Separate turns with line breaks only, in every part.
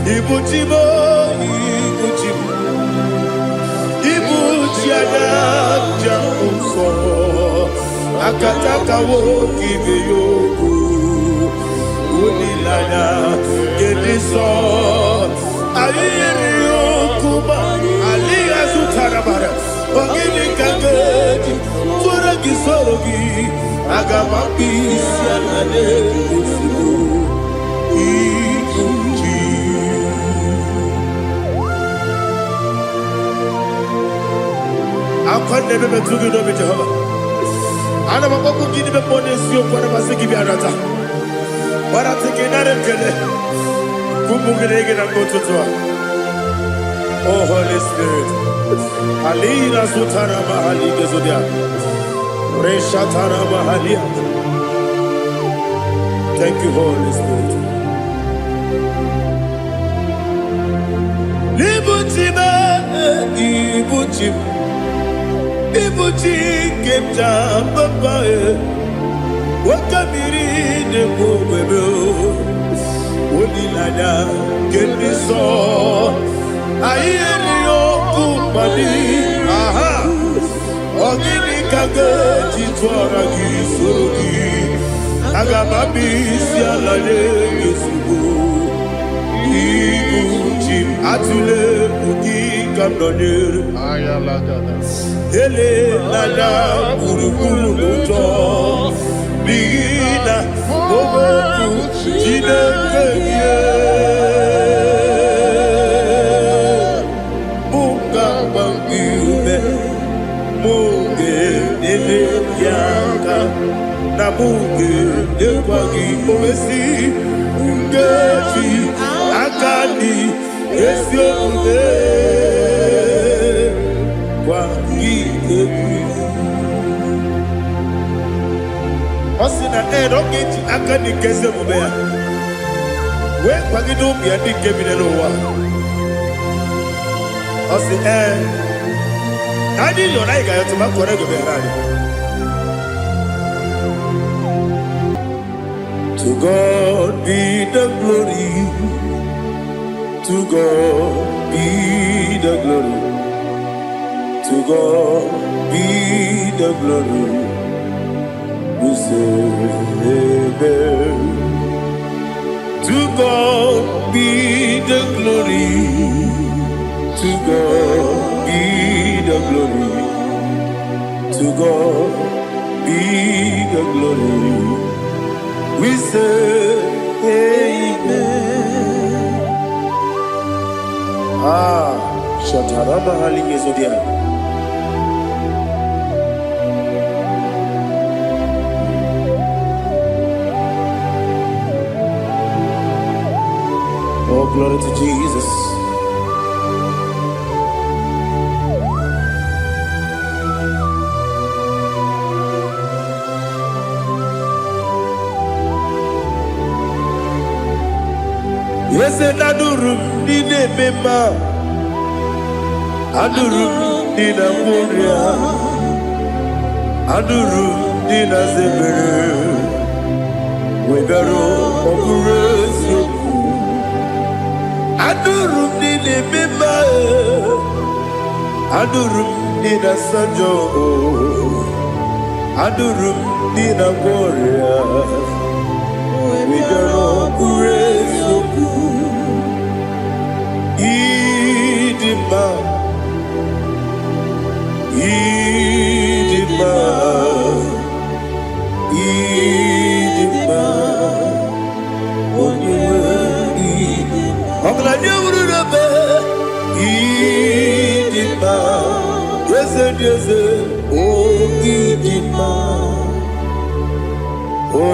Ibu chi m, ibu chi m, ibu chi anya njem nsọ, akataka nwoke ibe ya okwu, olileanya nke ndị nsọ. Anyị yiri okwu ma alịghị azụtara mara. Ọ gịnị ka m ga-eji tụrụ gị, soro gị? Aga m akpụ isi ala n'ezigbo ibu chi. Akwa na-ebe metụ gị n'obi, Jehova. Ana m akpọkwu gị n'ime mmụọ n'eziokwu. Ana m asị gị bịa rata gbarata gị, nara ekele ka ụmụ gị na gị na mgbe ụtụtụ a. Oh Holy Spirit, alina zutara mahali gezodia reshatara mahalia. Thank you, Holy Spirit. Ibu chi m, ibu chi m, ibu chi nke m ji papa e. Nwoke mmiri na-ekwu ogbebe, olileanya nke ndị nsọ. Anyị erighị okwu mmadụ aha. Ọ gịnị ka ga-eji tụọra gị, soro gị? Aga m abịa isi ala nye gị ozugbo. Ibu chi m, atụla egwu, gị ka m nọnyere. Elela gburugburu n'ụjọ, n'ihi na okwu Chineke gị mụ ga-agba gị ume, mụ ga-enyere gị aka, na mụ ga-enyekwa gị owesi nkeji aka dị ezi omume gwa gị egwu. Ọ sị na ee, na ọ ga-eji aka dị nke ezi omume ya wee kwagide ụmụ ya ndị nke bi n'ụwa. Ọ sị ee, na anyị yọrọ, anyị ga-ayọtụ ma kọrọ ego bịara anyị. To God be the glory, to God be the glory, to God be the glory. We say amen. To God be the glory, to God be the glory, to God be the glory. We say amen. Ah, Shatarama Halingezodia. Oh, glory to Jesus. Eze na anụrụ m ndị na-eme mma, anụrụ m ndị na-agwọ ọrịa, anụrụ m ndị na-aza ebere, wegara ọ bụrụ eziokwu. Anụrụ m ndị na-eme mma, anụrụ m ndị na-asa njọ, anụrụ m ndị na-agwọ ọrịa, wegara ọ bụrụ eziokwu. Ịdị mma, ịdị mma, ịdị mma, onye nwe ọgaranya wuru n'ebe. Ịdị mma, eze dị eze, o ịdị mma, o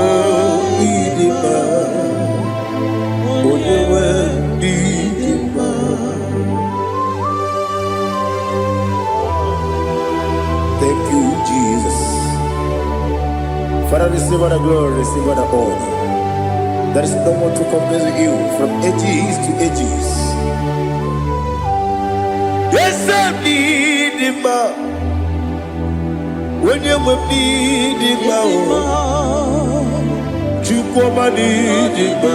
ịdị mma, onye nwe ịdị mma. Thank you, Jesus. Father, receive all the glory, receive all the honor. There is no one to compare with you from ages to ages. Eze m dị mma, onye nwe m dị mma o, Chukwu ọma dị mma,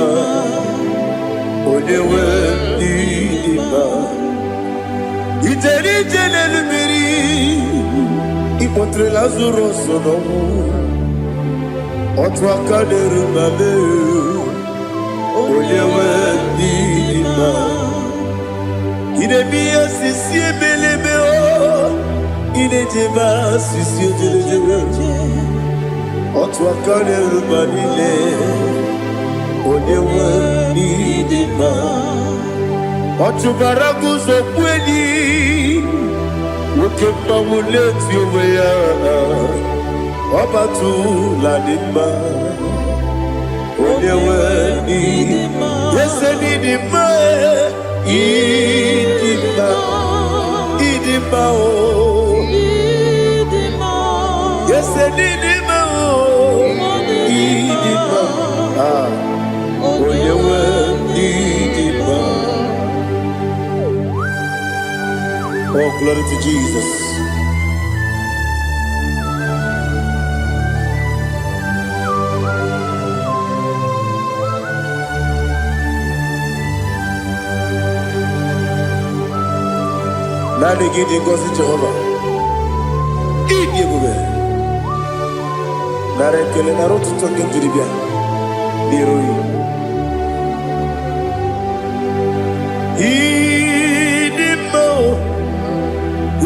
onye nwe Ije n'elu mmiri, ịkpọtere Lazarus n'ọnwụ. Otu aka na-eru ma mee, onye nwe ndị dị mma. Ị na-eme ihe osisi ebelebe o, ị na-ejebe asịsị ojelejebe. Otu aka na-eru ma niile, onye nwe ndị dị mma. Ọ chụbara gị ụzọ kwu enyi, nwoke mmanwụ na-eti onwe ya. Ọ batụla dị mma, onye nwe ndị ese n'ịdị mma, ịdị mma, ịdị mma o. Ese n'ịdị mma o, ịdị mma. Ah, onye nwe ịdị mma. Oh, glory to Jesus. Naanị gị dị ngọzi, Jehova. Ịdị ebube. Nara ekele, nara ụtụtụ nke m jiri bịa n'iru gị. Ịdị mma o,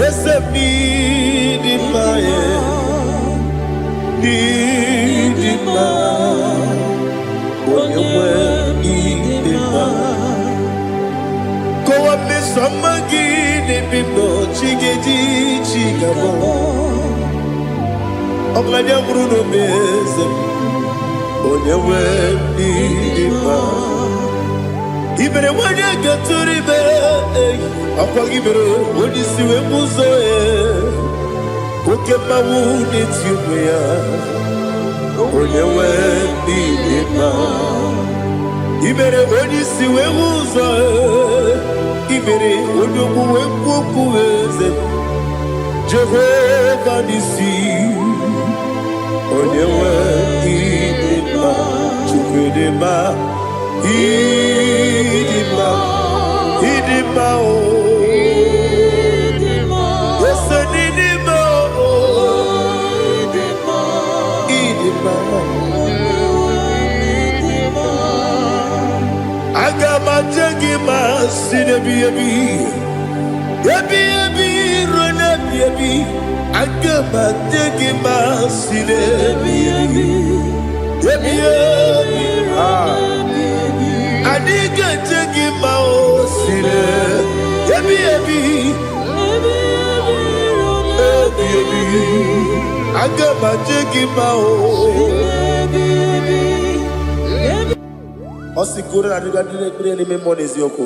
eze m, ịdị mma e, ịdị mma, onye nwe ịdị mma. Kọwa mmeso ọma gị n'ebe m nọ, chi ga-eji chi ga-abọ. Ọgaranya nwụrụ n'obe, eze m, onye nwe ịdị mma. Ibere nwanyị gatụrụ ime, ọkwa gị mere onye isi wee bụ ụzọ e. Oke mmanwụ na-eti onwe ya, onye nwe ịdị mma. Ibere onye isi wee hụ ụzọ e. Ibere onye okwu wee kwuo okwu, eze Jehova n'isi, onye nwe ịdị mma. Chukwu dị mma, ịdị mma, ịdị mma o. Ese n'ịdị mma o, ịdị mma. Aga m aje gị ma si n'ebi ebi ebi ebi ruo n'ebi ebi. Aga m aje gị ma si n'ebi ebi ebi ebi. Ah. Anyị ga-eje gị ma o si n'ebi ebi ebi ebi. Aga m aje gị ma o. Ọ sị ka unu na-adịga ndị na-ekpere n'ime mmụọ na eziokwu.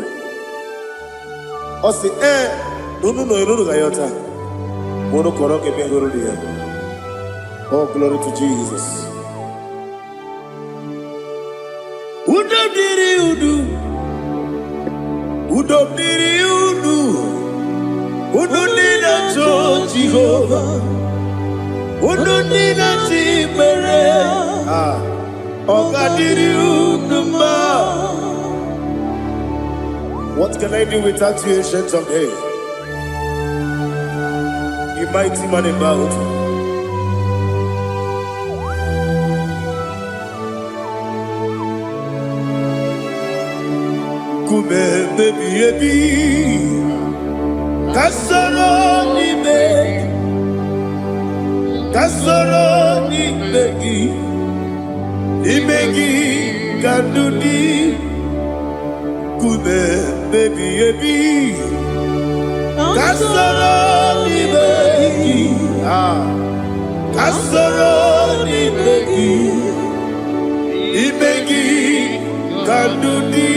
Ọ sị ee na unu nọ unu ga yọta ma unu kọrọ ka ebe hụrụ ya. Oh, glory to Jesus. Udo dịrị unu, udo dịrị unu, unu ndị na-achọ Jehova, unu ndị na-achọ ikpere. Ah, ọ ga-adịrị unu mma. What can I do without you, Ancient of Days? You mighty man in battle. Nkume ebi ebi, ka soro n'ime, ka soro n'ime gị, n'ime gị ka ndụ dị. Nkume ebi ebi, ka soro n'ime gị. Ah, ka soro n'ime gị, n'ime gị ka ndụ dị.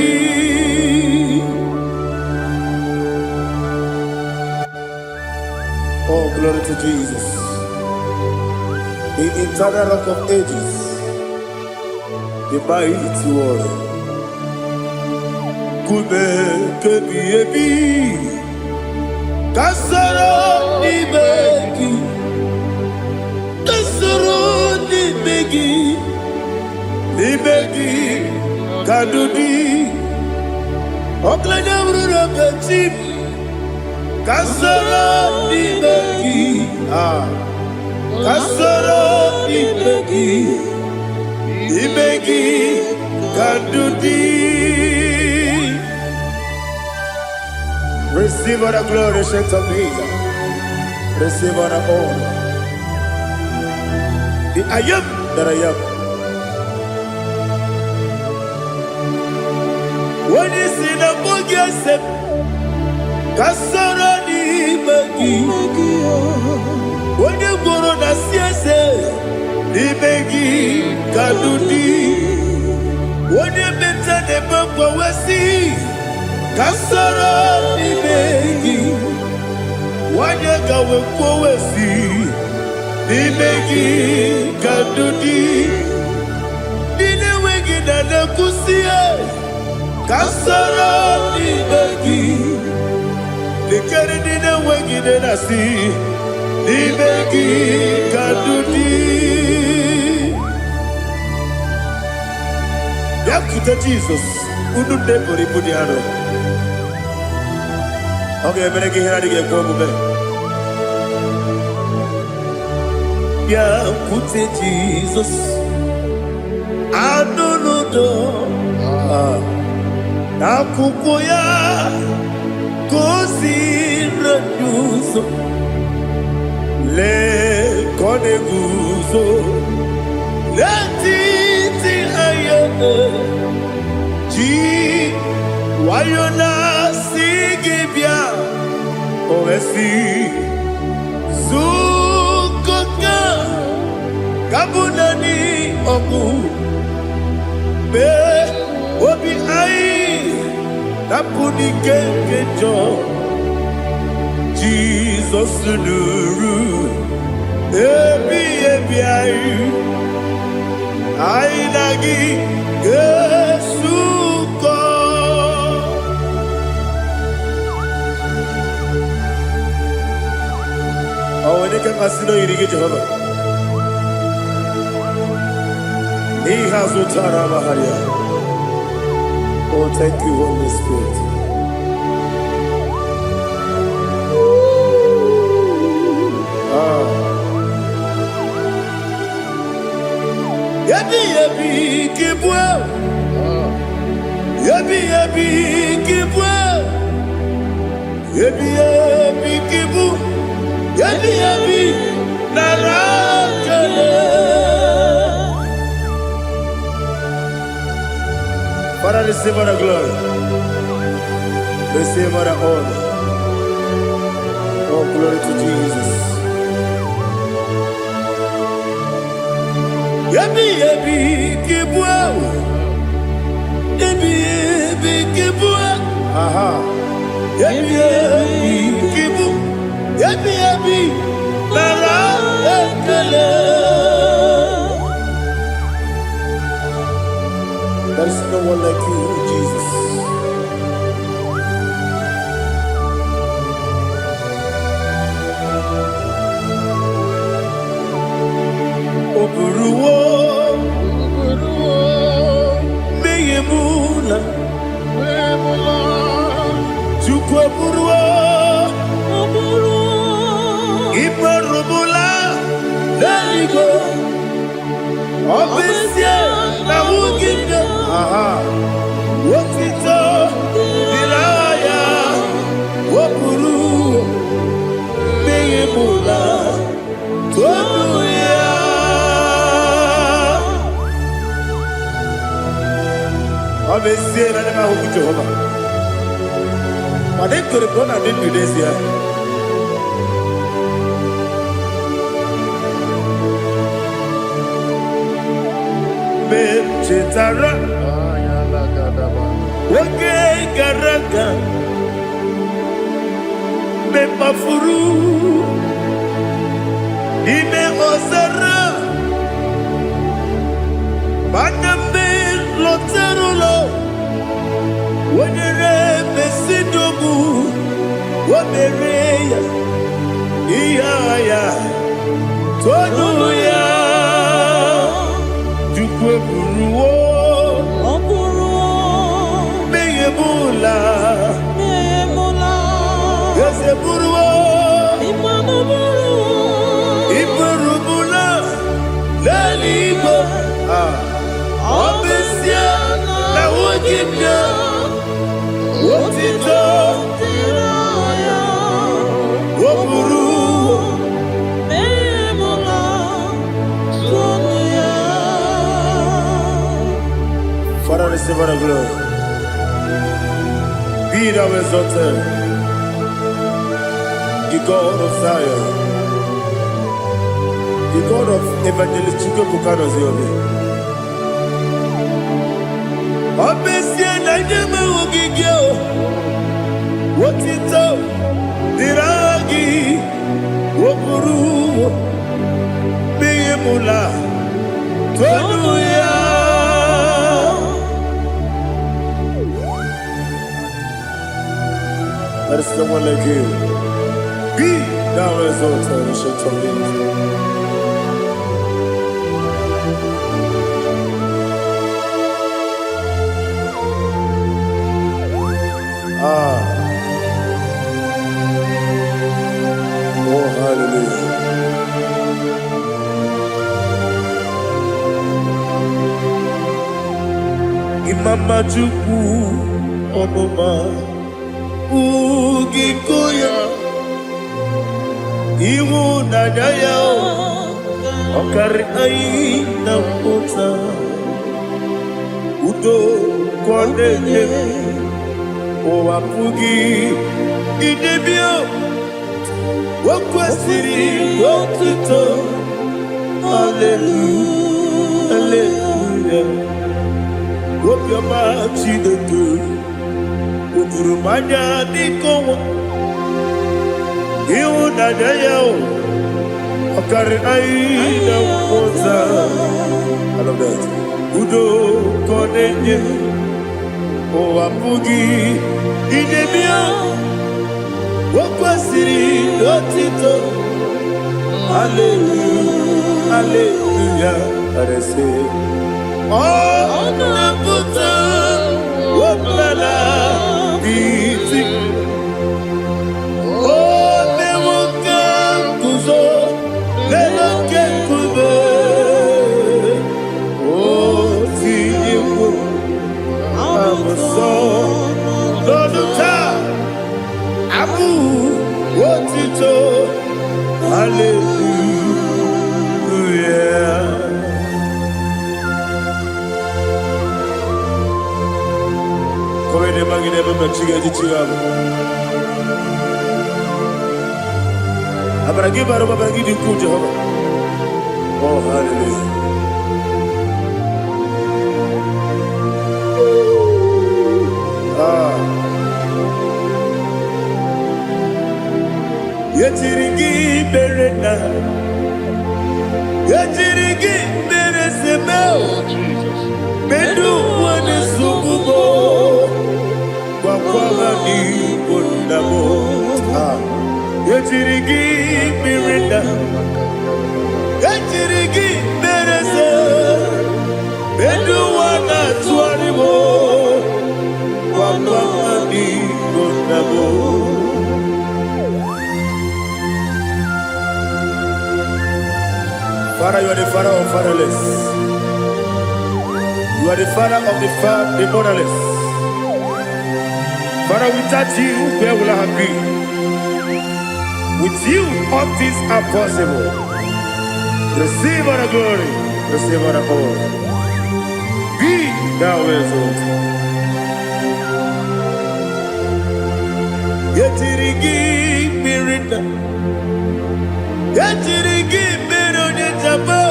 Oh, glory to Jesus. The eternal Rock of Ages, the mighty warrior. Nkume kebi ebi, ka soro n'ime gị, ka soro n'ime gị, n'ime gị ka ndụ dị. Ọgaranya bụrụ na chi m, Ka soro n'ime gị. Ah, ka soro n'ime gị, n'ime gị ka ndụ dị. Receive all the glory, Saints of Jesus. Receive all the honor. The I am that I am. Onye si na mbụ gị ese m, ka soro n'ime gị. Onye gwụrụ na si eze, n'ime gị ka ndụ dị. Onye meta na-eme mgbanwe, ka soro n'ime gị. Nwanyị gawe kwuo, n'ime gị ka ndụ dị. Ndị na-enweghị na na-ekwusi, ka soro n'ime gị. Lekere ndị na-enweghị nne na-asị, n'ime gị ka ndụ dị. Bịakwute Jizọs, unu ndị buru ibu dị arọ. Ọ ga-emere gị ihe na-adịghị ekwe omume. Bịakwute Jizọs, anụ n'udo n'akwụkwọ ya ka o ziri anyị ụzọ. Lee ka ọ na-eguzo n'etiti anyị, ji nwayọ na-asị gị bịa. O wee sị, zukọta ka bụ naanị ọgwụ mee obi anyị napụ n'ike nke njọ. Jizọs nụrụ ebi ebi anyị, anyị na gị ga-esukọ. Ọ nwere ike mmasị na oyiri gị, Jehova, n'ihe azụtara amagharịa. Oh, thank you, Holy Spirit. Ah. Ebi ebi ka ịbụ, ebi ebi ka ịbụ, ebi ebi ka ịbụ, ebi ebi nara ekele. Father, receive all the glory. Receive all the honor. Oh, glory to Jesus. Ebi ebi ka ịbụ, ebi ebi ka ịbụ, aha. Ebi ebi ka ịbụ, ebi ebi nara ekele. There is no one like you, Jesus. O buruwo mmehie m ụla. Chukwu eburuwo imerụmụla n'eluigwe. Ọ bụ ezie na nwugide, aha, otito dịrị aha ya. O buru mmehie m ụla, todu ya. Ọ bụ ezie na ndị m ahụghị Jehova, mana ekwere m na ọ na-adị ndụ n'ezie. Mgbe m chetara oge gara aga, mgbe m kpafuru n'ime ọzara, mana mgbe lọtara ụlọ, wonyere mesidogbu, o mere ya ihe agha ya, tonu ya. Chukwu eburuwo
Ọ bụrụ
mmehie m ụla.
mmehie m ụla.
Eze buru. Otito o buru.
Mmehie m la, tụọnụ ya.
Father, receive all the glory. Be thou exalted, the God of Zion, the God of Evangelist Chukwuebuka Noziobi. Ọ bụ ezie na ndị m ahụghị gị o, otito dịrị aha gị, o buru mmehie m la, tonu ya. There is no one like you. Be thou exalted, Ancient of Days. Ah, oh, hallelujah. Imama Chukwu ọmụma ugiko ya, ịhụnanya ya ọ karị anyị na mmụta, udo ka ọ na-enye, ụwa pụghị idebe. O kwesịrị otuto. Hallelujah, hallelujah. Obiọma Chineke o juru m anya dịka ọnwa, ịhụnanya ya o ọ karịrị anyị na mmụta. I love that. Udo ka ọ na-enye, ụwa pụghị idebe ya. O kwesịrị otito. Hallelujah, hallelujah. Arese ọ na-apụta ọbụla n'iti o mewo ka nguzo n'elu oke nkume, o tinyewo abụsọ n'ọnụ taa abụ otito. Hallelujah. Kọwede magide ebe ma chi ga-eji chi ga-abụ. Amara gị bara ụba, amara gị dị ukwuu, Jehova. Oh, hallelujah. Ah. Yetiri gị mere na yetiri gị mere seme.
Oh, Jesus.
Medu wane sugubo gwakwara n'igbo nna m. Ah. Yetiri gị mere na yetiri gị mere se medu wana tụgharị m gwakwara n'igbo nna m. Father, you are the father of fatherless. You are the father of the motherless. Father, without you, where will I have been? With you, all things are possible. Receive all the glory. Receive all the honor. Be thou exalted. Yetiri gị mmiri na yetiri gị mmiri onye jaba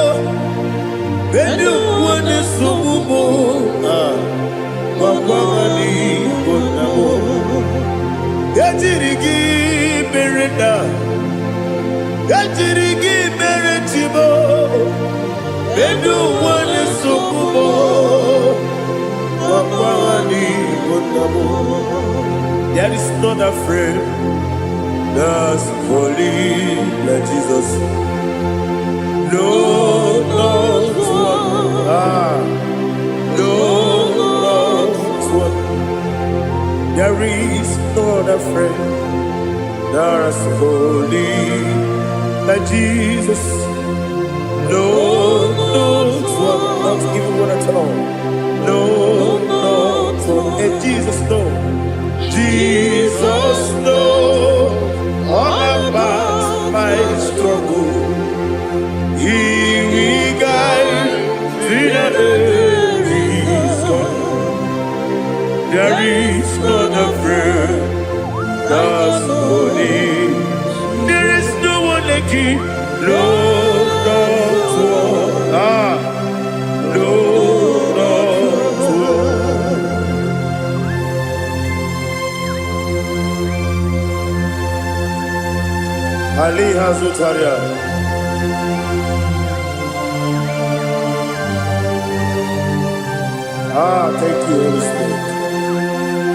bedu onye nsogbu m gwagwara n'igbo nna m. Yetiri gị mmiri na yetiri gị mere chibo bedu onye nsogbu m gwagwara n'igbo nna m. There is not a friend that's holy like Jesus. No, not one. Ah, no, not one. There is no other friend that's holy like Jesus. No, not one. Not even one at all. No, not one. Hey, Jesus, no. Jesus. Ali Hazutaria. Ah, thank you, Holy Spirit.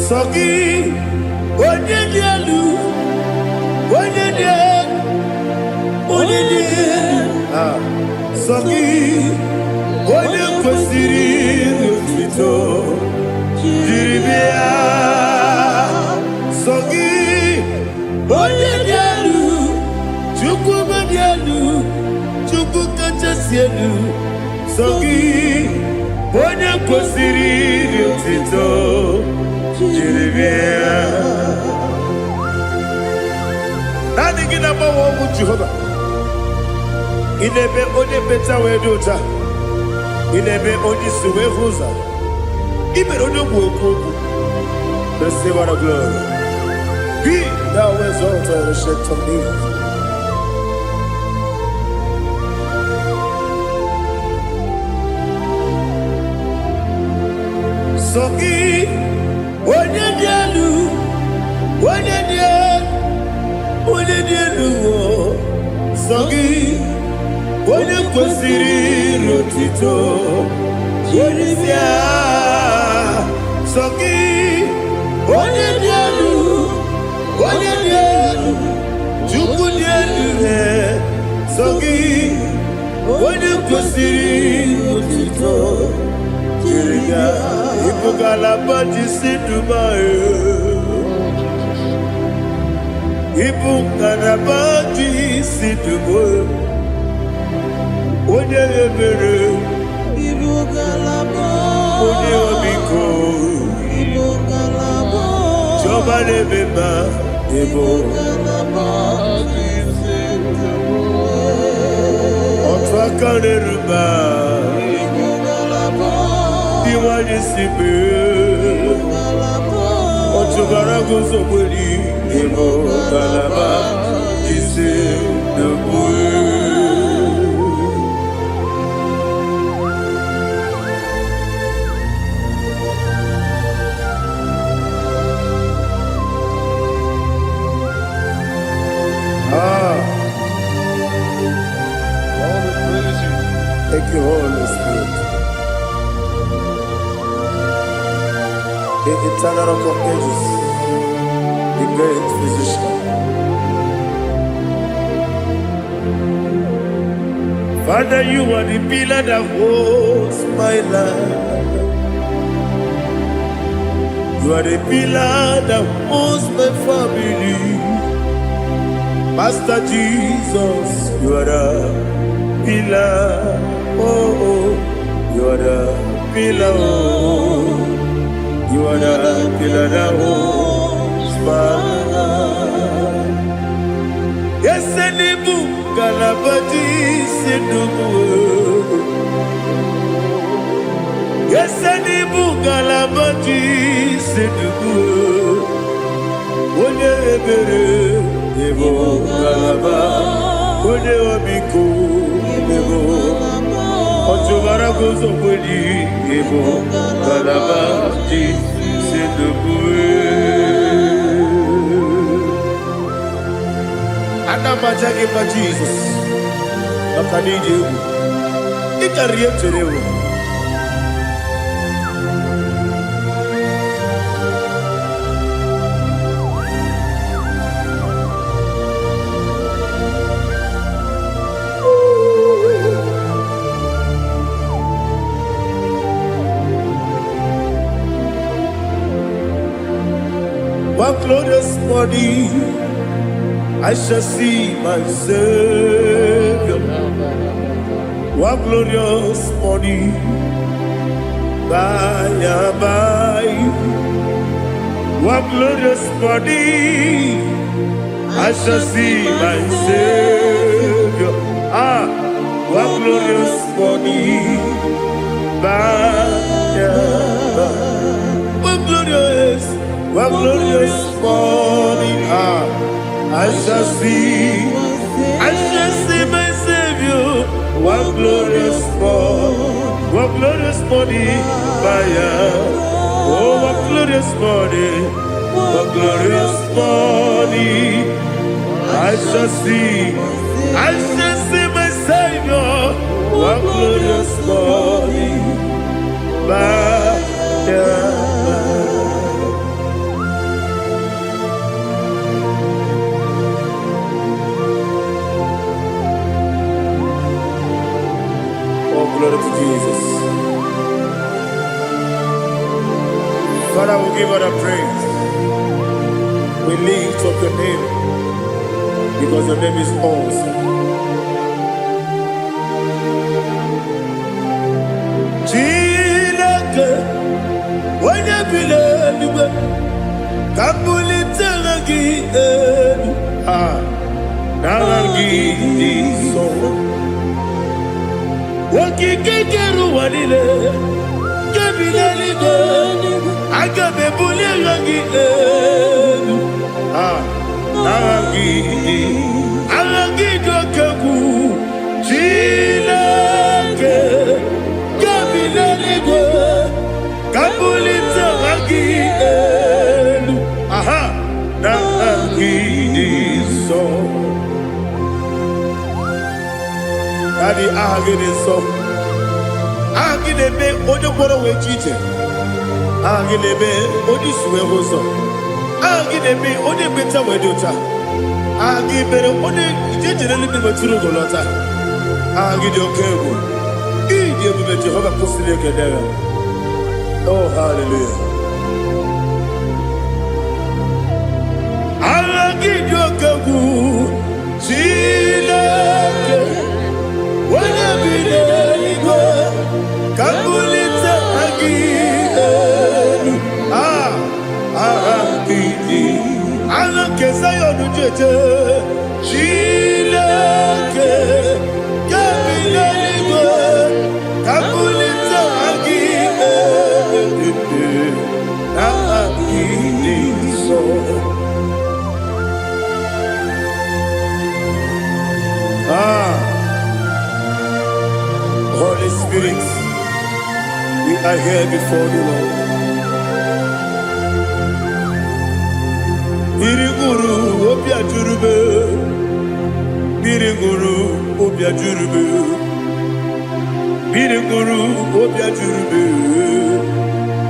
Sọ gị, onye dị elu, onye dị elu, onye dị elu. Ah, sọ gị, onye kwesịrị otuto jiri bịa. Sọ gị, onye dị elu, Chukwu dị elu, Chukwu kachasị elu. Sọ gị, onye kwesịrị otuto jiri bịa. Naanị gị na-agbanwe ọnwụ Jehova. Ị na-eme onye mmecha wee dị ụcha. Ị na-eme onye isi wee hụ ụzọ. Ị mere onye ogbu okwu okwu. Receive all the glory. Be thou exalted, Ancient of Days. Sọ gị, onye dị elu, onye dị elu, onye dị elu, o. Sọ gị, onye kwesịrị otito jiri bịa. Sọ gị, onye dị elu, onye dị elu, Chukwu dị elu, he. Sọ gị, onye kwesịrị otito jiri bịa. Ịbụ ngalaba ji si Dubai. Ịbụ ngalaba ji si Dubai. Onye ebere,
Ibu ngalaba.
Onye ọmịiko,
Ibu ngalaba.
Chiọma na-eme mma, ịbụ
Ngalaba ji si
otu aka na-eru mba,
Ibu ngalaba.
Ndị nwanyị si mee.
Ngalaba.
Ọchụbara guzogberi, ịbụ ngalaba ji si Dubai. Ah,
Lord, we praise you.
Thank you, Holy Spirit. The eternal Rock of Ages, the great physician. Father, you are the pillar that holds my life. You are the pillar that holds my family. Master Jesus, you are the pillar. Oh, you are the pillar. Oh, you are the pillar that holds my life. Yes, n'ịbụ ngalaba ji isi ndụ m. Yes, n'ịbụ ngalaba ji isi ndụ m. Onye ebere, ịbụ ngalaba. Onye ọmịiko, ịbụ ọchụbara guzogbeli, ịbụ ngalaba ji isi ndụ m. Ana m aja gị mma, Jizọs, maka na ịdị egwu. Ị karịrị ihe m chere ewu. One glorious morning, I shall see my Savior. One glorious morning, by and by. One glorious morning, I shall see my Savior. Ah, one glorious morning, by and by. One glorious morning, ah, I shall see my Savior. What glorious morning, what glorious morning by Oh, what glorious morning, what glorious morning. I shall see my Savior. What glorious morning by and by. Oh, glory to Jesus. Father, we give all the praise. We lift up your name because your name is awesome. Chineke, onye bi n'eluigwe, ka m bulite aha gị elu. Ah, n'aha gị dị nsọ. Okike kere ụwa niile, nke bi n'eluigwe, aga m ebuli aha gị elu. Ah, n'aha gị dị, aha gị dị oke egwu. Chineke, nke bi n'eluigwe, ka m bulite aha gị elu. Aha, n'aha gị dị nsọ. Daddy, aha gị dị nsọ. Aha gị na-eme onye gwọrọ wee ji ije. Aha gị na-eme onye isi wee hụ ụzọ. Aha gị na-eme onye ekpenta wee dị ụcha. Aha gị mere onye ije jere eluigwe wetụrụ ugo lọta. Aha gị dị oke egwu. Ịdị ebube Jehova kwụsịrị ekele ya. Oh, hallelujah. Aha gị dị oke egwu. Chineke, onye bi n'eluigwe, ka m bulite aha gị elu. Ah, aha gị dị. Aha nke Zayọn ji eje. Chineke, nke bi n'eluigwe, ka m bulite aha gị elu. Aha gị dị nsọ. Ah, Holy Spirit, we are here before the Lord. Mmiri ṅụrụ obi ajụrụ m, mmiri ṅụrụ obi ajụrụ m, mmiri ṅụrụ obi ajụrụ m,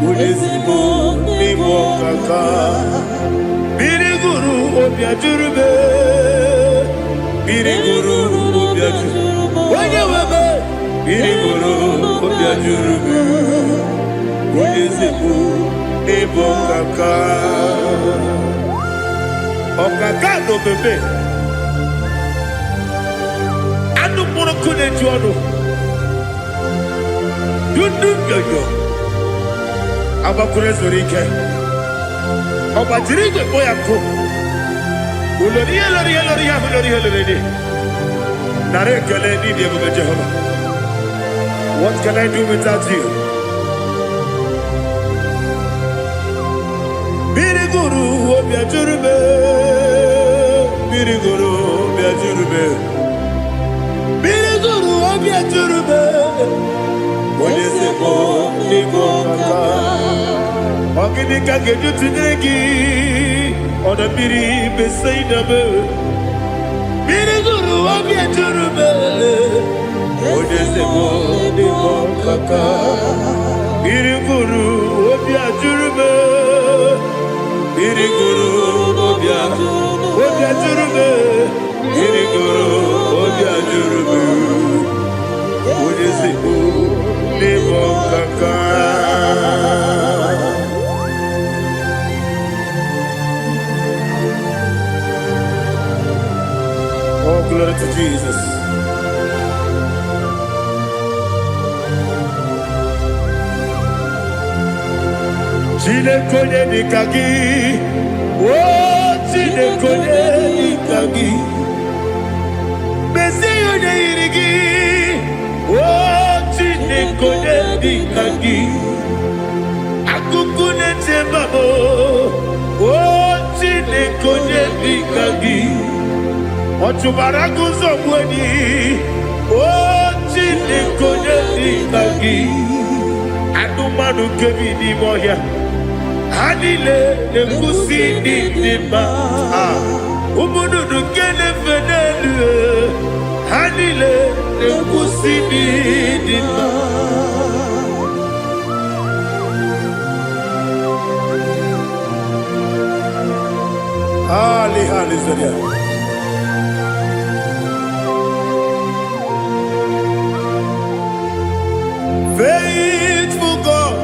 onye ezigbo n'ime ọkaka. Mmiri ṅụrụ obi ajụrụ m, mmiri ṅụrụ obi ajụrụ onye nwe m, mmiri ṅụrụ obi ajụrụ m, onye ezigbo n'ịbụ ọkaka. Ọkaka na omeme anụ mkpụrụ nkụ na-eju ọnụ dundu nyoyo agbakwuru zuru ike ọ gbajiri igwe kpọ ya nkụ ulori ihe lori ihe lori ihe ahụ lori ihe lori dị. Nara ekele n'ịdị ebube Jehova. What can I do without you? Mmiri gụrụ obi ajụrụ m, mmiri gụrụ obi ajụrụ m, mmiri gụrụ obi ajụrụ m, onye ezigbo n'ịbụ ọkaka. Ọ gịnị ka ga-eji tụnyere gị, ọdọ mmiri Besaida m? Mmiri gụrụ obi ajụrụ m, onye ezigbo n'ịbụ ọkaka. Mmiri gụrụ obi ajụrụ m, mmiri gụrụ obi ajụrụ m, mmiri gụrụ obi ajụrụ m, onye ezigbo n'ịbụ ọkaka. Oh, glory to Jesus. Chineke, onye dịka gị? O Chineke, onye dịka gị? Mezie ya, onye yiri gị? O Chineke, onye dịka gị? Akụkụ na-eche mba m. O Chineke, onye dịka gị? Ọ chụbara agụ ụzọ gbuo enyi. O. Chineke, onye dị ka gị? Anụmanụ nke bi n'ime ọhịa, ha niile na-ekwusi n'ịdị mma. Ah, ụmụ nnụnụ nke na-efe n'elu, ha niile na-ekwusi n'ịdị mma. Ali, hallelujah. Faithful God,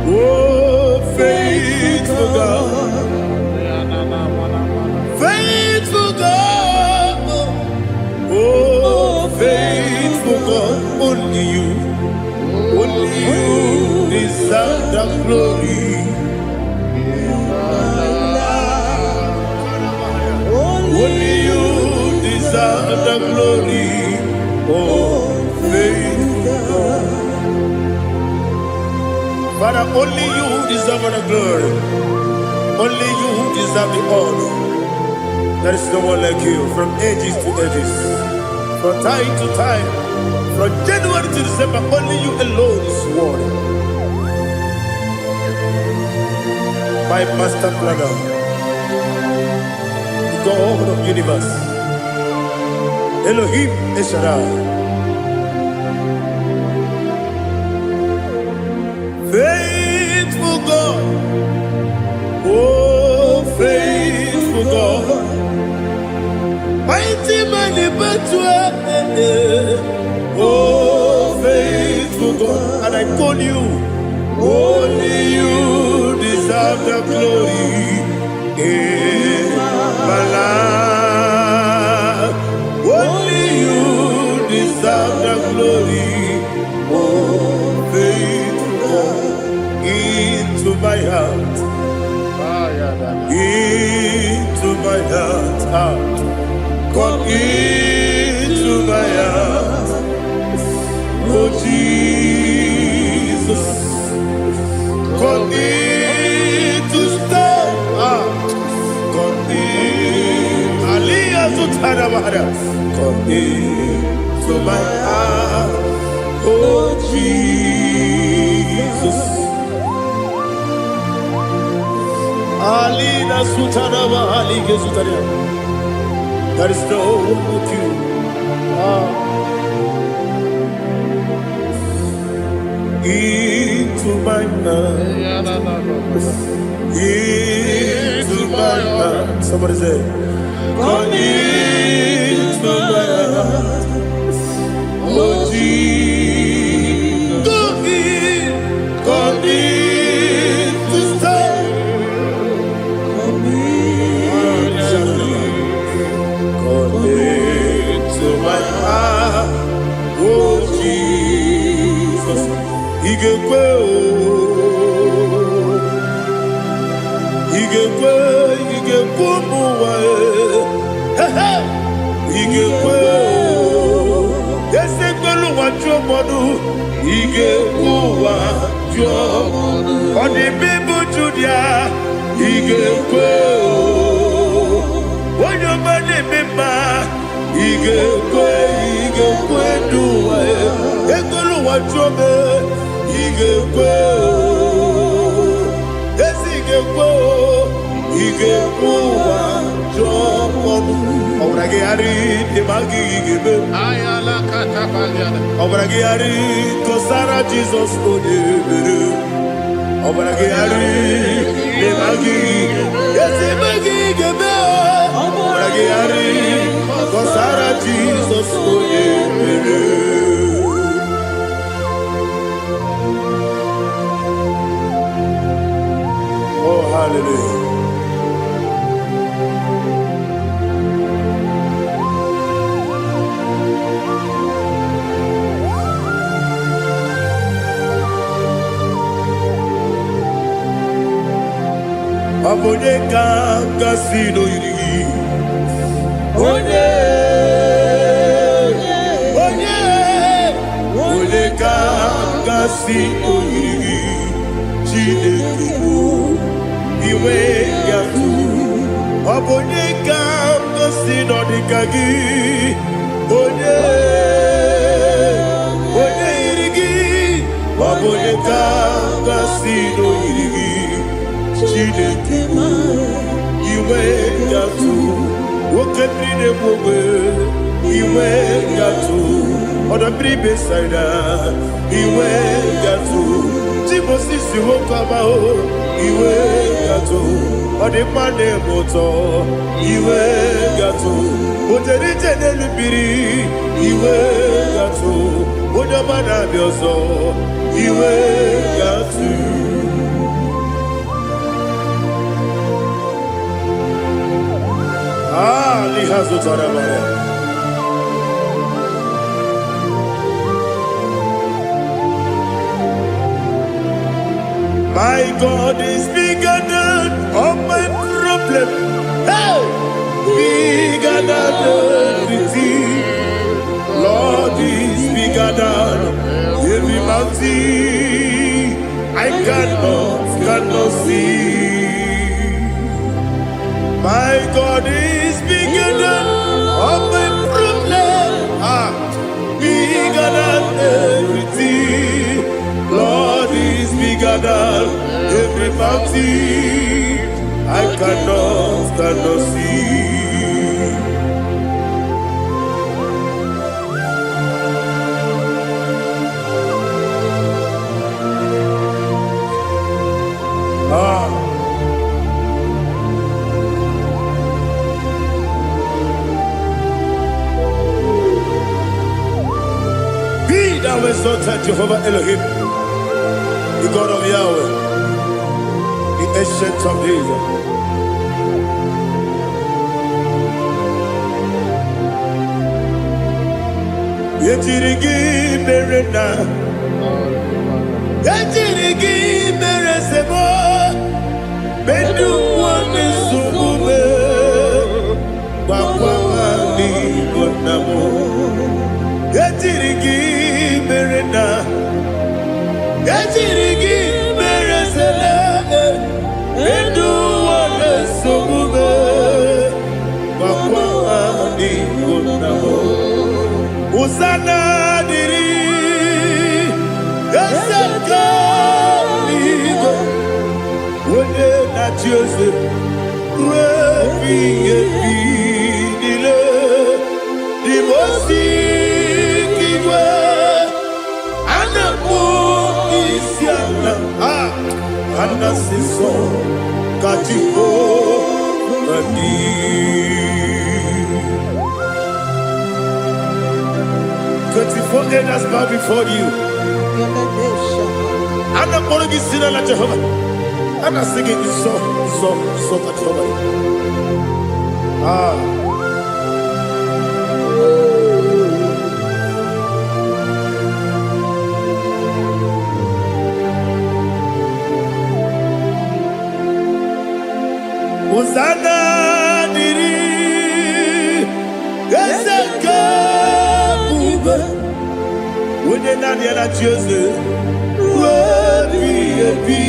oh, faithful God, faithful God, oh, faithful God, only you deserve the glory. Only you deserve the glory. Oh, faithful God. Father, only you deserve the glory. Only you deserve the honor. There is no one like you from ages to ages, from time to time, from January to December. Only you alone is worthy. My master planner, the God of universe, Elohim El Shaddai. Faithful God, oh, faithful God, mighty man in battle, oh, faithful God, and I call you, only you deserve the glory in my life. Only you deserve the glory, oh, faithful God, into my heart, into my heart, ah, come into my heart, oh Jesus, come in to stay, ah, come in, Aliyah Zutarabara, come into my heart, oh Jesus. Alina Sutaraba Ali Gezutaria. There is no one like you. Ah. Into my heart. Into my heart. Somebody say, come into my heart. Oh Jesus. Come in. Come in to stay.
Come in.
Come into my heart, oh Jesus. Ị ga-ekwe o, ị ga-ekwe, ị ga-ekwe ụmụ ụwa e. He he. Ị ga-ekwe o, eze kwelu ụwa jụọ mmadụ, ị ga-ekwe ụwa jụọ. Ọ dị ebe bụ Judia, ị ga-ekwe o. Onye ọma na-eme mma, ị ga-ekwe, ị ga-ekwe n'ụwa e. Ekwelu ụwa jụọ m, ị ga-ekwe o. Ezi ị ga-ekwe o, ị ga-ekwe ụwa jụọ ọnụ. Ọbara gị ghara dị ma gị ga-eme. Ọbara gị ghara kọsara Jizọs onye mere. Ọbara gị ghara dị ma gị ezi ma gị ga-eme. Ọbara gị ghara kọsara Jizọs onye mere. Oh, hallelujah. Ọ bụ onye ka gasị n'oyiri gị? Onye, onye, onye ka gasị n'oyiri gị? Chineke bụ iwe ya tụ. Ọ bụ onye ka gasị n'ọdịka gị? Onye, ka gasị n'oyiri gị, Chineke? Inwe gatụ oke mmiri na-egbu ogbe, inwe gatụ ọdọ mmiri Besaida, inwe gatụ Timosisi nwoke ọma o, inwe gatụ ọdịmma na-eme ụtọ, inwe gatụ ojere ije n'elu mmiri, inwe gatụ onye ọma na-abịa ọzọ, inwe gatụ. Ah, liha zụtara mara. My God is bigger than all my problem. Hey! Bigger than everything. Lord is bigger than every mountain I cannot see. My God is bigger than all my problem. Ah, bigger than everything. Lord is bigger than every mountain I cannot see. Ah, be thou exalted, Jehovah Elohim, the God of Yahweh, the Ancient of Days. Ejiri gị mere na ejiri gị mere sebo ndị ụwa na-esogbu m, gwakwa ha n'Igbo nna m. Ejiri gị mere na ejiri gị mere sele ndị ụwa na-esogbu m, gwakwa ha n'Igbo nna m. Hosanna dịrị eze nke eluigwe, onye na-achị eze ruo ebighị ebi niile. Dị osi igwe a na-akpọ isi ala, a ana-asị nsọ ka Jehova dị. 24 elders bow before you. A na-akpọrọ gị si n'ala Jehova. A na-asị gị nsọ, nsọ, nsọ ka Jehova dị. Ah. Hosanna dịrị eze nke ebube, onye naanị ya na-achị eze ruo ebighị ebi.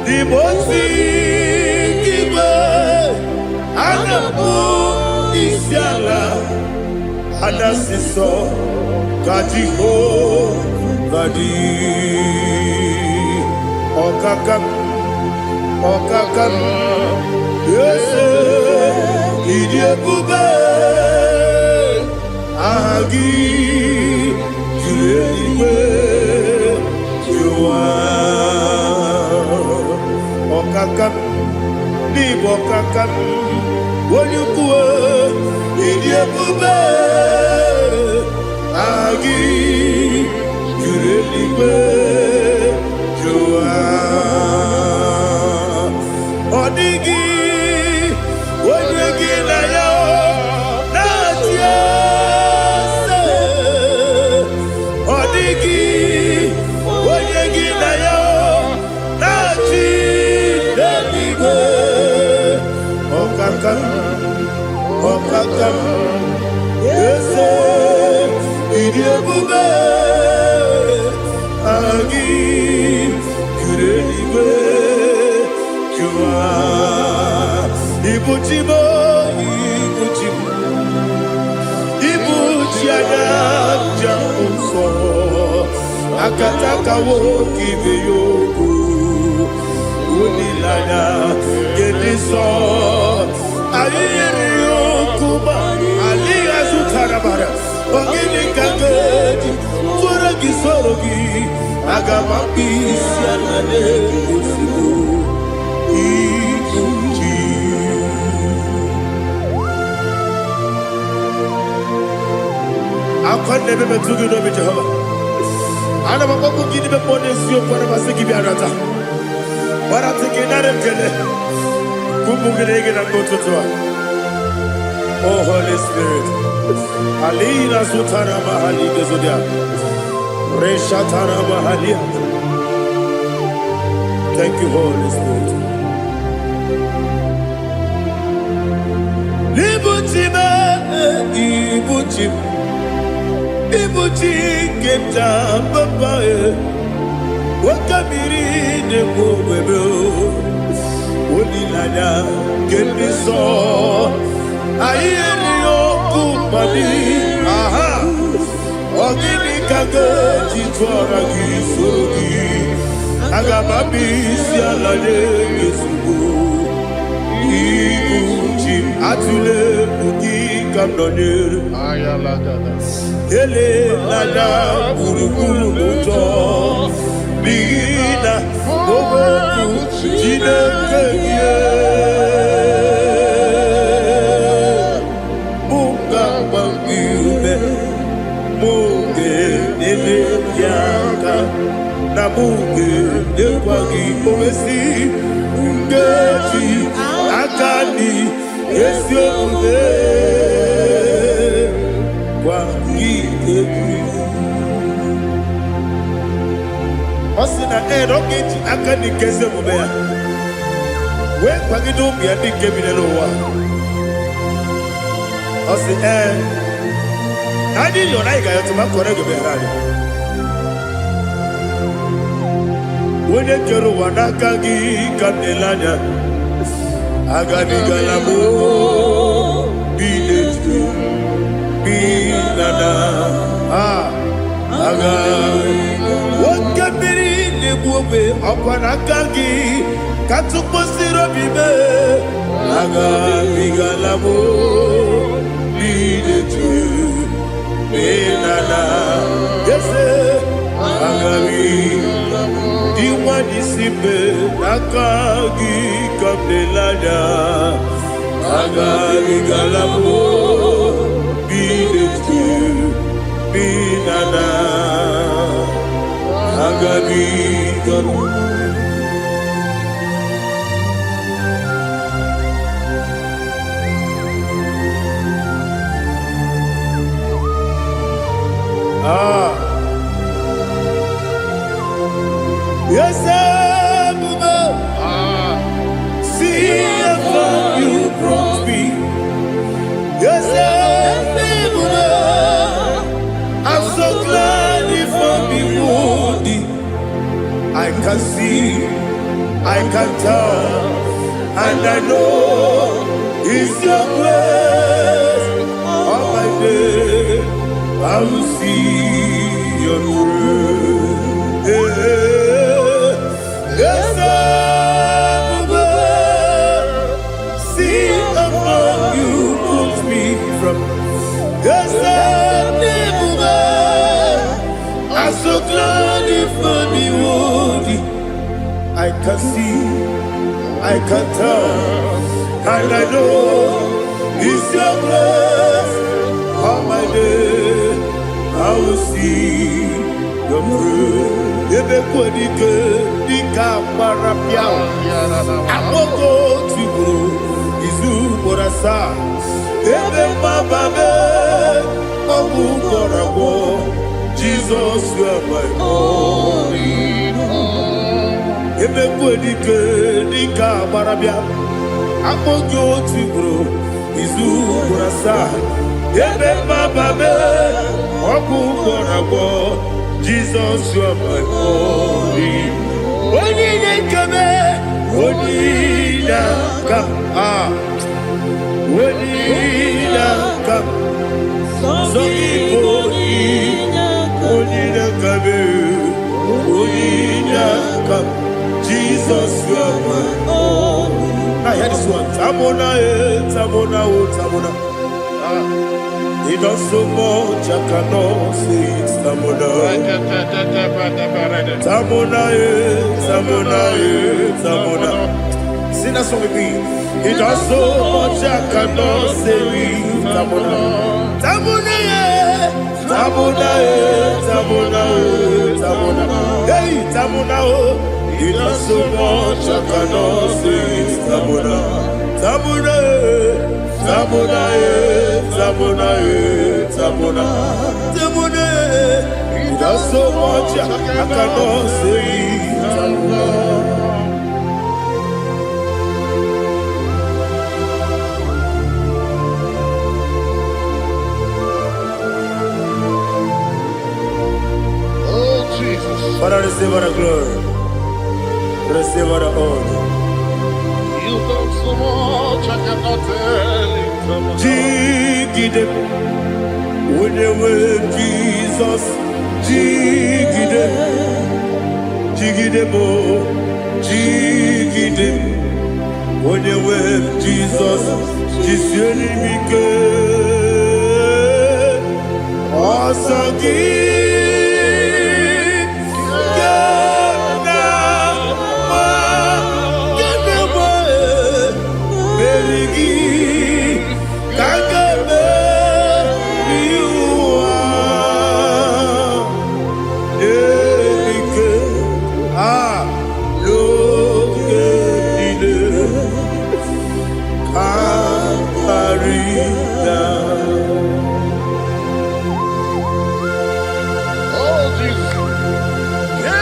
N'ime osi igwe a na-akpọ isi ala, a na-asị nsọ ka Jehova dị. Ọkaka m, ọkaka m, eze, ịdị ebube, aha gị juru eluigwe juru ụwa. Ọkaka m, n'ịbụ ọkaka m, onye ukwu, ịdị ebube, aha gị juru eluigwe juru ụwa. Ọ dịghị onye gị na ya na-achị eze. Ọ dịghị onye gị na ya na-achị n'eluigwe. Ọkaka m, ọkaka m, eze, ịdị ebube, aha gị juru eluigwe juru ụwa. Ibu chi m, ibu chi m, ibu chi anya njem nsọ. Akataka nwoke ibe ya okwu. Olileanya nke ndị nsọ. Anyị nyere ya okwu ma adịghị azụtara mara. Ọ gịnị ka m ga-eji tụọrọ gị soro gị? Aga m akpụ isi ala n'ozugbo ibu ji. Akwa na-ebe metụ gị n'obi Jehova. Ana m akpọkwu gị n'ime mmụọ n'eziokwu, ana m asị gị bịa nata. Gbarata gị nara ekele. Ụmụ gị na gị na mgbe ụtụtụ a. Oh Holy Spirit. Alina sutara mahali gezodia. Reshatara mahalia. Thank you, Holy Spirit. Ibuchi m, ibuchi m, ibuchi nke m taa papa e. Oke mmiri na-egbu ogwebe o. Olileanya nke ndị nsọ. Anyị erighị okwu mmadụ. Aha. Ọ gịnị ka ga-eji tụọra gị soro gị? Aga m abịa isi ala nye gị ozugbo. Ibu ji m atụle egwu gị ka m nọnyere. Elela gburugburu n'ụjọ n'ihi na okwu Chineke gị mụ ga-agba gị ume, mụ ga-enyere gị aka na mụ ga-enyekwa gị owesi nkeji aka dị ezi omume gwa gị egwu. Ọ sị na ee, na ọ ga-eji aka dị nke ezi omume ya wee kwagide ụmụ ya ndị nke bi n'ụwa. Ọ sị ee, na anyị yọrọ anyị ga-ayọtụ ma kọrọ ego meghere anyị. Onye kere ụwa, n'aka gị ka m na-ele anya. Agabigala m bi n'etu bi na na a aga. Oke mmiri na-egbu ogbe, ọkwa n'aka gị ka tụkwasịrị obi mee. Agabigala m bi n'etu bi na na eze agabi dị nwanyị si mbe, n'aka gị ka m na-ele anya. Agabigala m bi n'etu bi na na agabigala. Ah, yes, ebube, see how far you brought me. Yes, ebube, I'm so glad you found me worthy. I can see, I can tell, and I know it's your grace. All my day, I will see your grace. Yes, ebube, see how far you put me from. Yes, ebube, I'm so glad you found me worthy. I can see, I can tell, and I know it's your grace. All my day, I will see your grace. Ebe kwenike dịka agbara pịa akpọgo tigburu izu ugboro asaa, ebe mgbaba mee ọgwụ gwọrọ agwọ. Jizọs, you are my all. Ebe kwenike dịka agbara bịa akpọ gị otu ugboro izu ugboro asaa, ebe mgbaba mee ọgwụ gwọrọ agwọ. Jizọs, you are my all. Onye na-ekeme, onye na-aka a, onye na-aka sọ gị bụ onye na-aka mee. Tamona, Tamona, oh, Tamona. He does so much I cannot say it. Tamona. Tamona, Tamona, Tamona. Sing that song with me. He does so much I cannot say it. Tamona. Tamona, Tamona, Tamona, Tamona. Hey, Tamona, oh. He does so much I cannot say it. Tamona. Tamona, Tamona, Tamona, Tamona. Tamona, he does so much I cannot say it. Tamona.
Oh, Jesus.
Father, receive all the glory. Receive all the honor.
You've done so much, I cannot tell it.
Jigide, onye nwe Jizọs, jigide, jigide m, jigide, onye nwe Jizọs, jisie m ike. Ọsọ gị ka m na-agba, ka m na-agba, meri gị ka m ga-emeri ụwa. Ike a n'oge niile ka karịa.
Oh, Jesus.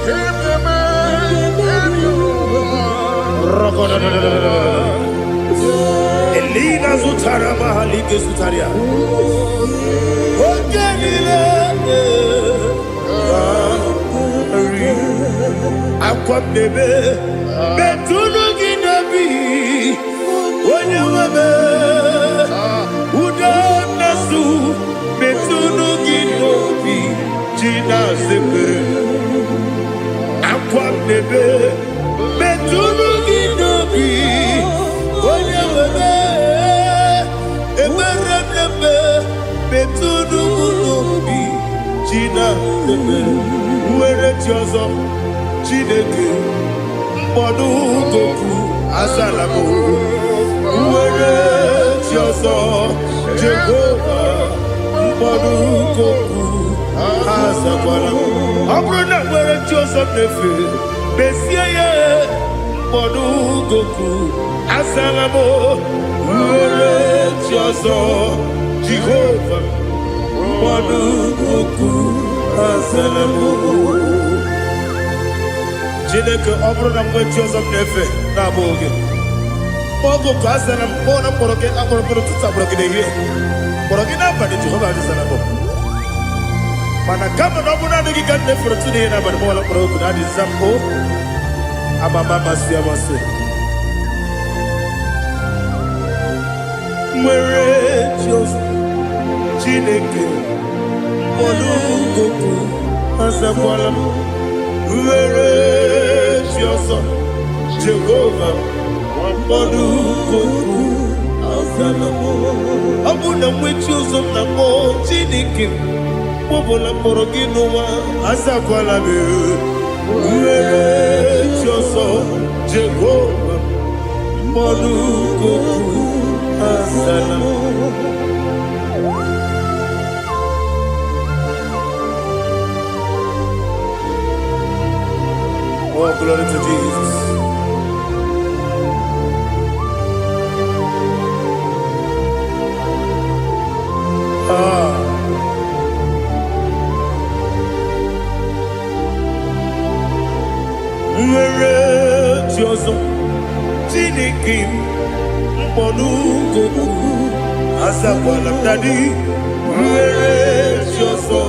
Keep the man in
Elina zutara mahalike zutaria. Oge niile karị. Akwa m na-ebe metụnụ gị n'obi, onye nwe m. Ude m na-asụ metụnụ gị n'obi, ji na-azekpere. Akwa m na-ebe metụnụ gị n'obi, onye nwe m. Ekpere m na-eme metụnụ m n'obi, ji na-azekpere. Nwere chi ọzọ, Chineke, mkpọdụ goku asala m. Nwere chi ọzọ, Jehova, mkpọdụ goku azakwala m. Ọ bụrụ na nwere chi ọzọ m na-efe, mesie ya, mkpọdụ goku asala m. Nwere chi ọzọ, Jehova, mkpọdụ goku asala m. Chineke, ọ bụrụ na mgbe chi ọzọ m na-efe na-abụghị gị, oge ka azara m. Kpọọ na mkpọrọ gị akpọrọ mkpọrọ ụtụtụ, akpọrọ gị n'ehihie, kpọrọ gị n'abalị, Jehova azara m. Mana kama na ọ bụrụ naanị gị ka m na-efere ụtụtụ n'ihe n'abalị, ma ọla mkpọrọ oku na adị nza m o amama amasị amasị. Nwere chi ọzọ, Chineke, mkpọrọ goku azakwala m. Nwere chi ọzọ, Jehova, mkpọrọ goku azala m. Ọ bụ na nwe chi ọzọ m na-akpọ, Chineke m, ọbụla mkpọrọ gị n'ụwa azakwala m. Nwere chi ọzọ, Jehova, mkpọrọ goku azala m. Oh, glory to Jesus. Ah. Nwere chi ọzọ, Chineke m, mkpọrọ goku azakwala m. Daddy, nwere chi ọzọ,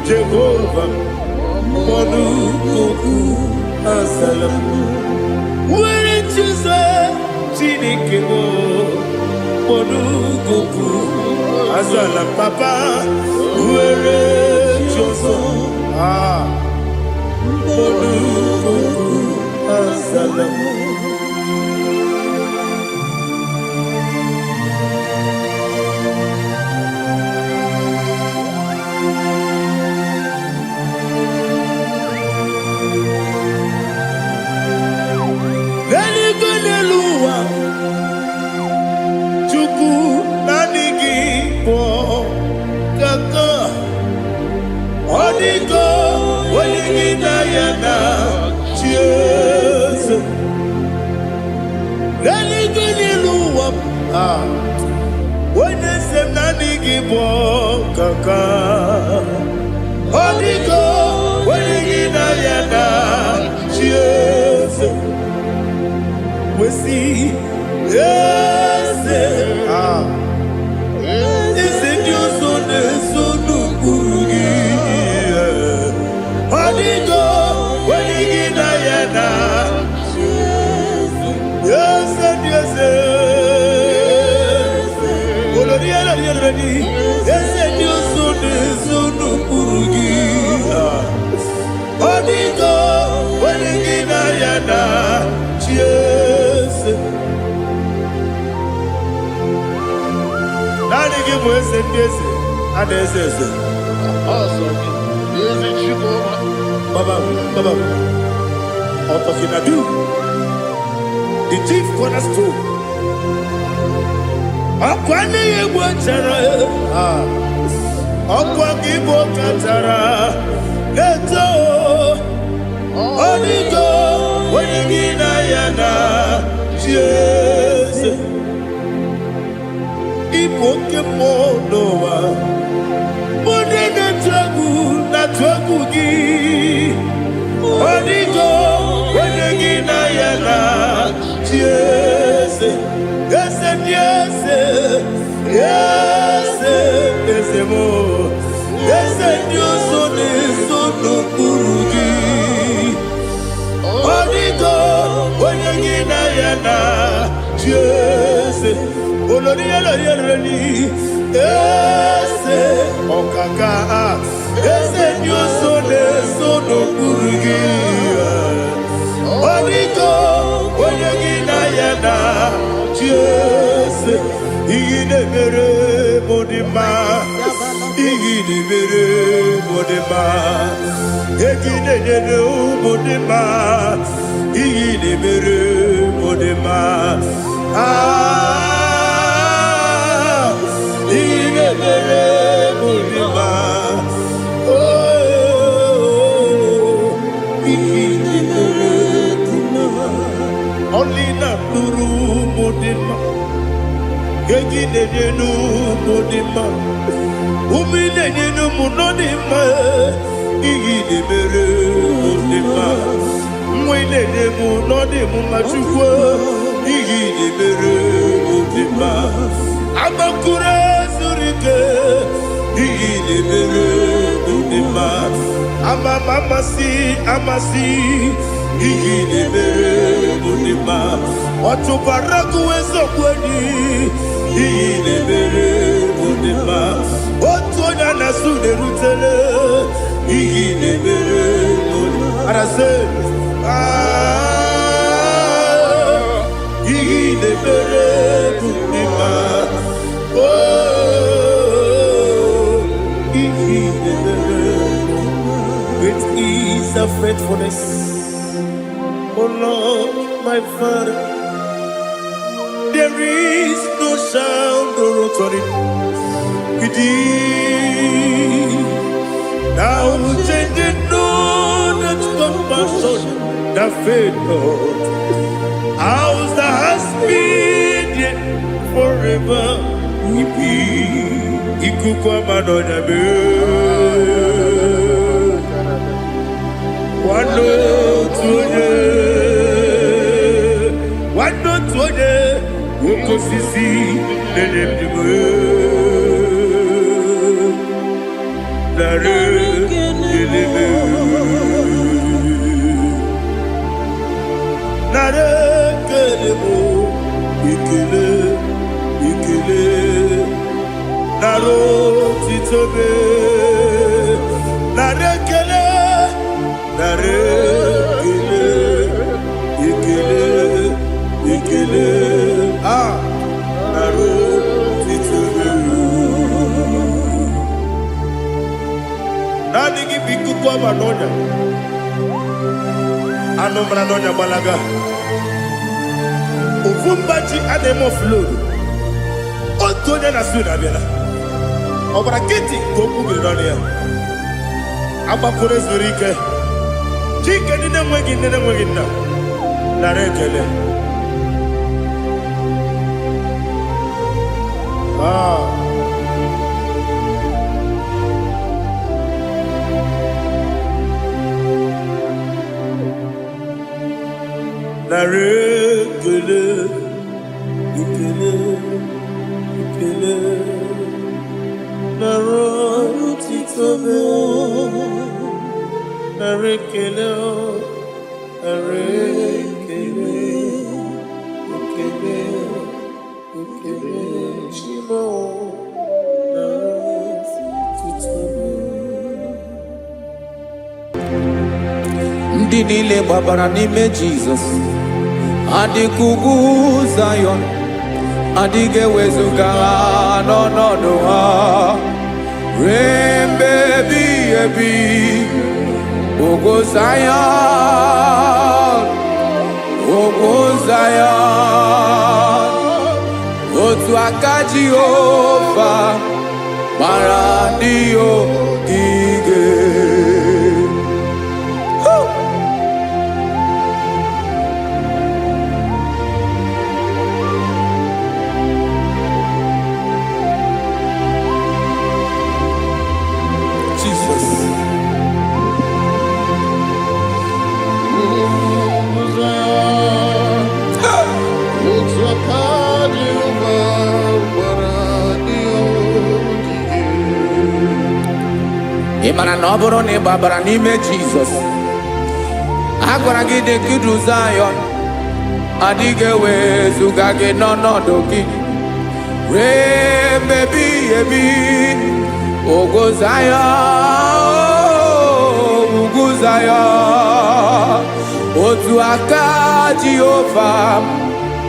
Jehova, mkpọrọ goku azala m. Nwere chi ọzọ, Chineke m, mkpọrọ goku azala m. Papa, nwere chi ọzọ. Ah. Kpọrọ oku azala m. N'eluigwe, n'elu ụwa, Chukwu, naanị gị bụ kaka. Ọ dịgo onye gị na ya na chi eze. N'eluigwe, n'elu ụwa, ah, onye eze m, naanị gị bụ kaka. Ọ dịgo onye gị na ya na chi eze. Wesi eze, ah, eze ndị ọzọ na-eso n'ụkpụrụ gị. Ọ dịgo onye gị na ya na eze ndị eze. Olori elori elori, eze ndị ọzọ na-eso n'ụkpụrụ gị. Ọ dịgo onye gị na ya na chi eze. Naanị gị bụ eze ndị eze a na-eze eze.
Ọsọ gị, ezi Chukwu ọma.
Baba, Baba, Otokinadu, the chief cornerstone. Ọkwa nne ya egbu chara, ọkwa gị bụ kachara na-eto. Ọ dịgo onye gị na ya na chi eze. Ịbụ oke mmụọ n'ụwa. Onye na-atụ egwu na-atụ egwu gị. Ọ dịgo onye gị na ya na chi eze. Eze ndị eze, eze, eze m, eze ndị ọzọ na-eso n'okpuru gị. Ọ dịgo onye gị na ya na chi eze. Olori elori elori, eze ọkaka, eze ndị ọzọ na-eso n'okpuru gị. Ọ dịgo onye gị na ya na chi eze. Ihe na-emere m dị mma, ihe na-emere m dị mma, ego ị na-enyere m dị mma, ihe na-emere m dị mma. Ah, ihe na-emere m dị mma. Oh, ihe na-emere dị mma. Ọlị na-atụrụ m dị mma. Ego ị na-enyenu m dị mma. Ume ị na-enyenu m nọ dị mma. Ihe ị na-emere m dị mma. Nwa ị na-enye m nọ dị m mma, Chukwu. Ihe ị na-emere m dị mma. Agbakụrụ zuru ike. Ihe ị na-emere m dị mma. Ama m amasị amasị. Ihe ị na-emere m dị mma. Ọ chụbara gị eziokwu enyi. Ihe ị na-emere m dị mma. Otu onye a na-asụ na-erutele. Ihe ị na-emere m dị mma. Arasị, ah, ihe ị na-emere m dị mma. Oh, ihe ị na-emere m. Great is thy faithfulness, O Lord, my Father. There is no shadow of turning with thee. Thou changest not thy compassions, they fail not. As thou hast been, yea, forever will be. Ikuku ama n'ọnya mee. Nwanne otu onye, nwanne otu onye, oke osisi na-enye ndụ m. Narị ekele m. Narị ekele m, ekele, ekele, narị otito m, narị ekele, narị. gbaba n'ọnya. Anụ mara n'ọnya gbalaga. Ofu mba ji a na-eme offload. Otu onye na Sweden abịala. Ọ gbara nkịtị ka okwu biri n'ọnụ ya. Agbakọrọ ezuru ike. Chike ndị na-enweghị nne na-enweghị nna. Nara ekele. Ah. Nara ekele, ekele, ekele. Nara otito m. Nara ekele, nara ekele, ekele, ekele. Chi m o, nara otito m.
Ndị niile gbabara n'ime Jizọs adịka ugwu Zayọn, adịghị ewezuga ha n'ọnọdụ ha ruo mgbe ebighị ebi. Ugwu Zayọn, ugwu Zayọn, otu aka Jehova gbara ndị ogige. Jesus.
Ugwu Zayọn, otu aka Jehova gbara ndị ogige.
Ị mara na ọ bụrụ na ị gbabara n'ime Jizọs, a gwara gị dị ka idu Zayọn, adịghị ewezuga gị n'ọnọdụ gị ruo mgbe ebighị ebi. Ugwu Zayọn, ugwu Zayọn, otu aka Jehova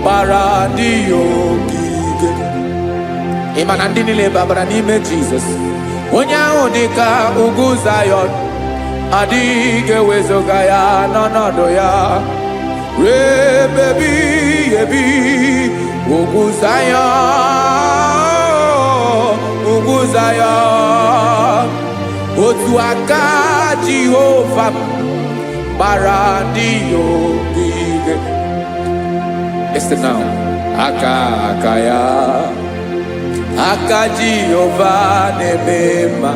gbara ndị ya ogige. Ị ma na ndị niile babara n'ime Jizọs, onye ahụ dị ka ugwu Zayọn, adịghị ewezuga ya n'ọnọdụ ya ruo ebe ebighị ebi. Ugwu Zayọn, ugwu Zayọn, otu aka Jehova gbara ndị ya ogige. Listen now. Aka aka ya, aka Jehova na-eme mma.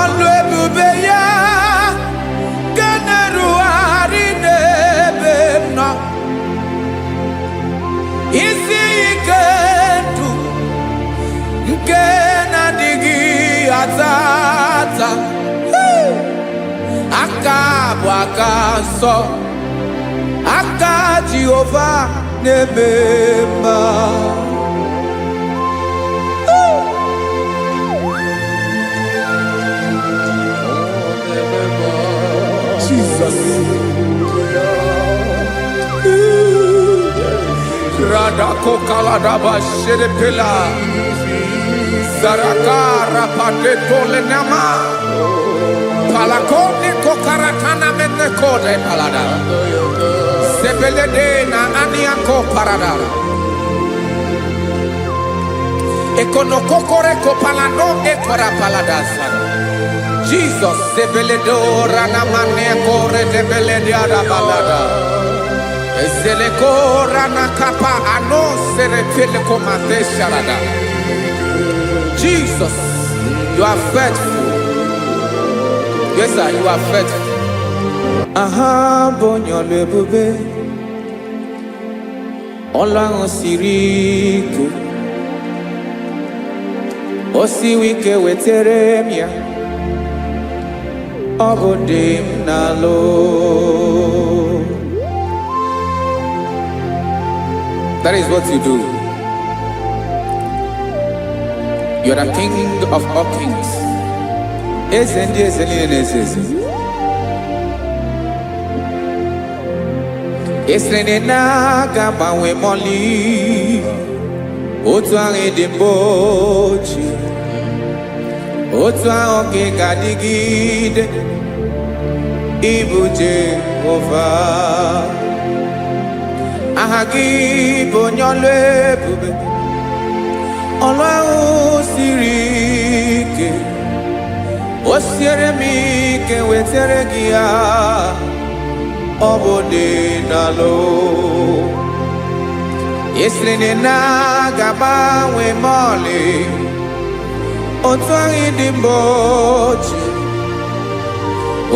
Ọlụ ebube ya nke na-erugharị n'ebe m nọ, isi ike ndụ nke na-adịghị ata ata. Aka bụ aka nsọ, aka Jehova na-eme mma.
Ọ na-eme mma.
Jesus. Radako kaladaba shedepela. Zaraka rapate tolenama. Palakone kokaratana mene kode palada. Sebelede na aniako parada. Ekonokokore kopalano ekora palada sana. Jesus sebeledo ranamane kore debelede arabalada. Ezeleko ranakapa ano seretele komate sharada. Jesus, you are faithful. Yes, sir, you are faithful. Aha bụ onye ọlụ ebube, ọlụ ahụ siri ike, o siwi ike wetere m ya, ọ bụ dị m n'alụ. That is what you do. You are the king of all kings. Eze ndị eze niile na-eze eze. Esiri na aga agbanwe mọlị otu ahụ dị mbụ ochie. Otu ahụ ka ị ga-adịgide, ịbụ Jehova. Aha gị bụ onye ọlụ ebube, ọlụ ahụ siri ike, o siere m ike wetara gị ya, ọ bụ dị n'alụ. Ị sịrị na ị na-aga agbanwe ma ọlị, otu ahụ dị mbụ ochie,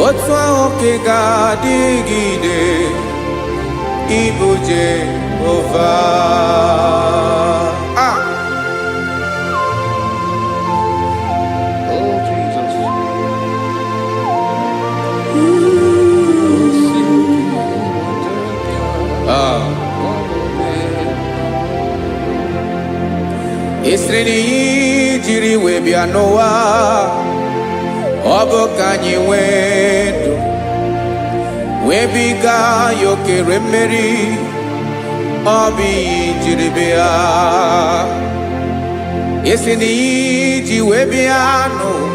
otu ahụ ka ị ga-adịgide, ịbụ Jehova. Ah!
Oh, Jesus.
Ah. Ị sịrị na ihe jiri wee bịa n'ụwa, ọ bụ ka anyị nwee ndụ, wee biga ya okere mmeri, ọ bụ ihe jiri bịa. Ị sị na ihe ji wee bịa n'ụwa,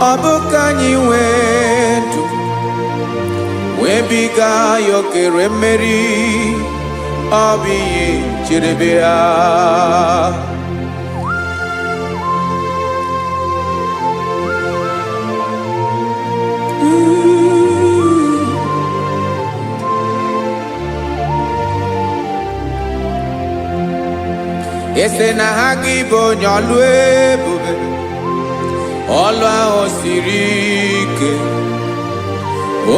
ọ bụ ka anyị nwee ndụ, wee biga ya okere mmeri, ọ bụ ihe jiri bịa. Ị sị na ha gị bụ onye ọlụ ebube, ọlụ ahụ siri ike,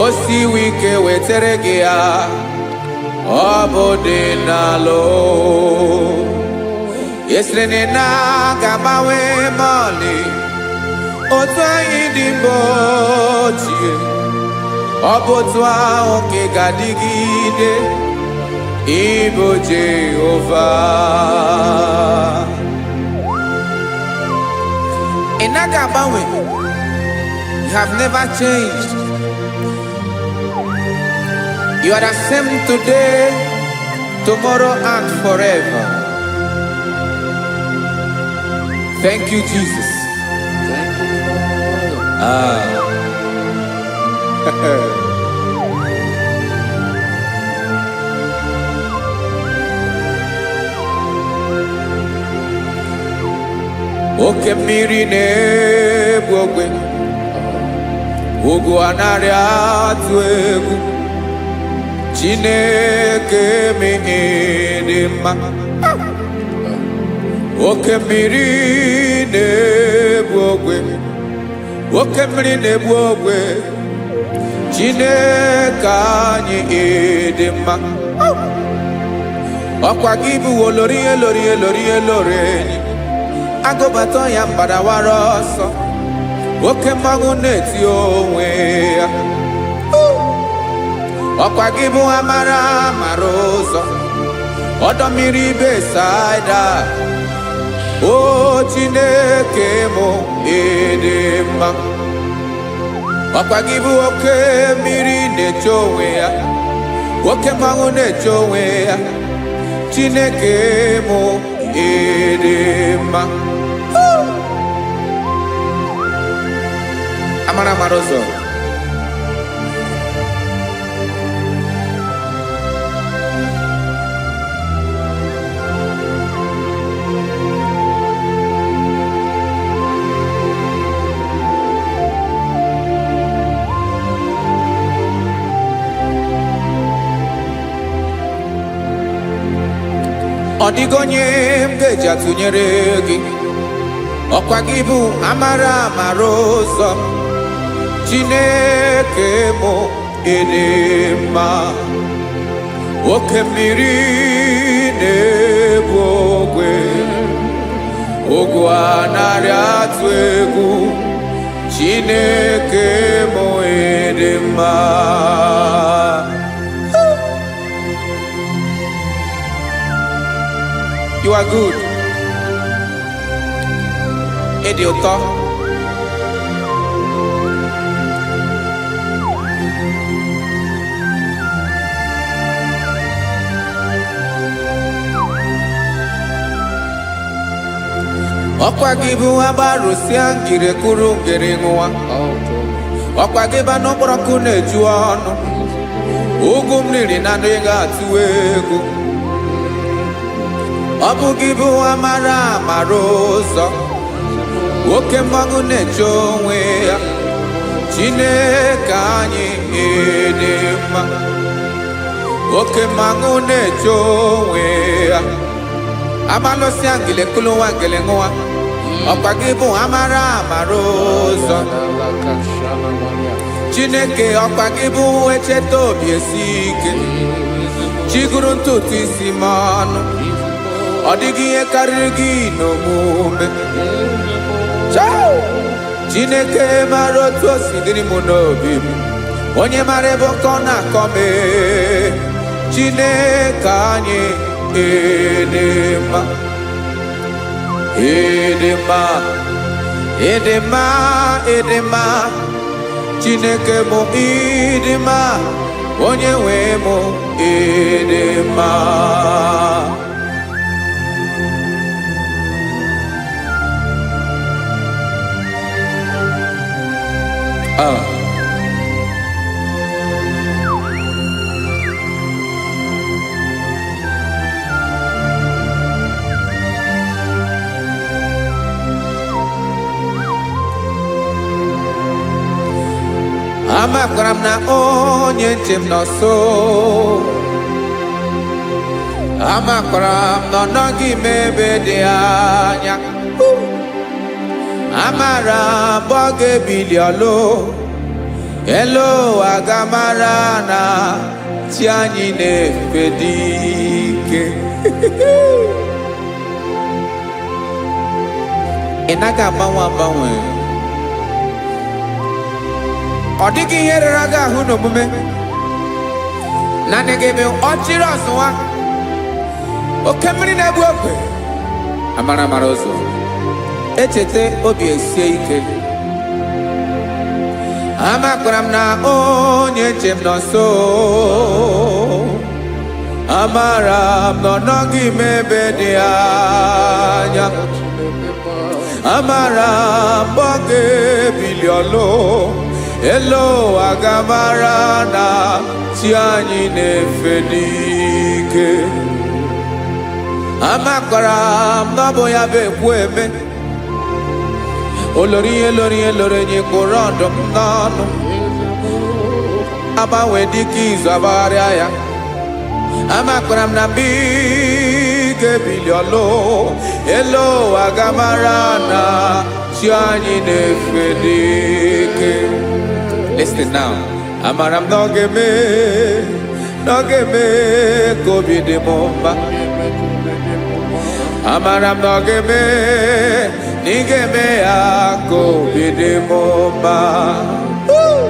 o siwi ike wetara gị ya, ọ bụ dị n'alụ. Ị sịrị na ị na-aga agbanwe ma ọlị, otu anyị dị mbụ ochie, ọ bụ otu ahụ ka ị ga-adịgide, ịbụ Jehova. Ị naghị agbanwe. You have never changed. You are the same today, tomorrow, and forever. Thank you, Jesus.
Thank you, Lord.
Ah. Oke mmiri na-egbu ogwe, ugwu anaghị atụ egwu, Chineke dị mma. Oke mmiri na-egbu ogwe, oke mmiri na-egbu ogwe, Chineke anyị dị mma. Ọkwa gị bụ olori elori elori elori enyi, agụbata ya mbadawara ọsọ, oke mmanwụ na-eti onwe ya. Ọkwa gị bụ amara mara ụzọ, ọdọ mmiri Besaida, o Chineke mụ ịdị mma. Ọkwa gị bụ oke mmiri na-eche onwe ya, oke mmanwụ na-eche onwe ya, Chineke mụ ịdị mma. Amara mara ụzọ. Ọ dịghị onye m ga-eji atụnyere gị. Ọkwa gị bụ amara amara ụzọ, Chineke mụ ịdị mma. Oke mmiri na-ebu ogwe, ogwu anaghị atụ egwu, Chineke mụ ịdị mma. You are good. Ịdị ụtọ. Ọkwa gị bụ agbarụsịa ngiri kwuru ngiri ṅụwa. Ọkwa gị bụ anụ kpọrọ ọkụ na-eju ọnụ. Ugwu m riri na ndụ ị ga-atụ egwu. Ọ bụ gị bụ amara amara ụzọ. Oke mmanwụ na-eche onwe ya. Chineke anyị ịdị mma. Oke mmanwụ na-eche onwe ya. Amalụsịa ngele kulu nwa ngele ṅụwa. Ọkwa gị bụ amara amara ụzọ. Chineke, ọkwa gị bụ echeta obi esi ike. Chiguru ntutu isi m ọnụ. Ọ dịghị ihe karịrị gị n'omume. Chao! Chineke mara otu o si dịrị m n'obi m. Onye mara ebe ọkọ na-akọ m ee. Chineke anyị ịdị mma. Ịdị mma, ịdị mma, ịdị mma. Chineke mụ ịdị mma. Onye nwe mụ ịdị mma. Ah. Amakwara m na onye nche m nọ nso. Amakwara m na ọ nọghị m ebe dị anya. Amara m ọ ga-ebili ọlụ. Elu ụwa ga-amara na chi anyị na-efe dị ike. Ị naghị agbanwe agbanwe. Ọ dịghị ihe rere gị ahụ n'omume. Naanị gị bụ ọchịrị ọzụwa. Oke mmiri na-egbu ogwe. Amara amara ụzọ. Echeta obi esie ike. Amakwara m na onye nche m nọ nso. Amara m na ọ nọghị m ebe dị anya. Amara m ọ ga-ebili ọlụ. Elu ụwa ga-amara na chi anyị na-efe n'ike. Amakwara m na ọ bụ ya bụ ekwu eme. Olori ihe lori ihe lori enyi kpụrụ ọdụm n'ọnụ. Agbanwe dịka izu agbagharịa ya. Amakwara m na mgbe ị ga-ebili ọlụ. Elu ụwa ga-amara na chi anyị na-efe n'ike. Listen now. Amara m na ọ ga-eme, na ọ ga-eme ka obi dị m mma. Amara m na ọ ga-eme, na ị ga-eme ya ka obi dị m mma. Woo!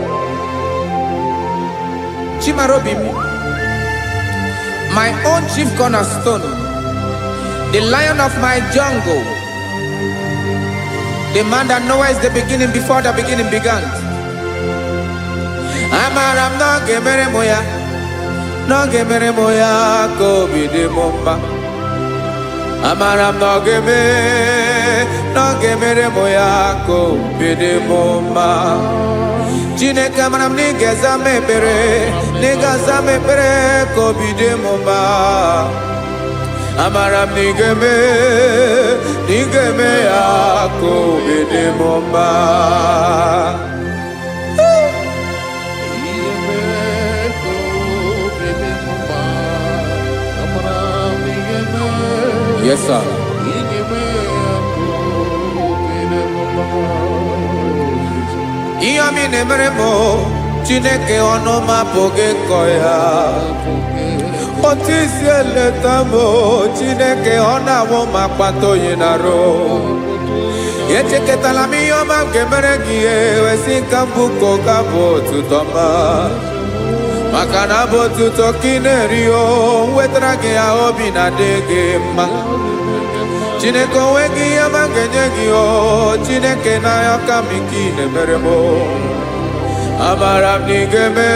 Chimarobi m, my own chief cornerstone, the lion of my jungle, the man that knows the beginning before the beginning began. Amara m na ọ ga-emere m ya, na ọ ga-emere m ya ka obi dị m mma. Amara m na ọ ga-eme, na ọ ga-emere m ya ka obi dị m mma. Chineke, amara m na ị ga-aza m ekpere, na ị ga-aza m ekpere ka obi dị m mma. Amara m na ị ga-eme, na ị ga-eme ya ka obi dị m mma. Yes, sir. Ihe ọma ị na-emere m o, Chineke, ọnụ m apụghị ịkọ ya. Otu isi eleta m o, Chineke, ọ na-awụ m akpata oyi na-arụ. Echekọtala m ihe ọma m ga-emere gị, ewesị ka mbụ ka ọ ga-abụ otuto ma maka na abụ otuto ka ị na-eri o wetara gị ya, obi na-adị gị mma. Chineke, onwe gị ihe ọma m ga-enye gị o Chineke, n'anya ka m ike ị na-emere m o. Amara m na ị ga-eme,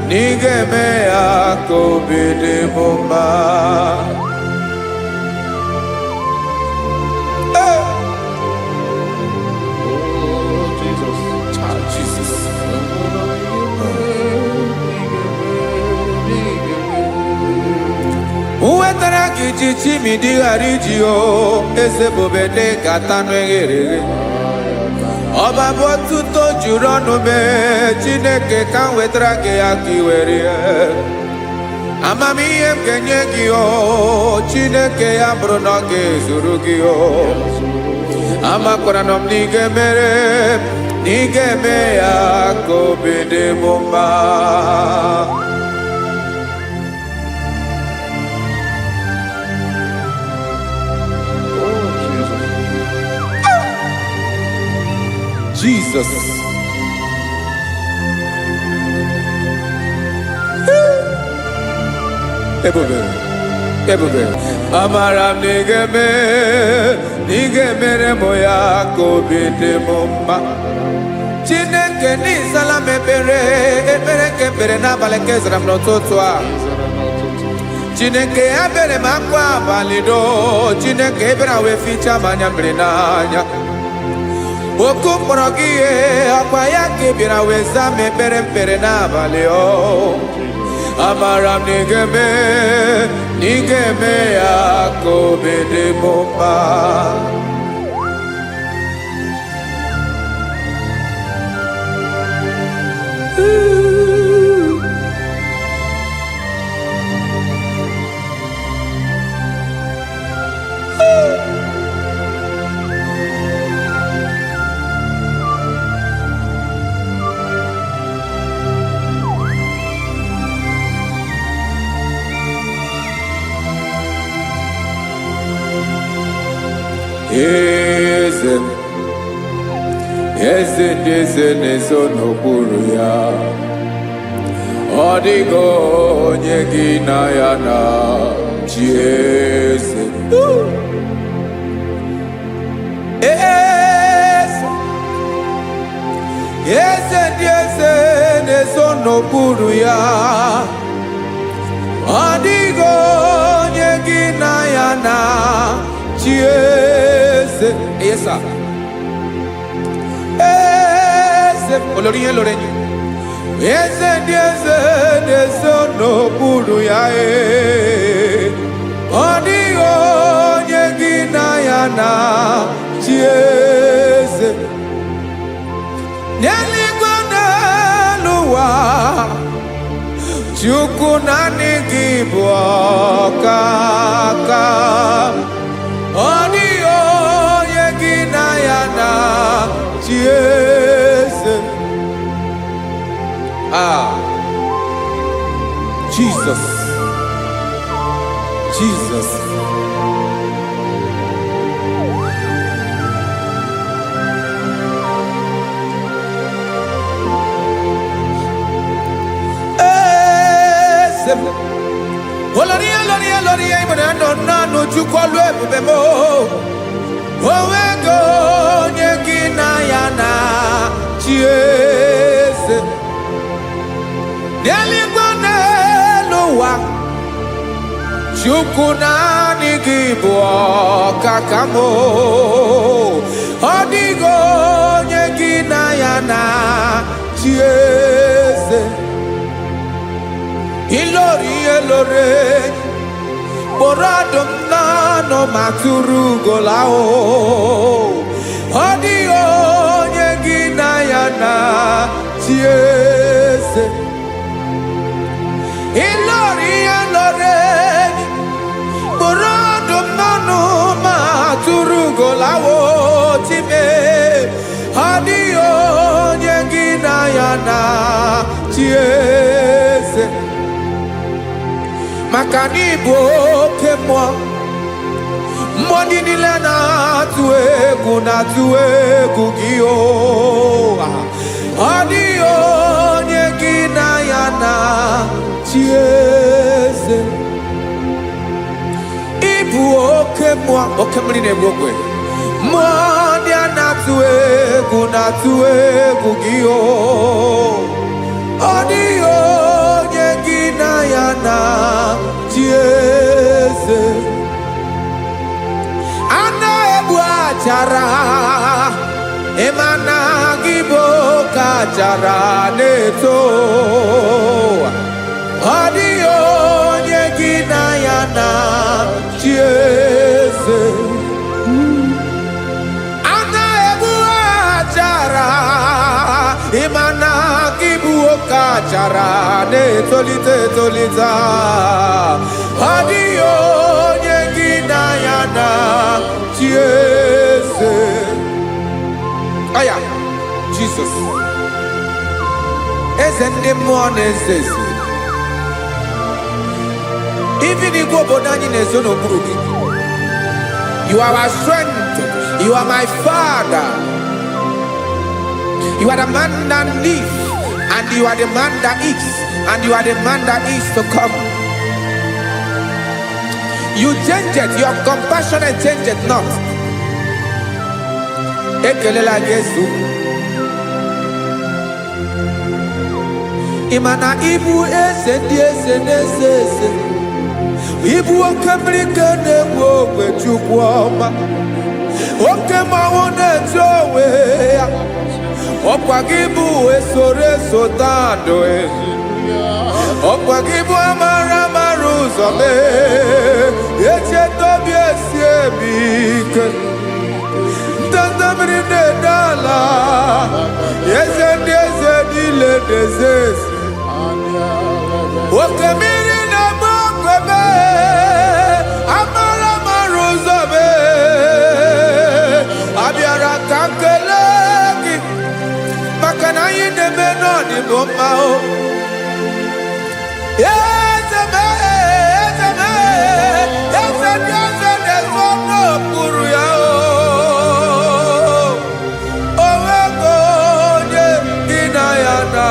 na ị ga-eme ya ka obi dị m mma. Ee! Gị ji chimidi ghara iji o eze bube dị ka tanụ eghere eghe. Ọba bụ ọtụtụ juru ọnụ mee Chineke ka m wetara gị ya ka ị were ya. Amamihe m ga-enye gị o Chineke ya bụrụ na ọ ga-ezuru gị o. Amakwara na m na ị ga-emere na ị ga-eme ya ka obi dị m mma.
Oh, Jesus.
Jesus. Ebube, ebube. Amara m na ị ga-eme, na ị ga-emere m ya ka obi dị m mma. Chineke n'ịzala m ekpere, ekpere nke ekpere n'abalị nke zara m n'ụtụtụ a. Chineke ebere m akwa abalị doo, Chineke ebere wee fichaa m anya mmiri n'anya. Oku mkpọrọ gị ihe ọkwa ya ka ị bịara wee zaa m ekpere mkpere n'abalị o. Amara m na ị ga-eme, na ị ga-eme ya ka obi dị m mma. Eze m, eze ndị eze na-ezo n'okpuru ya. Ọ dịghị onye gị na ya na chi eze. Eze, eze ndị eze na-ezo n'okpuru ya. Ọ dịghị onye gị na ya na chi eze. Yes, sir. Eze, olórí yẹn lórí yẹn. Eze ndị eze na-ezo n'okpuru ya ee. Ọ dịghị onye gị na ya na chi eze. N'eluigwe n'elu ụwa, Chukwu naanị gị bụ ọkaka. Ọ dịghị onye gị na ya na chi eze. Ah, Jesus, Jesus. Eze m. Olórí olórí olórí ìmọ̀ràn nọ nánú Chukwu ọlụ ebube m. Onwego onye gị na ya na chi eze. N'eluigwe n'elu ụwa, Chukwu naanị gị bụ ọkaka m. Ọ dịghị onye gị na ya na chi eze. Ilori elore, kpọrọ ọdụm n'ọnụ ma tụrụ ugola o. Ọ dịghị onye gị na ya na chi eze. Ilori elore, kpọrọ ọdụm n'ọnụ ma tụrụ ugola o chime. Ọ dịghị onye gị na ya na chi eze. Maka na ịbụ oke mmụọ, mmụọ ndị niile na-atụ egwu na-atụ egwu gị o. Ọ dịghị onye gị na ya na chi eze. Ịbụ oke mmụọ, oke mmiri na-egbu ogwe. Mmụọ ndị a na-atụ egwu na-atụ egwu gị o. Ọ dịghị onye gị na ya na chi eze. A na-egbu achara, ịma na gị bụ oke achara na-eto. Ọ dịghị onye gị na ya na tolitara na-etolite etolite. Ọ dịghị onye gị na ya na chi eze. Aya, Jizọs, eze ndị mmụọ na-eze eze. Even igwe obodo anyị na-ezo n'okpuru gị. You are our strength. You are my father. You are the man that lives, and you are the man that is, and you are the man that is to come. You change it, your compassion change it not. Ekelela Jesu. Ị ma na ịbụ eze ndị eze na-eze eze. Ịbụ oke mmiri ka na-egbu ogwe, Chukwu ọma. Oke mmanwụ na-eto onwe ya. Ọkwa gị bụ esoro eso tando. Ọkwa gị bụ amara mara ụzọ mee. Echeta obi esi emi ike. Ndanda mmiri na-ede ala. Eze ndị eze niile na-eze eze. Oke mmiri na-agba ogwe mee. Amara mara ụzọ mee. Abịara ka m kelee gị maka na anyị na-eme n'ọdịbụ mma o. Eze mee, eze mee, eze ndị eze na-ezo n'okpuru ya o. O nwego onye gị na ya na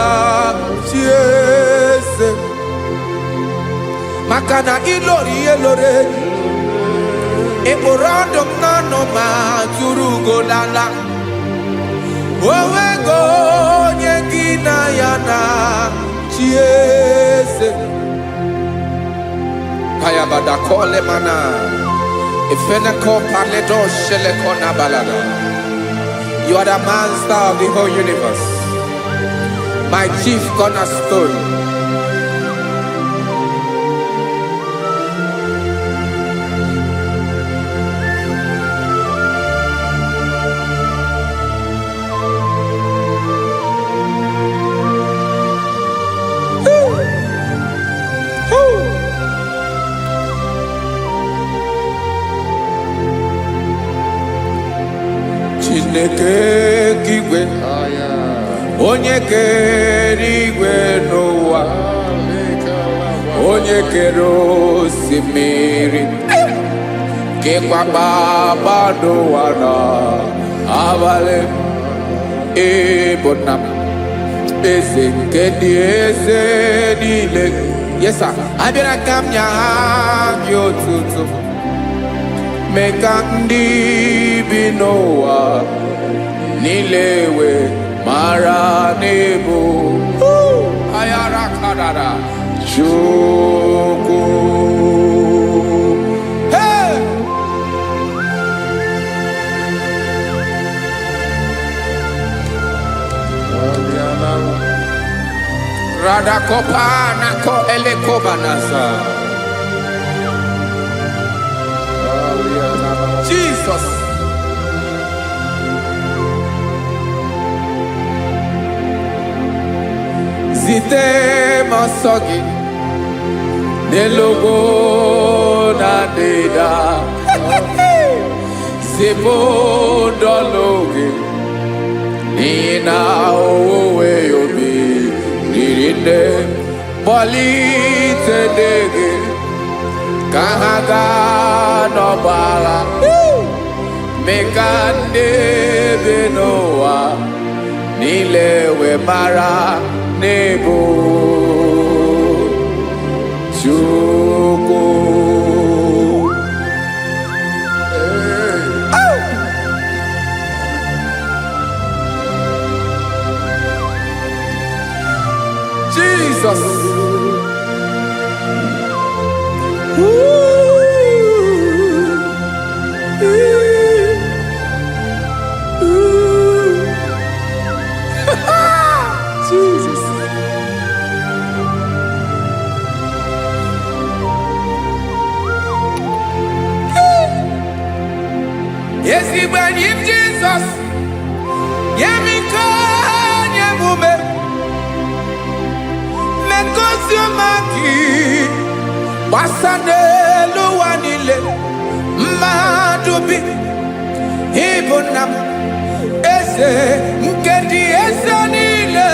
chi eze. Maka na ilori ihe loro enyi. Ị kpụrụ ọdụm n'ọnụ ma tụrụ ugo lala. O nwego onye gị na ya na chi eze. Kayabada kole mana. Ifeneko paledo sheleko na balada. You are the master of the whole universe. My chief cornerstone. Woo. Chineke igwe, onye kere igwe n'ụwa, onye kere osimiri, kekwa kpakpando ụwa na abalị, ịbụ nna m, eze nke ndị eze niile. Yes sir. Abịara ka m nye ha gị otuto, mee ka ndị bi n'ụwa niile wee mara n'ịbụ ayara kadara Chukwu. Hey! Radakopa nako elekobanasa. Jesus. Zite m ọsọ gị n'elu ugwu na ndịda. Zipụ ndọlụ gị n'ihi na owuwe obi riri nne. Kpọlite ndị gị ka ha gaa n'ọgbọ agha. Mee ka ndị bi n'ụwa niile wee mara n'ịbụ Chukwu.
Hey.
Jesus. Ooh, ooh, ooh. Jesus. Ezigbo enyi m Jizọs, nye m ike, nye m ume. Ozi ọma gị gbasa n'elu ụwa niile. Mmadụ bi ịbụ nna m, eze nke ndị eze niile.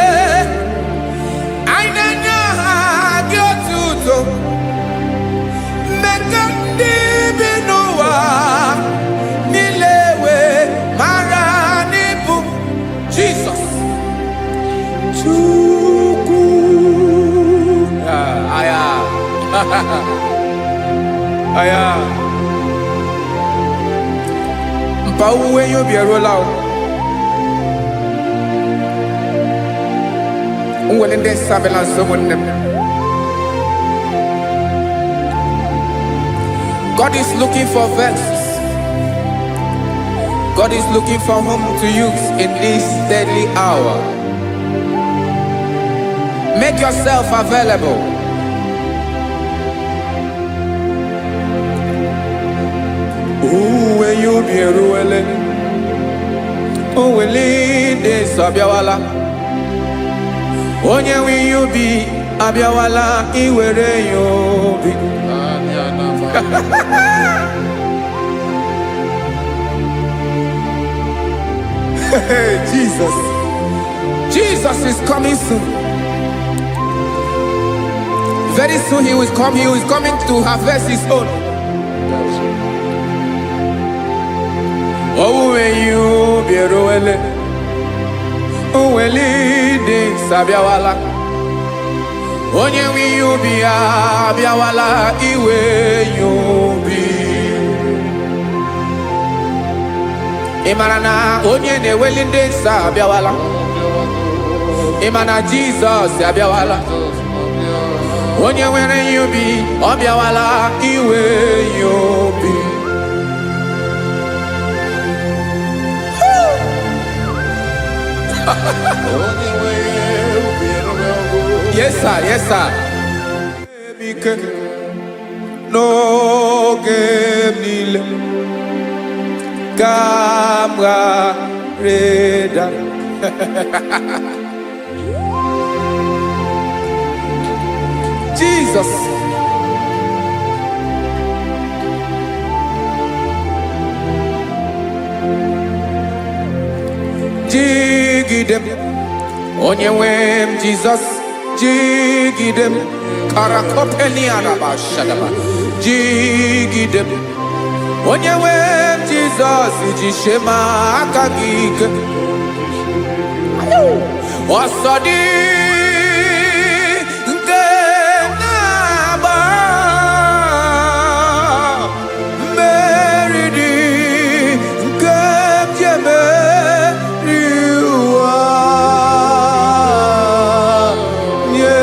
Anyị na-enye aha gị otuto. Mmekọ ndị bi n'ụwa niile wee mara n'ịbụ Jizọs Chukwu. Ah, aya aya mpa, owuwe ihe ubi eruola o. Nwere ndị nsọ abịala nso, ụmụnne m. God is looking for vessels. God is looking for whom to use in this deadly hour. Make yourself available. Owuwe ihe ubi eruwele. Owele ndị nsọ abịawala. Onye nwe ihe ubi abịawala iwere ya obi.
Anya na ma.
Hey, Jesus. Jesus is coming soon. Very soon he will come. He is coming to harvest his own.
That's it.
Owuwe ihe ubi eruwele. Owele ndị nsọ abịawala. Onye nwe ihe ubi ya abịawala iwe ya obi. Ị mara na onye na-eweli ndị nsọ abịawala? Ị ma na Jizọs abịawala? Onye nwere ihe ubi, ọ bịawala iwe ya obi.
Onye nwe ubi eruwego.
Yes sir, yes sir. Ike n'oge m niile ka m ghara ịda. Jesus. Jigide m, onye nwe m Jizọs, jigide m. Karakopeniarabashadaba. Jigide m, onye nwe m Jizọs, jisie m aka gị ike. Ọsọ dị nke na-agba, mmeri dị nke m ji emeri ụwa. Nye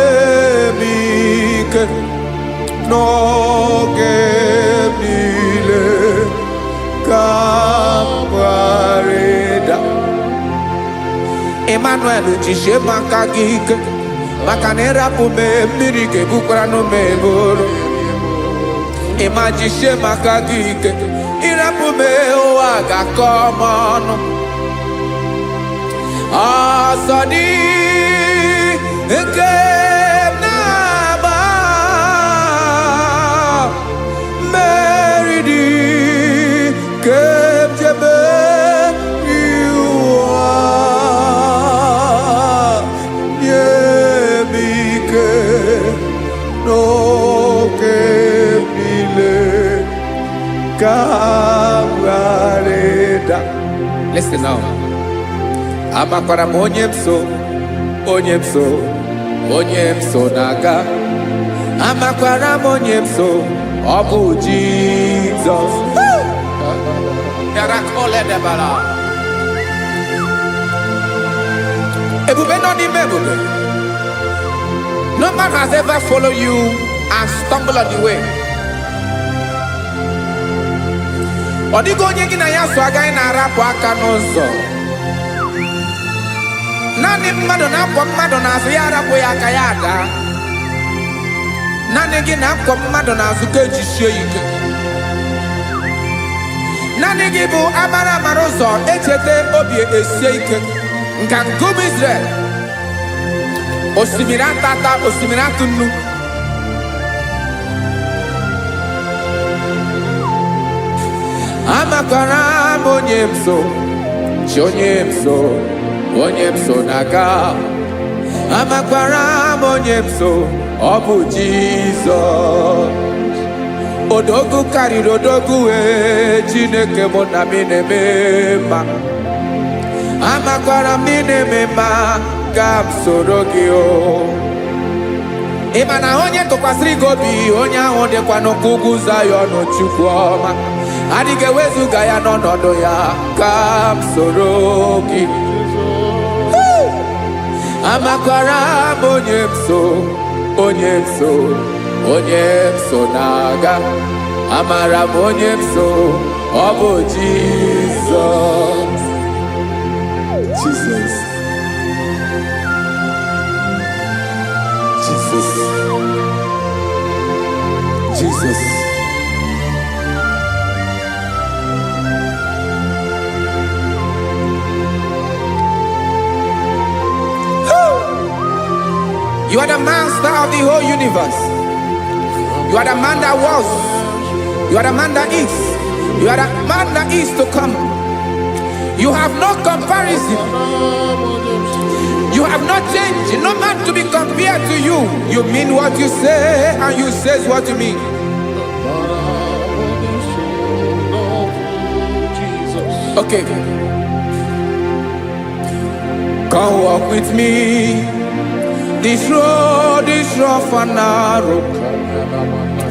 m ike n'oge m niile ka m ghara ịda. Emmanuel, jisie m aka gị ike, maka na ịrapụ m, mmiri ga-ebukwara m eburu. Ịma, jisie m aka gị ike. Ịrapụ m, ụwa ga-akọ m ọnụ. Ọsọ dị nke m na-agba, mmeri dị nke m ji emeri ụwa. Nye m ike n'oge m niile ka m ghara ịda. Listen now. Amakwara m onye m so, onye m so, onye m so na-aga. Amakwara m onye m so, ọ bụ Jizọs. Yarakoledebara. Ebube nọ n'ime ebube. No man has ever followed you and stumbled on the way. Ọ dịghị onye gị na ya so agaghị na-arapụ aka n'ụzọ. Naanị mmadụ na-akwọ mmadụ n'azụ ya arapụ ya aka, ya ada. Naanị gị na-akwọ mmadụ n'azụ ka ejisie ya ike. Naanị gị bụ amara amara ụzọ echeta obi esie ike nka nkume Israel. Osimiri atata, osimiri atụ nnu. Amakwara m onye m so, chi onye m so, onye m so na-aga. Amakwara m onye m so, ọ bụ Jizọs. Odogwu karịrị odogwu wee, Chineke mụ na m na-eme mma. Amakwara m ị na-eme mma, ka m soro gị o. Ị ma na onye tụkwasịrị gị obi, onye ahụ dịkwa n'ụkwụ ugwu Zayọn. Chukwu ọma adịghị ewezuga ya n'ọnọdụ ya. Ka m soro gị. Amakwara m onye m so, onye m so, onye m so na-aga. Amara m onye m so, ọ bụ Jizọs. Jesus. Jesus. Jesus. You are the master of the whole universe. You are the man that was. You are the man that is. You are the man that is to come. You have no comparison. You have not changed. No man to be compared to you. You mean what you say, and you says what you mean.
Jesus.
Okay. Come walk with me. This road is rough and narrow.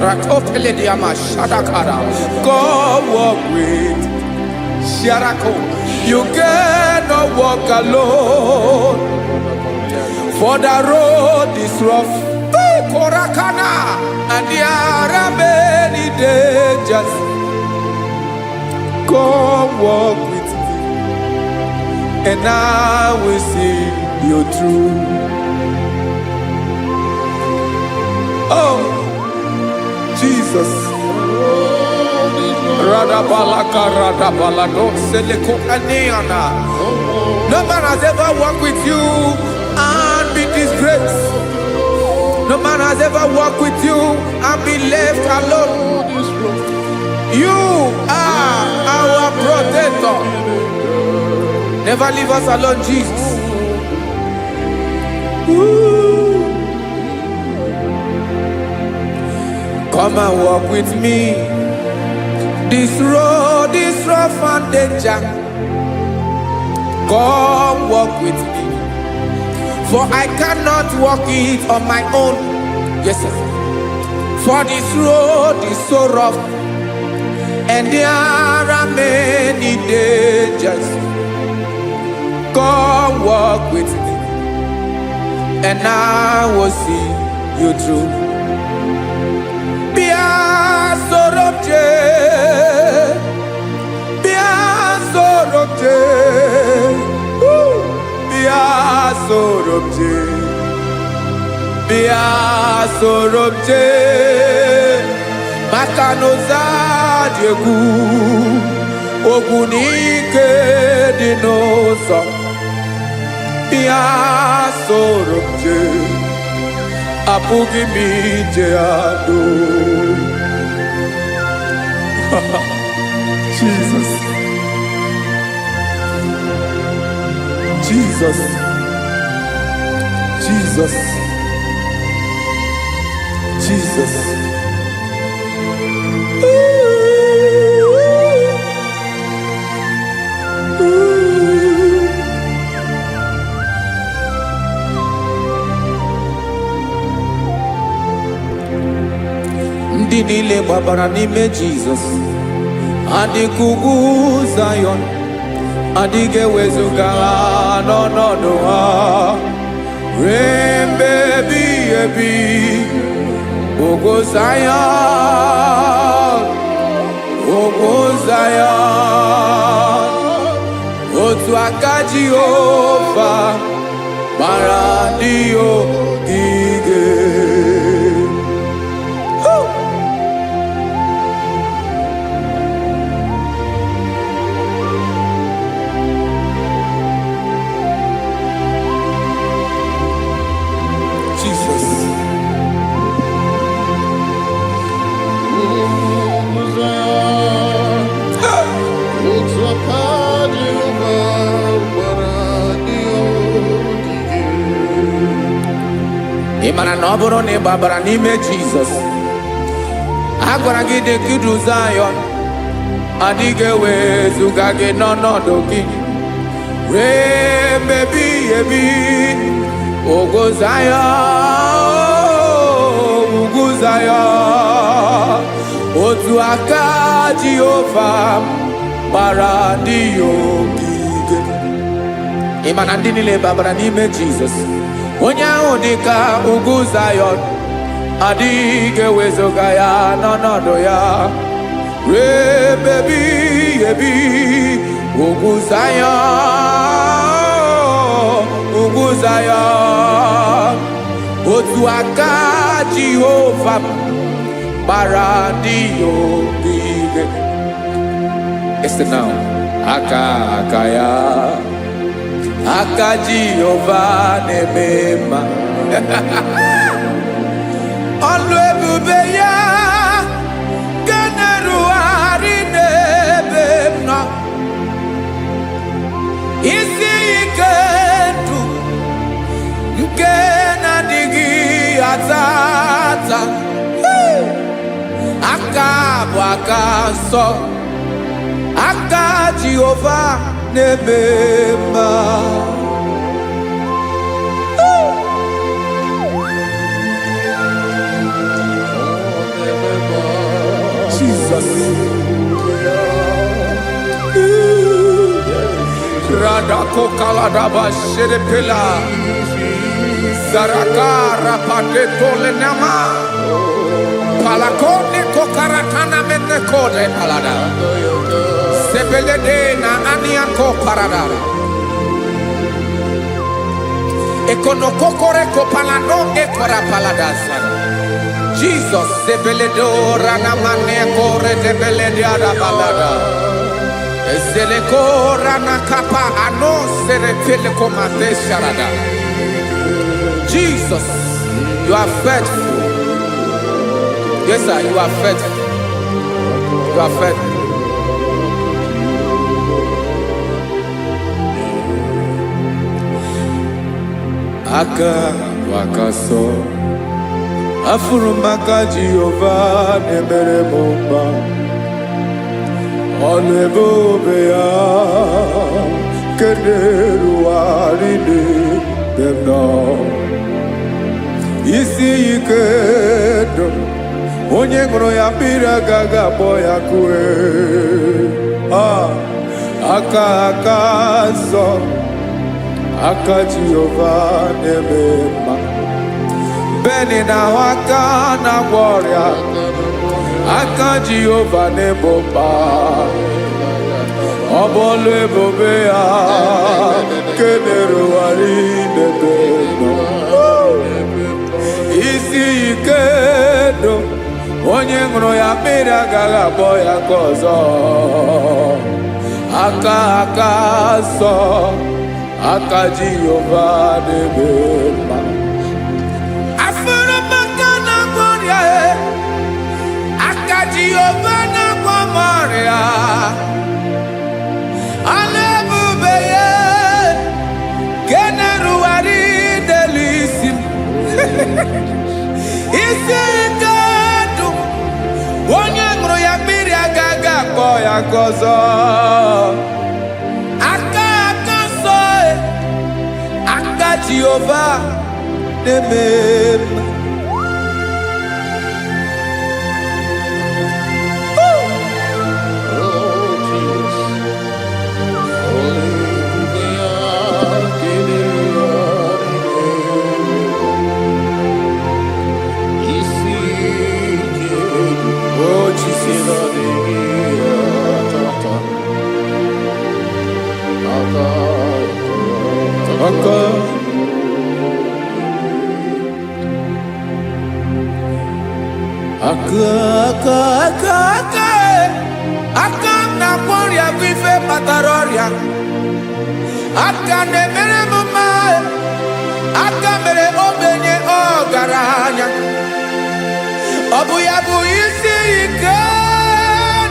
Rakopelediama shadakara. Come walk with Sharako. You cannot walk alone. For the road is rough. Hey, Korakana. And there are many dangers. Come walk with me, and I will see you through. Oh, Jesus. Radabalaka radabalado seleko aniana. No man has ever walked with you and be disgraced. No man has ever walked with you and be left alone. You are our protector. Never leave us alone, Jesus. Ooh. Come and walk with me. This road is rough and danger. Come walk with me. For I cannot walk it on my own. Yes, sir. For this road is so rough and there are many dangers. Come walk with me, and I will see you through. Bịa soro m jee, bịa soro m jee, woo! Bịa soro m jee, bịa soro m jee, maka na ụzọ a dị egwu, ogwu na ike dị n'ụzọ. Bịa soro m jee, apụghị m ije adụ. Jesus. Jesus. Jesus. Jesus. Ooh, ooh. Ndị niile gbabara n'ime Jizọs adịghị ugwu Zayọn, adịghị ewezuga ha n'ọnọdụ ha ruo mgbe ebighị ebi. Ugwu Zayọn, ugwu Zayọn, otu aka Jehova gbara ndị ogige. Mara na ọ bụrụ na ị gbabara n'ime Jizọs, a gwara gị dị ka idu Zayọn, adịghị ewezuga gị n'ọnọdụ gị wee mebi ebi. Ugwu Zayọn, ugwu Zayọn, otu aka Jehova gbara ndị ya ogige. Ị ma na ndị niile babara n'ime Jizọs, onye ahụ dị ka ugwu Zayọn, adịghị ewezuga ya n'ọnọdụ ya ruo ebi ebi. Ugwu Zayọn, ugwu Zayọn, otu aka Jehova gbara ndị ya ogige. Listen now. Aka aka ya, aka Jehova na-eme mma. Ọlụ ebube ya nke na-erugharị n'ebe m nọ. Isi ike ndụ nke na-adịghị ata ata. Aka bụ aka nsọ, aka Jehova na-eme mma. Jesus. Radako kaladaba shedepela. Zaraka rapate tolenama. Palakone kokaratana mene kode palada. Sebelede na aniako paradara. Ekonokokore kopalano ekora paladasa. Jesus sebeledo ranamane kore debelede balada. Ezeleko ranakapa ano serepele komate sharada. Jesus, you are faithful. Yes, sir, you are faithful. You are faithful. Aka bụ aka sọ, afụrụ m aka Jehova na-emere m mma. Ọlụ ebube ya nke na-erugharị n'ebe m nọ. Isi ike ndụ, onye ṅụrụ ya mmiri agaghị akpọ ya kue. Ah, aka aka nsọ, aka Jehova na-eme mma. Beni na-ahụ aka na-agwọ ọrịa, aka Jehova na-ebo mkpa. Ọ bụ ọlụ ebube ya nke na-erugharị n'ebe nọ. Isi ike ndụ, onye ṅụrụ ya mmiri agaghị akpọ ya ka ọzọ. Aka aka nsọ, aka Jehova na-eme mma. Afụrụ m aka na-agwọ ọrịa e, aka Jehova na-agwọ m ọrịa. Ọlụ ebube ya nke na-erugharị n'elu isi m. Isi ike ndụ, onye ṅụrụ ya mmiri agaghị akpọ ya ka ọzọ. Aka aka nsọ e, aka Jehova na-eme mma.
Oh, Jesus. Hallelujah. Isi ike
Oh Jesus.
na-adịghị atata. Aka
Aka aka aka aka aka e. Aka m na-agwọ ọrịa bụ ife kpatara ọrịa. Aka na-emere m mma e. Aka mere ogbenye ọgaranya. Ọ bụ ya bụ isi ike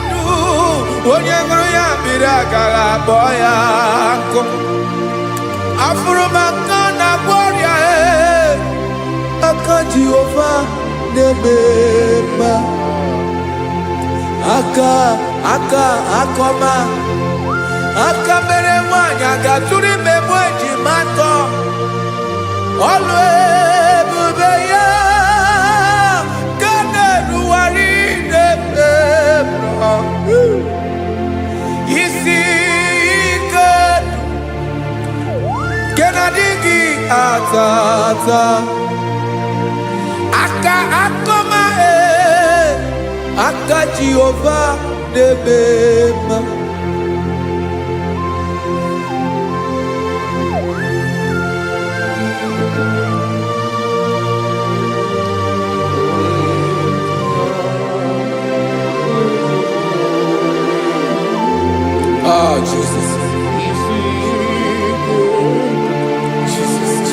ndụ, onye ṅụrụ ya mmiri agaghị akpọ ya nkụ. Afụrụ m aka na-agwọ ọrịa e, aka Jehova na-eme mma. Aka aka akọma aka mere nwanyị a ga-atụrụ ime mụ ejima atọ. Ọlụ ebube ya ka na-erugharị n'ebe m nọ. Isi ike nke na-adịghị ata ata. Aka akọma e, aka Jehova na-eme mma. Ah, Jesus, Jesus,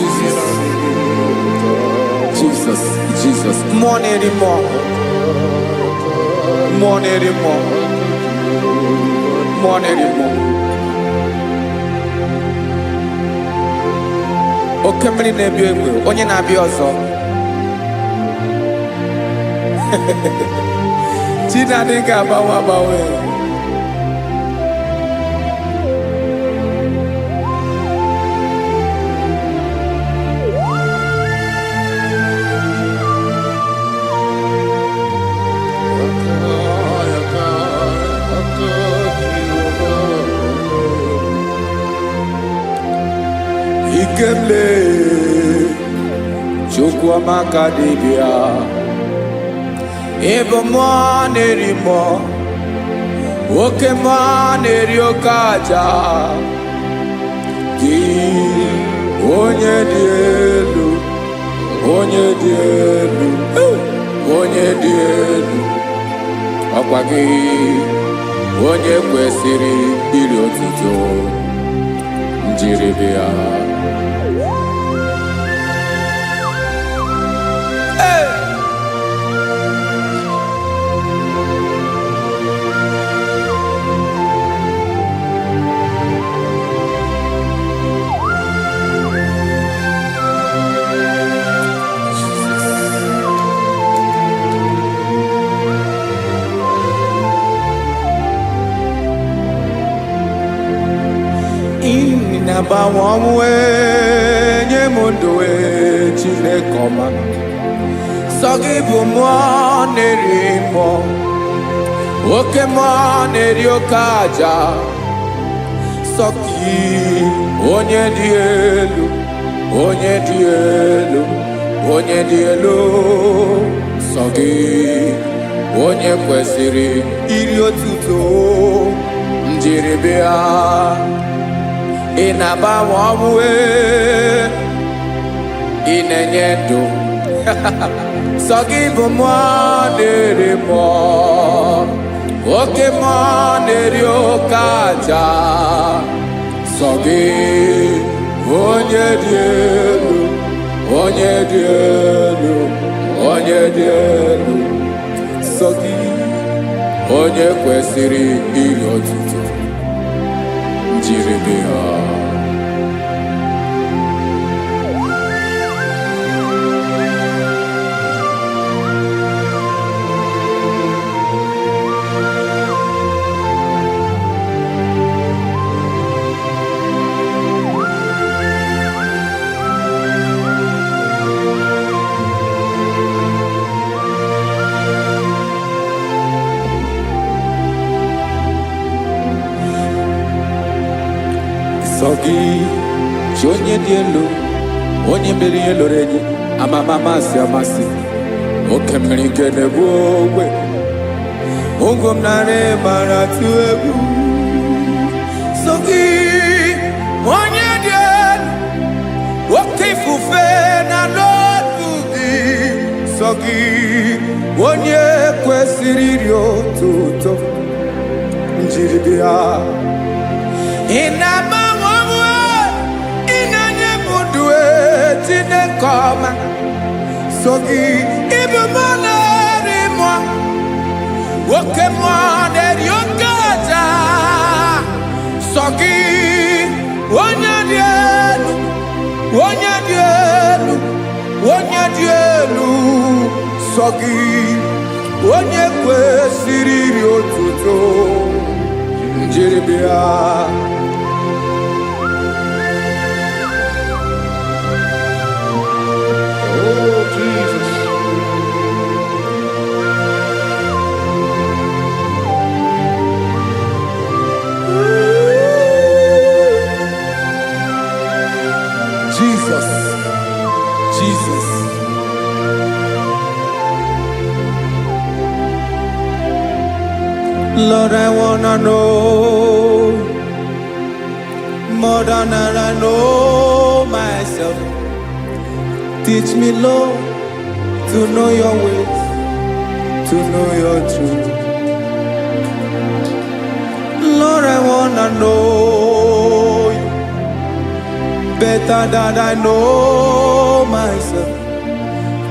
Jesus, Jesus, Jesus. Mmụọ na-eri mmụọ, mmụọ na-eri mmụọ, mmụọ na-eri mmụọ. Oke mmiri na-ebi egbe, onye na-abịa ọzọ. Chi na-adịghị agbanwe agbanwe. Ikemle Chukwuamaka dibịa. Ịbụ mmụọ na-eri mmụọ, oke mmụọ na-eri oke aja. Gị onye dị elu, onye dị elu, onye dị elu, ọkwa gị onye kwesịrị iri otuto njiribịa. Hey! Ị na-agbanwe ọnwụ ee, nye m ndụ ee, Chineke ọma. Sọ gị bụ mmụọ na-eri mmụọ, oke mmụọ na-eri oke aja. Sọ gị onye dị elu, onye dị elu, onye dị elu. Sọ gị onye kwesịrị iri otuto njiribịa. Ị na-agbanwe ọnwụ ee, ị na-enye ndụ. Sọ gị bụ mmụọ na-eri mmụọ, oke mmụọ na-eri oke aja. Sọ gị onye dị elu, onye dị elu, onye dị elu. Sọ gị onye kwesịrị iri otuto njiribịa. Sọ gị chi onye dị elu, onye mere ihe lụrụ enyi, amama amasị amasị, oke mmiri nke na-egbu ogwe, ụgwọ m narị mara tụ egwu. Sọ gị onye dị elu, oke ifufe na n'otu gị. Sọ gị onye kwesịrị iri otuto njiribịa. Ị na-agbanwe ọnwụ, ị na-enye m ndụ e, Chineke ọma. So gị ịbụ mmụọ na-eri mmụọ, oke mmụọ na-eri oke aja. Sọ gị onye dị elu, onye dị elu, onye dị elu. sọ gị, onye kwesịrị iri otuto njiri bịa.
Oh, Jesus.
Jesus, Jesus. Lord, I wanna know more than I know myself. Teach me, Lord, to know your ways, to know your truth. Lord, I wanna know you better than I know myself.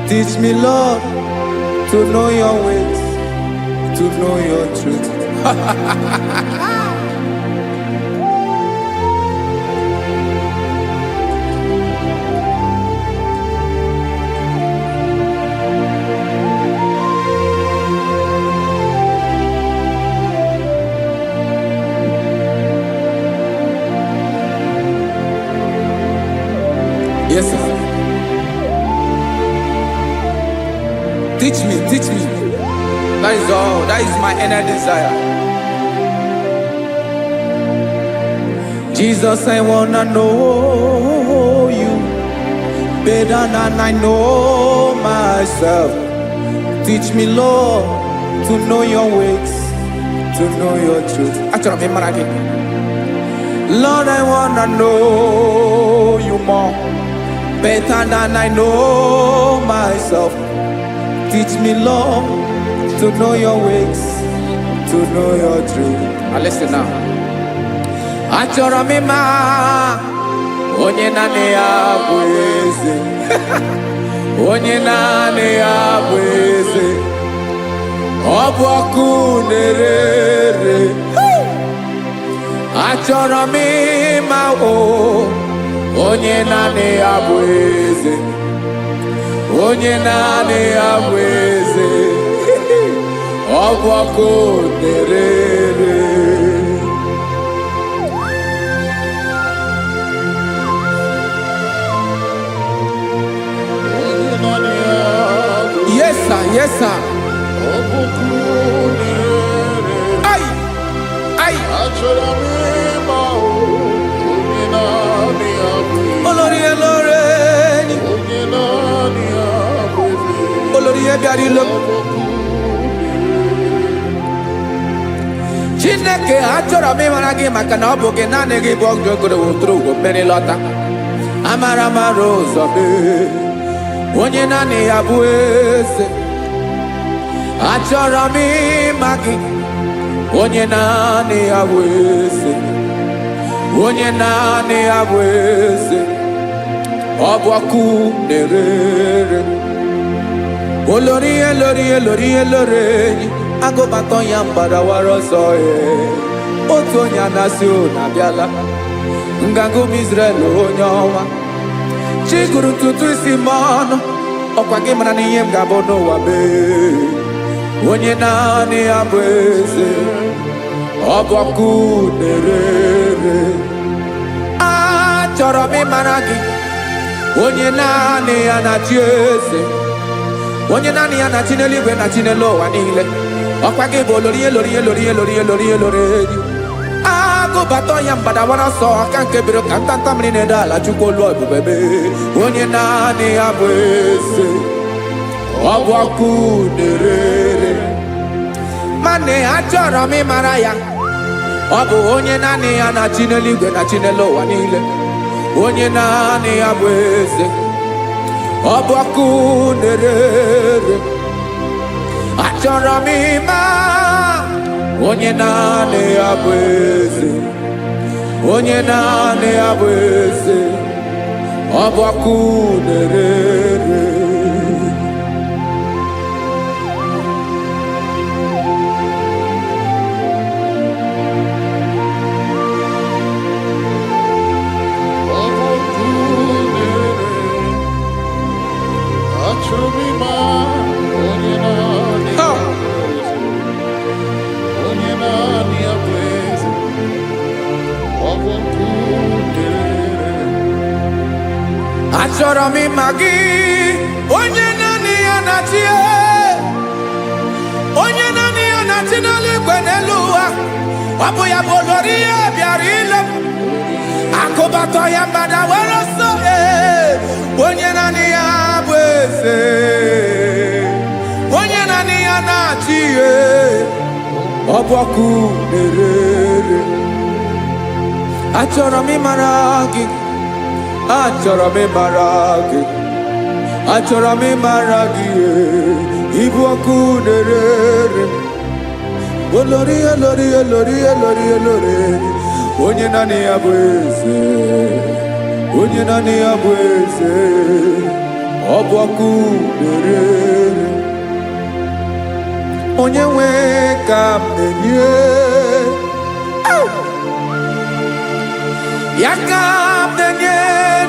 Teach me, Lord, to know your ways, to know your truth. Yes, sir. Teach me, teach me. That is all. That is my inner desire. Jesus, I wanna know you better than I know myself. Teach me, Lord, to know your ways, to know your truth. Achọrọ m ịmara gị. Lord, I wanna know you more, better than I know myself. Teach me, Lord, to know your ways, to know your truth. Now listen now. Achọrọ m ịma onye naanị ya bụ eze, onye naanị ya bụ eze. Ọ bụ ọkụ na-ere ere. Achọrọ m ịma o onye naanị ya bụ eze, onye naanị ya bụ eze. Ọ bụ ọkụ na-ere ere.
Onye naanị ya bụ
Yes sir, yes sir.
ọbụkụ na-ere.
Ai, ai.
Achọrọ m ịma o, onye naanị ya bụ eze.
Olórí elóore ni.
Onye naanị ya bụ eze.
Olórí bịara ilo.
Ọbụkụ
Chineke, achọrọ m ịmara gị maka na ọ bụ gị naanị gị bụ ọgụ ogoro woturu ugo mmiri lọta. Amara mara ụzọ mee. Onye naanị ya bụ eze. Achọrọ m ịma gị. Onye naanị ya bụ eze. Onye naanị ya bụ eze. Ọ bụ ọkụ na-ere ere. Olórí elórí elórí elórí enyi agụbatọ ya mgbadawara ọsọ ee. Otu onye anasị unu abịala nganga ụmụ Izrel onye ọnwa chi gụrụ ntutu isi m ọnụ ọkwa gị mara na ihe m ga-abụ n'ụwa mee. Onye naanị ya bụ eze, ọ bụ ọkụ na-ere ere. Achọrọ m ịmara gị, onye naanị ya na-achị eze, onye naanị ya na-achị n'eluigwe na-achị n'elu ụwa niile. Ọkwa gị bụ olori elori elori elori elori elori enyi agụbata ya mgbadawara ọsọ aka nke biro ka ntanta mmiri na-ede ala chukwu olu ebube mee. Onye naanị ya bụ eze, ọ bụ ọkụ na-ere ere. Mana achọrọ m ịmara ya, ọ bụ onye naanị ya na-achị n'eluigwe na-achị n'elu ụwa niile, onye naanị ya bụ eze, ọ bụ ọkụ na-ere ere. Achọrọ m ịma onye naanị ya bụ eze, onye naanị ya bụ eze, ọ bụ ọkụ na-ere ere.
Ọbụkụ na-ere. Achọrọ m ịma onye
Achọrọ m ịma gị, onye naanị ya na-achị, onye naanị ya na-achị n'eluigwe n'elu ụwa. Ọ bụ ya bụ olori ihe bịara ile m. Akụbatọ ya mgbada were ọsọ, ee, onye naanị ya bụ eze, onye naanị ya na-achị, ee, ọ bụ ọkụ na-ere. Achọrọ m ịmara gị, achọrọ m ịmara gị, achọrọ m ịmara gị, ee, ịbụ ọkụ na-ere. Olori, olori, olori, olori, olori, onye naanị ya bụ eze, onye naanị ya bụ eze, ọ bụ ọkụ na-ere. Onye nwe ka m na-enye ya, ka m na-enye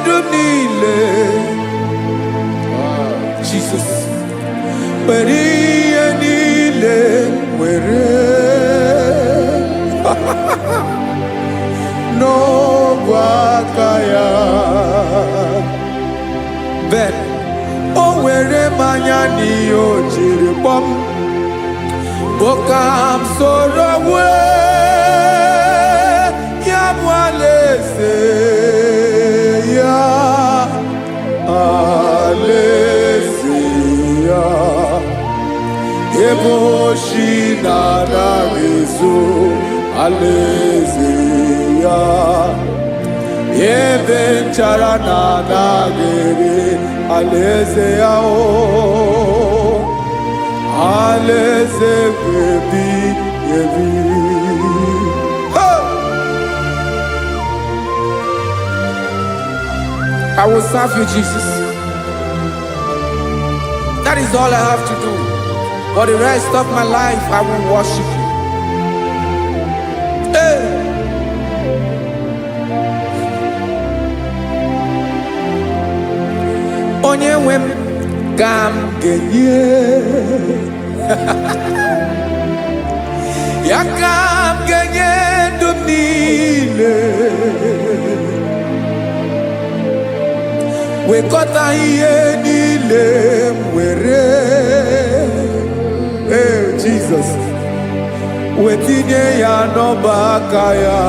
ndụ m niile. Jesus, were ihe niile, were n'ogwe aka ya. Ben o were mmanya n'ihe o jiri kpọm bụ ka m soro wee ya bụ alaeze ya, alaeze ya, ebe oshi na-anaghị ezo, alaeze ya, ebe nchara na-anaghị ere, alaeze ya, o alaeze ebi ebi. Hey! I will serve you, Jesus. That is all I have to do. For the rest of my life, I will worship you. Hey! Onye nwe m ka m ga-enye ya, ka m ga-enye ndụ m niile, wekọta ihe niile m were, ee, Jizọs, wetinye ya n'ọba aka ya.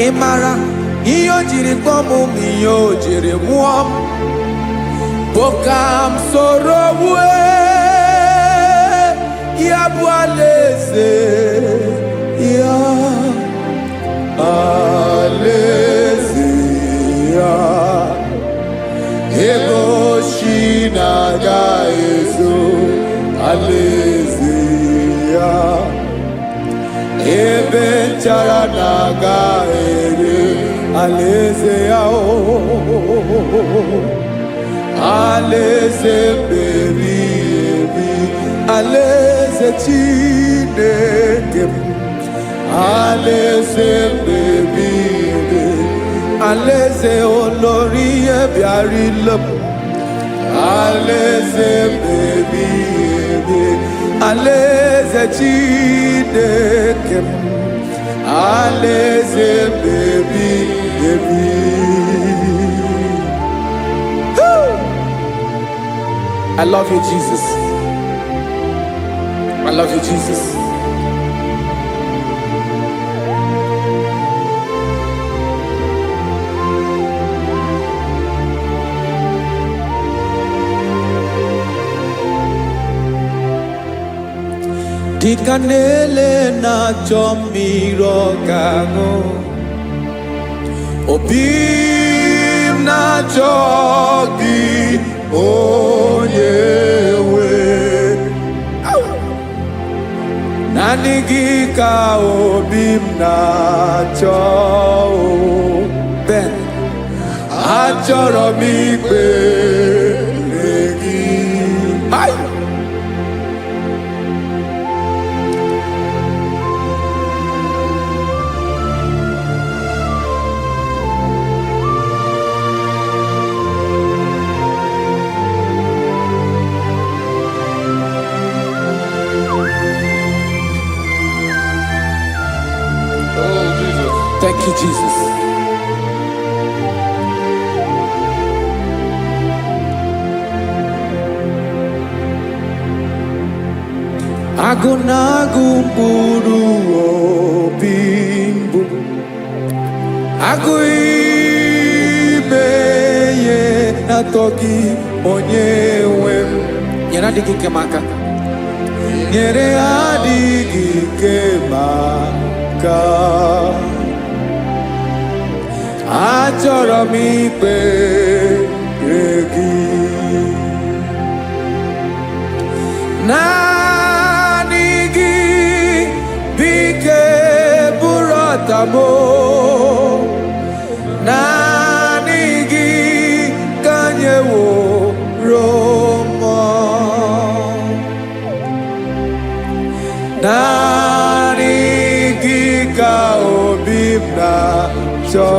Ị mara ihe o jiri kpọọ m ma ihe o jiri mụọ m bụ ka m soro wue ya bụ alaeze ya, alaeze ya, ebe oshi na-aga ezo, alaeze ya, ebe nchara na-aga ere, alaeze ya, o alaeze meri ebi, alaeze Chineke m, alaeze mmebi ebi, alaeze olori ihe bịara ile m, alaeze mmebi ebi, alaeze Chineke m, alaeze mmebi ebi. Woo! I love you, Jesus. I love you, Jesus. Dịka na-ele na-achọ mmiri ọ ga-aṅụ, obi m na-achọ gị, onye nwe. Naanị gị ka obi m na-achọ o. Ben, achọrọ m ikpere gị. Ai!
Oh, Jesus.
Thank you, Jesus. Agụ na-agụ mkpụrụ obi mbụ, agụ ime ihe atọ gị, onye nwe m. Nyere adịghị ike m aka, nyere adịghị ike m aka. Achọrọ m ikpere gị naanị gị. Bike bụrụ ọtamo, naanị gị ka nyeworo mmụọ, naanị gị ka obi m na-achọ.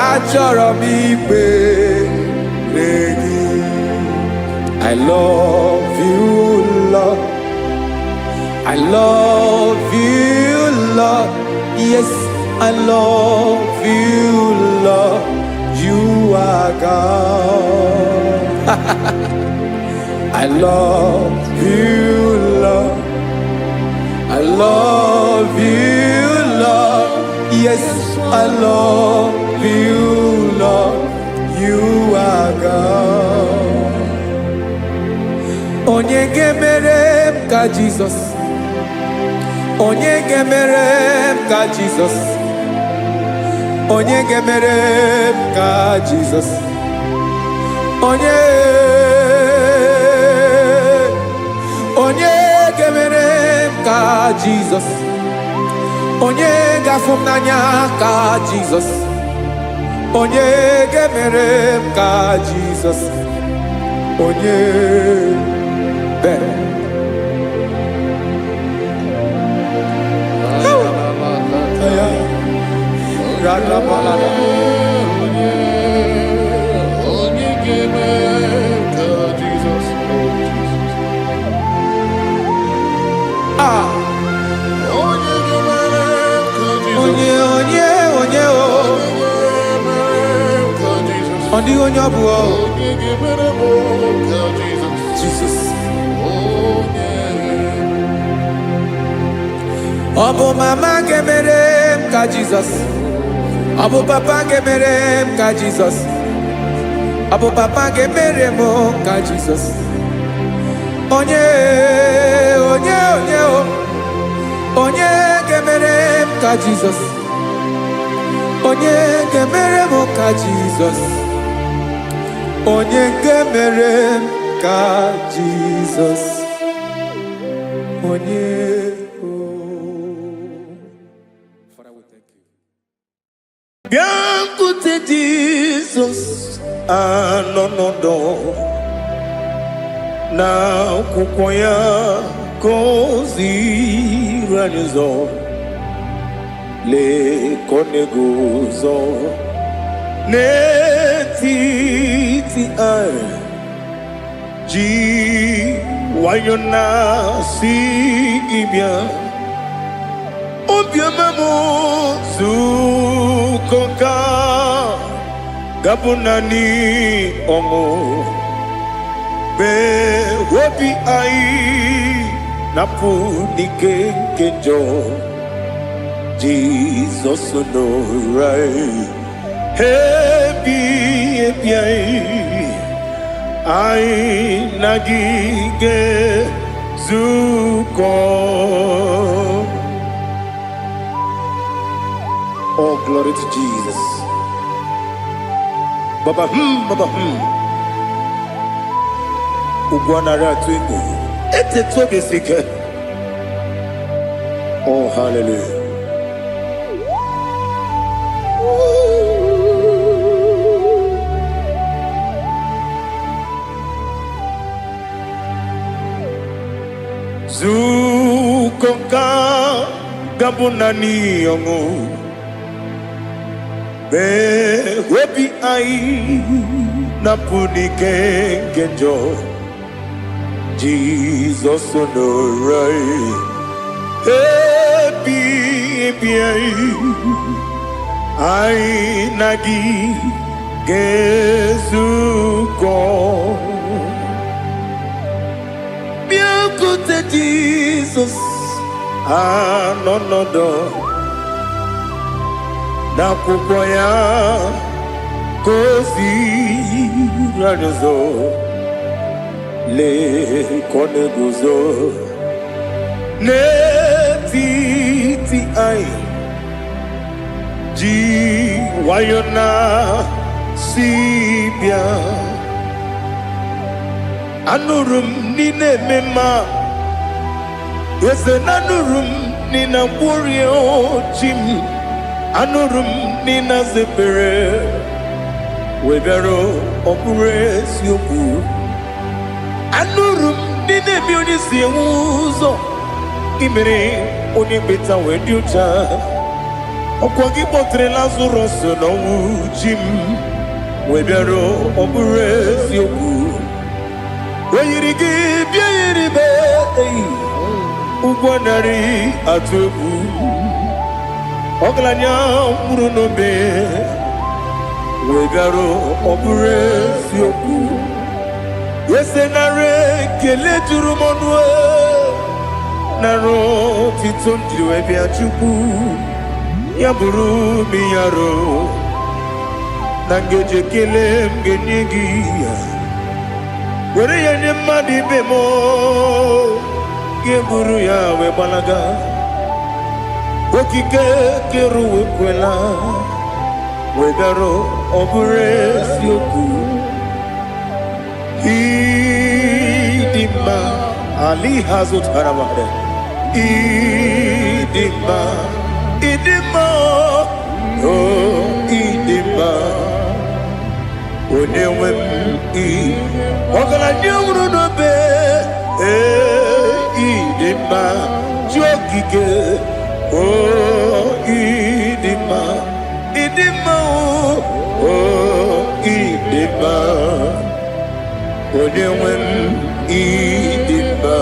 Achọrọ m ikpere gị. I love you, Lord. I love you, Lord. Yes, I love you, Lord. You are God. I love you, Lord. I love you, Lord. Yes, I love you, Lord. You are God. Onye ga-emere m ka Jizọs? Onye ga-emere m ka Jizọs? Onye ga-emere m ka Jizọs? Onye, onye ga-emere m ka Jizọs? Onye ga-afụ m n'anya ka Jizọs? Onye ga-emere m ka Jizọs? Onye bere. Radabalada.
Onye ga-eme ka Jizọs, oh Jesus.
Ah,
Onye ga-emere ka Jizọs.
Onye, onye, onye o.
Onye ga-emere ka Jizọs.
Ọ dịghị onye ọ bụ o.
Onye ga-emere m ka Jizọs.
Jizọs.
Onye.
Ọ bụ mama ga-emere m ka Jizọs? Ọ bụ papa ga-emere m ka Jizọs? Ọ bụ papa ga-emere m ka Jizọs? Onye, onye, onye o. Onye ga-emere m ka Jizọs? Onye ga-emere m ka Jizọs? Onye ga-emere m ka Jizọs? Onye o. Father, we thank you.
Bịakwute Jizọs, anọ n'ọdọ na akwụkwọ ya ka o ziri anyị ụzọ. Lee ka ọ na-eguzo n'etiti anyị, ji nwayọ na-asị gị bịa. Obiọma m, zukọ ka gabụ naanị ọṅụ mee obi anyị napụ n'ike nke njọ. Jizọs nọrọ anyị ebi ebi, anyị anyị na gị ga-ezukọ. Oh, glory to Jesus. Baba baba Ugwu anaghị atụ egwu. Etetu obi si ike. Oh, hallelujah. Zukọ ka gabụ naanị ọṅụ mee obi anyị napụ n'ike nke njọ. Jizọs nọrọ anyị ebi ebi, anyị anyị na gị ga-ezukọ. Anọnọdụ n'akwụkwọ ya ka o ziri anyị ụzọ. Lee ka ọ na-eguzo n'etiti anyị, ji nwayọ na si bịa. Anụrụ m n'ị na-eme mma, eze, na anụrụ m n'ị na-agwọrị chi m. Anụrụ m n'ị na-azepere wee bịara. Ọ bụrụ eziokwu, anụrụ m n'ị na-eme onye si enwe ụzọ imere onye mkpeta wee dị ụcha. Ọkwa gị kpọtere Lazarọs n'ọnwụ, chi m, wee bịara. Ọ bụrụ eziokwu, o yiri gị bịa yiri be eyi ụgwọ narị atụ egwu. Ọgaranya nwụrụ n'obe wee bịara. Ọ bụrụ eziokwu, ese, nara ekele juru m ọnụ, nara otito m jiri wee bịa. Chukwu, ya bụrụ m yaro na ngeji ekele m ga-enye gị ya, were ya nye mmadụ ibe m, ga-eburu ya wee gbalaga. Okike kere ụwa ekwela wee bịara. Ọ bụrụ eziokwu, ịdị mma ali ha zụtara mmadụ. Ịdị mma, ịdị mma, o ịdị mma, onye nwe m. Ị ọgaranya nwụrụ n'obe, ee, ịdị mma, chi okike, o ịdị mma, ịdị mma, o ịdị mma, onye nwe m, ịdị mma.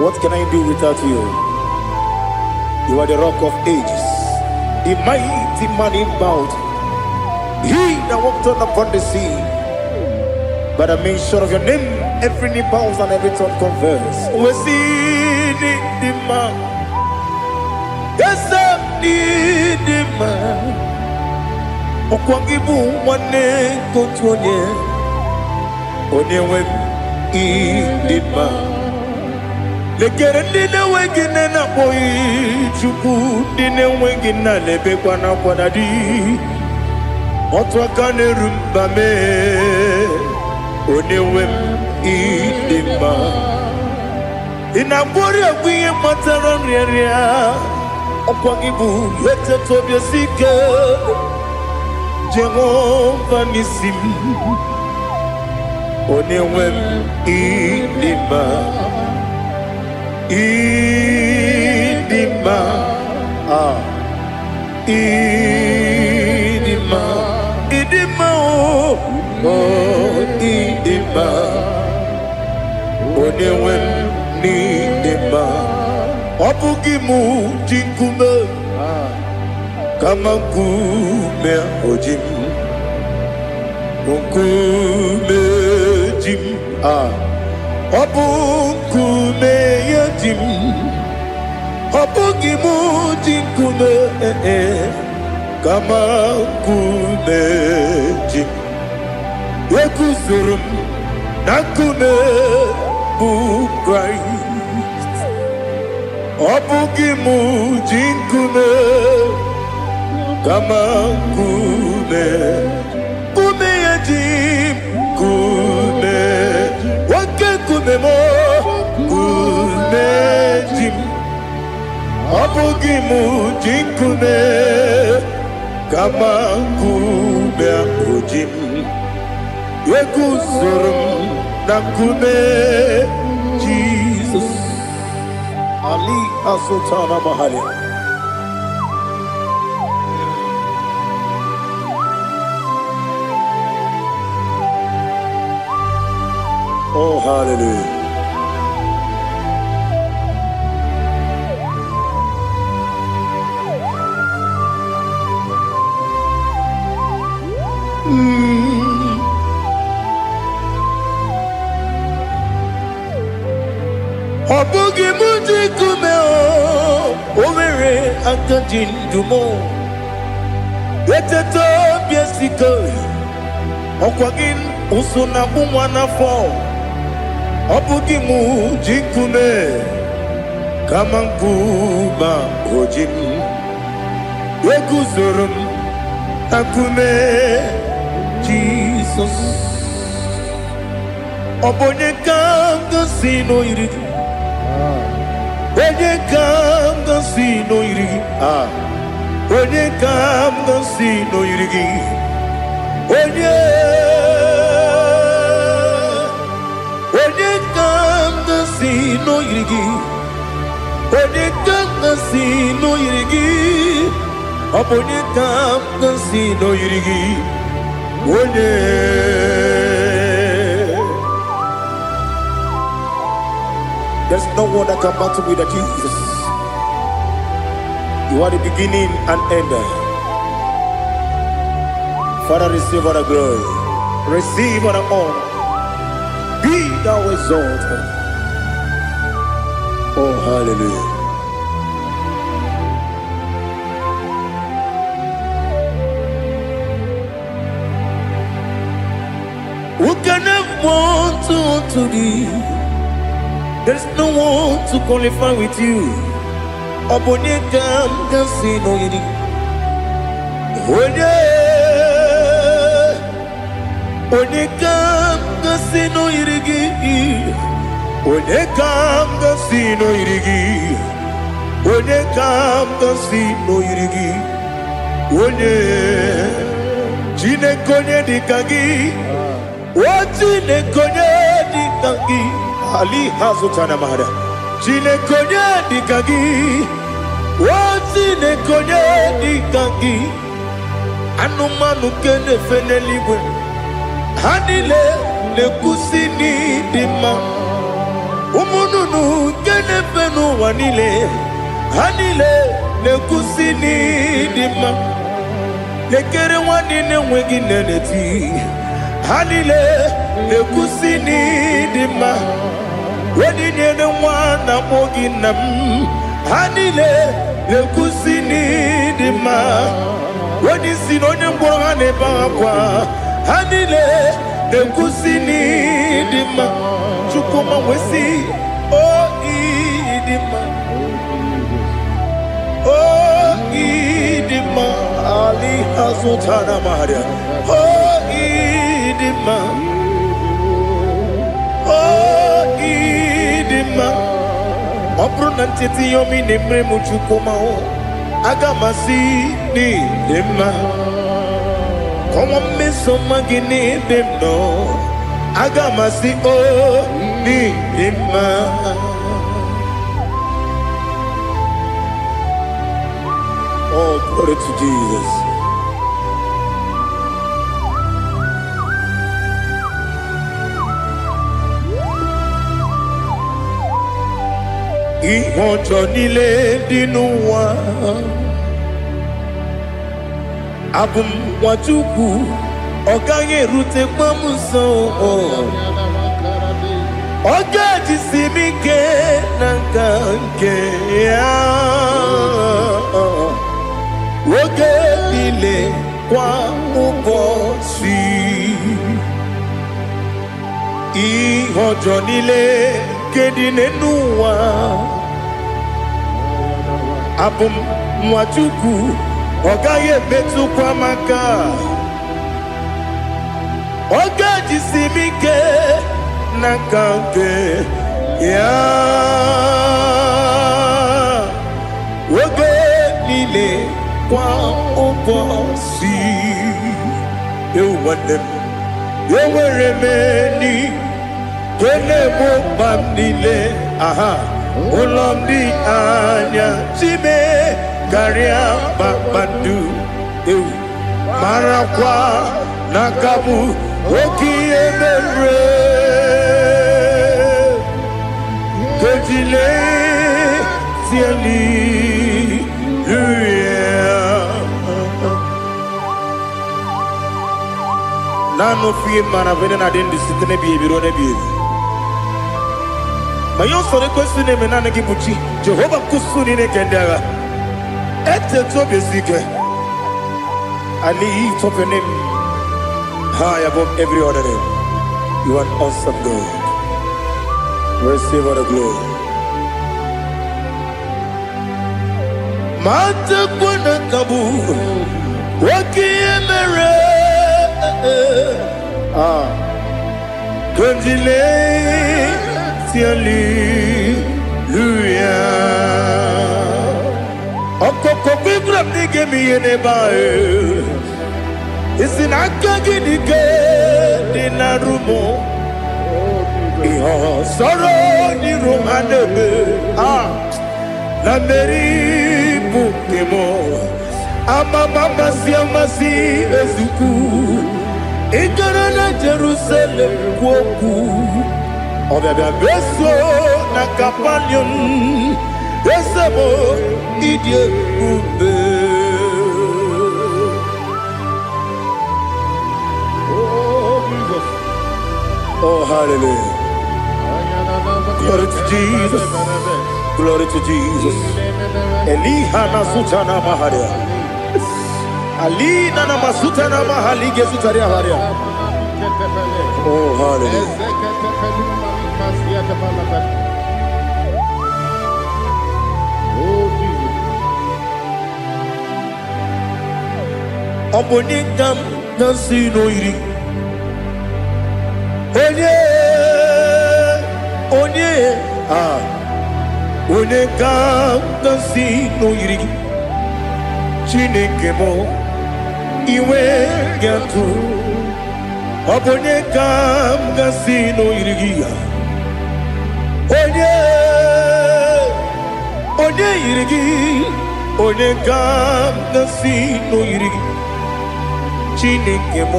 What can I do without you? You are the Rock of Ages, the mighty man in battle, he that walked on upon the sea. By the mention of your name, every knee bows and every tongue confess. We see the man. Yes, I'm the man. Ọkwa gị bụ nwanne nke otu onye, onye nwe m, ịdị mma. Lekere ndị na-enweghị nne na-akpọghị Chukwu, ndị na-enweghị nna na-ebekwa n'akwa na di. Otu aka na-eru mba mee, onye nwe m, ịdị mma. Ị na-agwọrị ọgwụ ihe kpatara nrịanrịa. Ọkwa gị bụ eteta obi esi ike, Jehova n'isi m, onye nwe m, ịdị mma, ịdị mma, ah, ịdị mma, ịdị mma, o o ịdị mma, onye nwe m, n'ịdị mma. Ọ bụghị mụ ji nkume, kama nkume oji m, nkume ji m. Ah, ọ bụ nkume ya ji m. Ọ bụghị mụ ji nkume, ee, kama nkume ji m. Eguzoro m na nkume bụ Kraịst. Ọ bụghị mụ ji nkume, kama nkume, nkume ya ji m. Nkume, oke nkume m, nkume ji m. Ọ bụghị mụ ji nkume, kama nkume ahụ ji m. Eguzoro m na nkume Jizọs. Ali Asultana Mahali. Oh, hallelujah. Aka ji ndụ m. Eteta obi esike, ọkwa gị ụsụ na-akpụ nwa n'afọ. Ọ bụ gị mụ ji nkume kama nkume oji m. Eguzoro m na nkume Jizọs. Ọ bụ onye ka m gosi n'oyiri gị? Onye ka m gosi n'oyiri gị? Ah. Onye ka m gosi n'oyiri gị? Onye? Onye ka m gosi n'oyiri gị? Onye ka m gosi n'oyiri gị? Ọ bụ onye ka m gosi n'oyiri gị? Onye? There's no one that can battle with the Jesus. You are the beginning and end. Father, receive all the glory. Receive all the honor. Be thou exalted. Oh, hallelujah. Who can have one to thee? There's no one to qualify with you. Ọ bụ onye ka m ga-asị n'oyiri? Onye? Onye ka m ga-asị n'oyiri gị? Onye ka m ga-asị n'oyiri gị? Onye ka m ga-asị n'oyiri gị? Onye? Chineke, onye dị ka gị? O Chineke, onye dị ka gị? Ali hazụtana mahada. Chineke, onye dị ka gị? O Chineke, onye dị ka gị? Anụmanụ nke na-efe n'eluigwe, ha niile na-ekwusi n'ịdị mma. Ụmụ nnụnụ nke na-efe n'ụwa niile, ha niile na-ekwusi n'ịdị mma. Lekere nwa niile enweghị nne na-eti, ha niile na-ekwusi n'ịdị mma. Onye nyere nwa na-akpọ gị nna m, ha niile na-ekwusi n'ịdị mma. Onye isi na onye ngwọrọ, ha na-ebe akwa, ha niile na-ekwusi n'ịdị mma. Chukwuma wee o ịdị mma, o ịdị mma. Ali azụtara maria. O ịdị mma, o ịdị mma. Ọ bụrụ na ncheta ihe ọma ị na-emere m, Chukwuma, aga m asị n'ịdị mma. Kọwa mmeso ọma gị n'ịdị m nọ, aga m asị o n'ịdị mma. Oh, glory to Jesus. Ihe ọjọọ niile dị n'ụwa, abụ m nwa Chukwu, ọ gaghị erutekwa m nso. Ọ ga-ejisi m ike na nka nke ya oge niile, kwa ụbọchị. Ihe ọjọọ niile nke dị n'ụwa, abụ m nwa Chukwu, ọ gaghị emetụkwa m aka. Ọ ga-ejisi m ike n'aka nke ya oge niile, kwa ụbọchị. Ewu nwanne m, enwere m enyi nke na-egbo mkpa m niile. Aha ụlọ m dị anya chime karịa kpakpando. Ewu, marakwa n'aka m oke ihe mere kejile hallelujah. Naanị ofu ihe mara bụ na-adị ndụ site n'ebighị ebi ruo n'ebighị ebi. Ma ihe ụsọrọ ekwesị na-eme, naanị gị bụ chi Jehova nkusu niile nke ndị agha. Etete obi esi ike. I lift up your name high above every other name. You are an awesome God. Receive all the glory. Matakwana kabu wakiemere. Ah, Kondile hallelujah. Ọkọkọ gbígbà m n'ige m ihe n'ebe ahụ. Isi na aka gị dị ike dị na rumo. Ihe ọsọrọ n'iru ha na-eme. Ah, na mmeri bụ nke m. Amama amasị amasị ezukwu. Ị gara na Jerusalem kwuo okwu. Ọbịabịa meso na Kapanium. Eze m, ịdị ebube.
Oh, Jesus.
Oh, hallelujah. Glory to Jesus. Glory to Jesus. Eliha nasutana maharia. Alina na masutana mahali gesutaria haria. Oh, hallelujah.
Oh, Jesus.
Ọ bụ onye ka m na-asị n'oyiri. Onye, onye, ah, onye ka m na-asị n'oyiri gị. Chineke m, iwe ga-atụ. Ọ bụ onye ka m ga-asị n'oyiri gị ya. Onye, onye yiri gị, onye ka m ga-asị n'oyiri gị. Chineke m,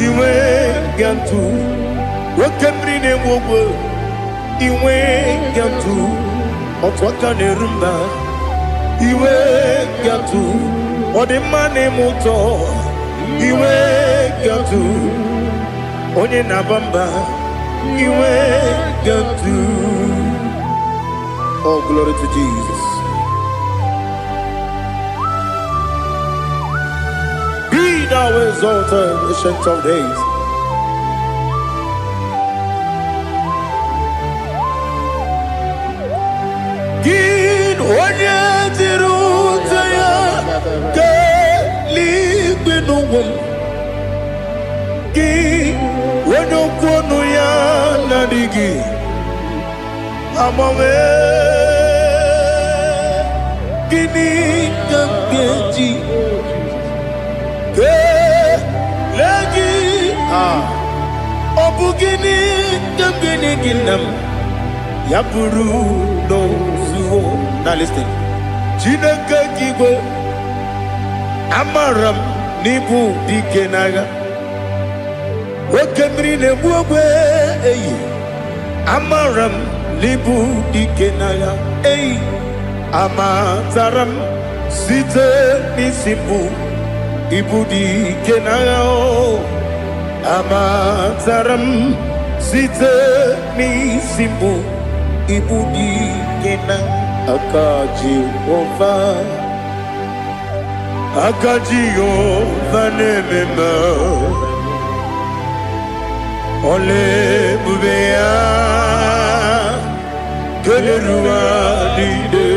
iwe ga-atụ. Oke mmiri na-enwe ogwe, iwe ga-atụ. Otu aka na-eru mba, iwe ga-atụ. Ọ dị mma na-eme ụtọ, iwe ga-atụ. Onye na-aba mba, iwe ga-atụ. Oh, glory to Jesus. Be thou exalted, Ancient of Days. Gị onye jiri ute ya keeluigwe n'ụwa m. Gị onye okwu ọnụ ya na-adịghị agbanwe. Gịnị ka m ga-eji kelee gị? Ah, ọ bụ gịnị ka m ga-enye gị, nna m, ya bụrụ n'ozuo? Now listen. Chineke nke igwe, amara m n'ịbụ dike n'agha. Oke mmiri na-egbu ogbe eyi, amara m n'ịbụ dike n'agha eyi. Amatara m site n'isi mbụ, ịbụ dike n'agha o. Amatara m site n'isi mbụ, ịbụ dike na aka Jehova. Aka Jehova na-eme mma. Ọla ebube ya keneruwa niile,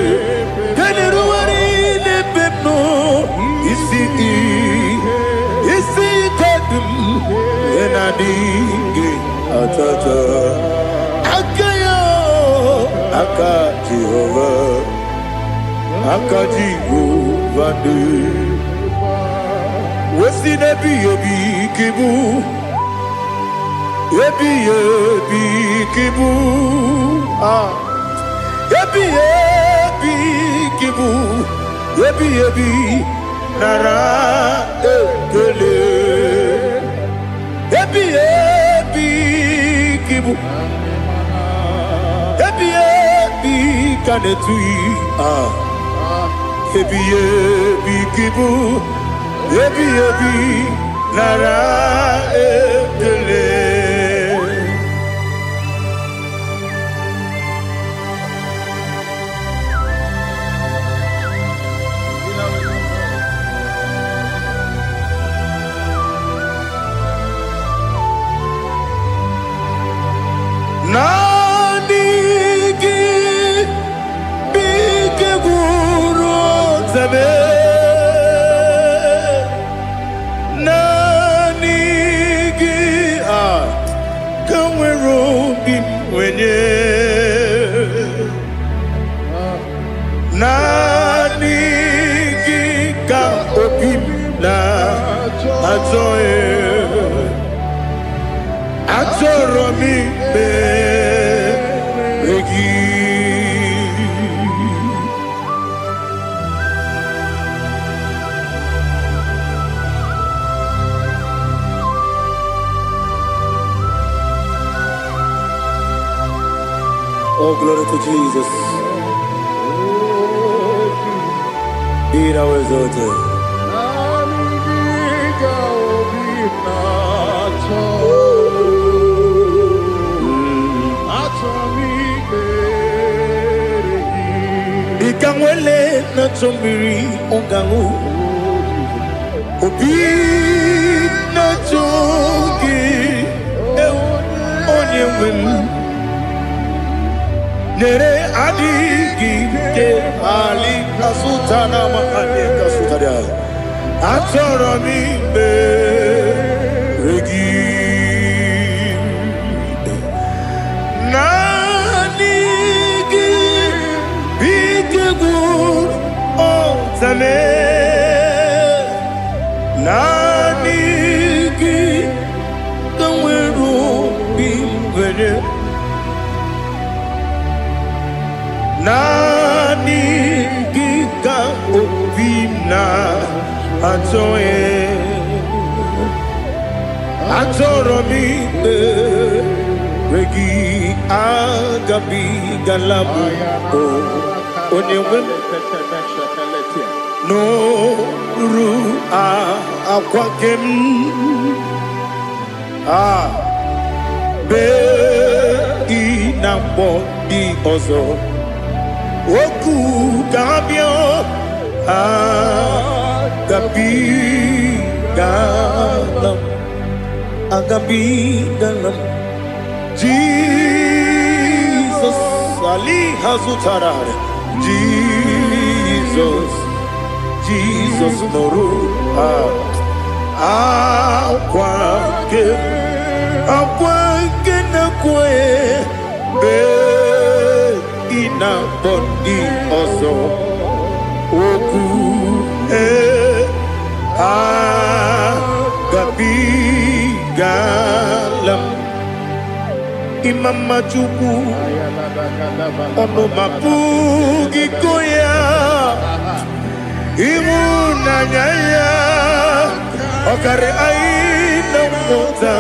keneruwa niile ebe m nọ. Isi isi ike dị m ihe na-adịghị atata aka ya. Aka Jehova, aka Jehova dị wesi n'ebighị ebi ka ịbụ, ebighị ebi ka ịbụ. Ah, ebighị ebi ka ịbụ, ebighị ebi, nara ekele. Ebighị ebi ka ịbụ, ebighị ebi ka na-etughị. Ah, ebighị ebi ka ịbụ, ebighị ebi, nara ekele. Achọrọ m ikpere gị.
Oh, glory to Jesus. Be thou exalted.
Naanị gị ka obi m na-achọ. Achọrọ m ikpere gị.
Dịka nwele na-achọ mmiri ọ ga-aṅụ, obi na-achọ gị, ewu, onye nwe m nyere adịghị ike ali kasụtara maka ndị kasụtara. Achọrọ m ikpere gị. Naanị gị bụ ike gwụrụ ọtame. Naanị gị ka nwere obi nwere. Naanị gị ka obi m na-achọ ya. Achọrọ m ikpere gị, agabigala m o onye nwe m n'oru akwa nke m a bee ị na-akpọ ndị ọzọ okwu ga-abịa. Agabigala m, agabigala m. Jizọs ali ha zụtara. Jizọs, Jizọs nụrụ akwa nke akwa nke na-ekwe bee ị na-akpọ ndị ọzọ okwu ee agabigala m. Ịma mma Chukwu, ọnụ ma pụghị ịkọ ya. Ịhụnanya ya ọkarị anyị na mmụta.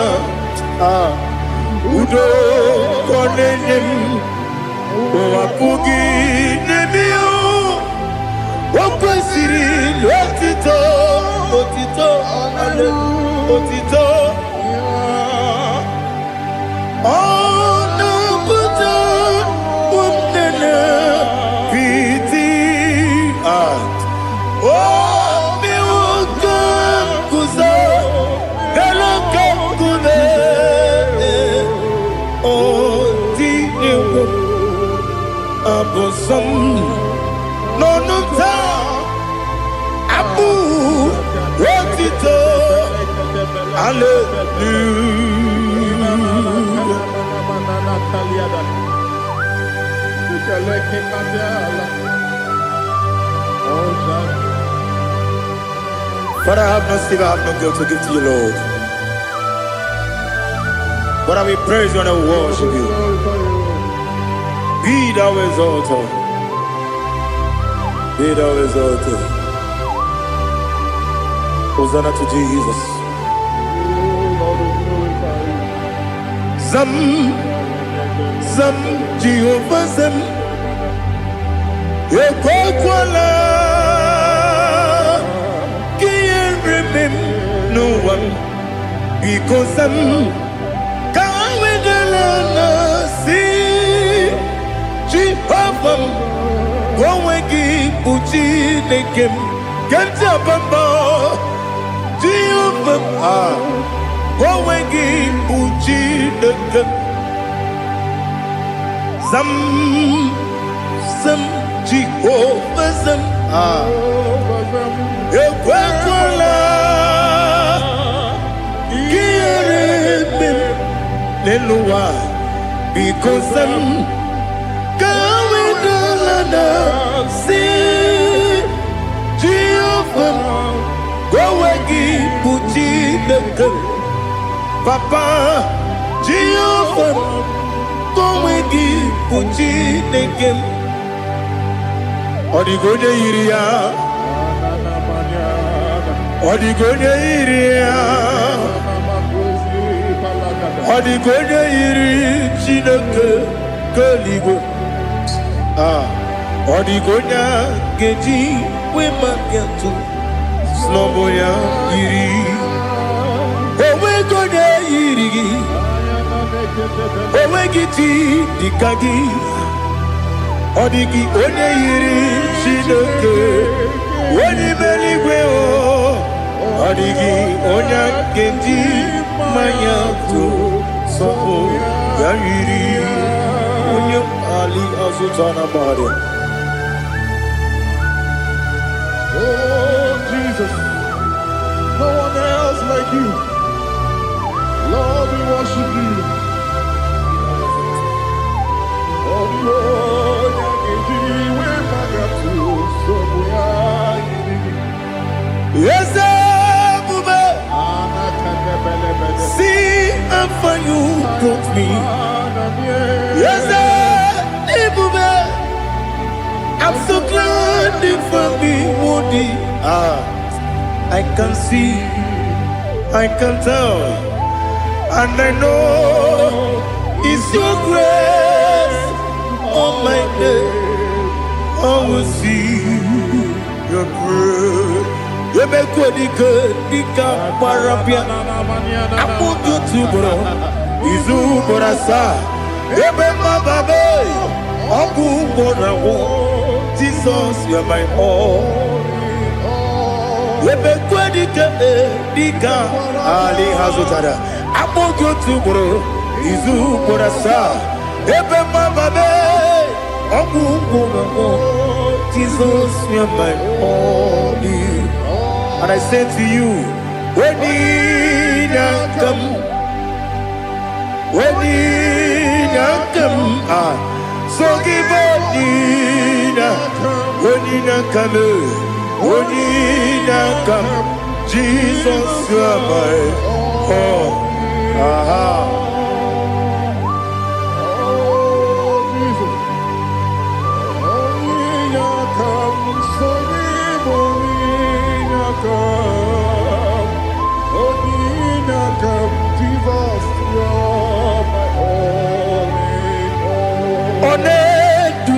Ah, udo ka ọ na-enye m, ụwa pụghị n'ebe ya. O kwesịrị otito, otito, otito. Ọ na-apụta ụmụnne piti. Ah, obi nwoke guzo elu ka nkume o tinyewo abụsọ m n'ọnụ taa abụ otito. Hallelujah. Father, I have no silver, I have no gold to give to you, Lord. But I will praise you and I will worship you. Be thou exalted. Be thou exalted. Hosanna to Jesus. Zam, Zam, Jehovah Zam. Ekwekwala ka ihere mee m n'ụwa m. Biko zam, ka wedala na si Jehova m, ka onwe gị bụ Chineke m. Ke ntị abamba Jehova m, ah, ka onwe gị bụ Chineke m. Zam, zam, Jehova zam, ah, ekwekwala ka ihere mee m n'elu ụwa. Biko zam, ka wedala na si Jehova m, ka onwe gị bụ Chineke m. Papa. Jehova, onwe gị bụ Chineke m. Ọ dịghị onye yiri ya. Ọ dịghị onye yiri ya. Ọ dịghị onye yiri Chineke nke eluigwe. Ah, ọ dịghị onye a ga-eji wee maka atụ sị ya yiri. Onweghị onye yiri gị. Onweghị chi dịka gị. Ọ dịghị onye yiri Chineke onye ime eluigwe o. Ọ dịghị onye a ga-eji mmanya tụ sọpụ ya yiri onye ali azụta na mmadụ.
Oh, Jesus, no one else like you. Lord, we worship you. Oh, the onye ga-eji wee to sọpụ ya yiri gị.
Eze ebube, see how far you brought me. Eze ebube, I'm so glad you found me worthy. Ah, I can see, I can tell, and I know it's your grace on my day. I will see your grace. Ebekwe dịka gbara bịa akpụgị otu ugboro, izu ugboro asaa, ebe mmababe ọgwụ ugboro agwụ. Jizọs, you're my all. Ebekwe dike dịka ali ha zụtara akpụgị otu ugboro, izu ugboro asaa, ebe mmababe ọgwụ ugboro agwụ. Jizọs, you're my all. And I say to you, when you come, when you come, ah, so give Onina, Onina come, Onina come, Jesus, you are my all. Aha.
Oh, Jesus. Onye come, so onye come. Onye come, Jesus, you're my only hope.
Ọ na-edu,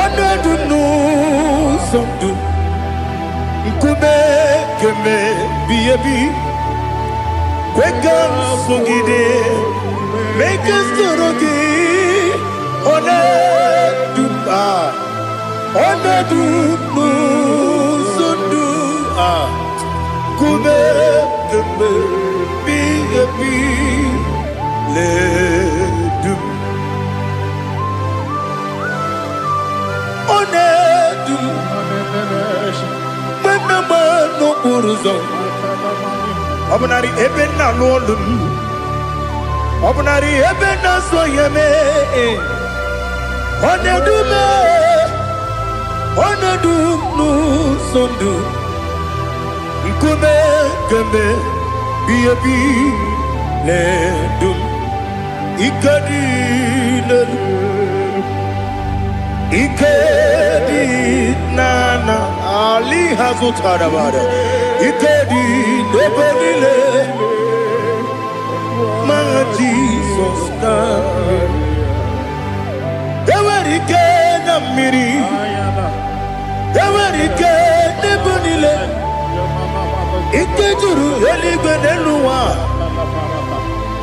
ọ na-edu n'ụzọ ndụ, nkume kemebi ebi, kwe ka m sogide, mee ka m soro gị. Ọ na-edu, ah, ọ na-edu n'ụzọ ndụ, ah, nkume kemebi ebi na-edu m. Ọ na-edu m mgbe m na-agba n'okporo ụzọ, ọ bụnarị ebe m na-alụ ọlụ m, ọ bụnarị ebe m na-asọ ihe mee. Ọ na-edu m, ọ na-edu m n'ụzọ ndụ, nkume kemgbe bi ebi na-edu m. Ike dị n'elu, ike dị n'ala ali ha zụtara bara, ike dị n'ebe niile ma Jizọs na enwere ike na mmiri, enwere ike n'ebe niile, ike juru eluigwe n'elu ụwa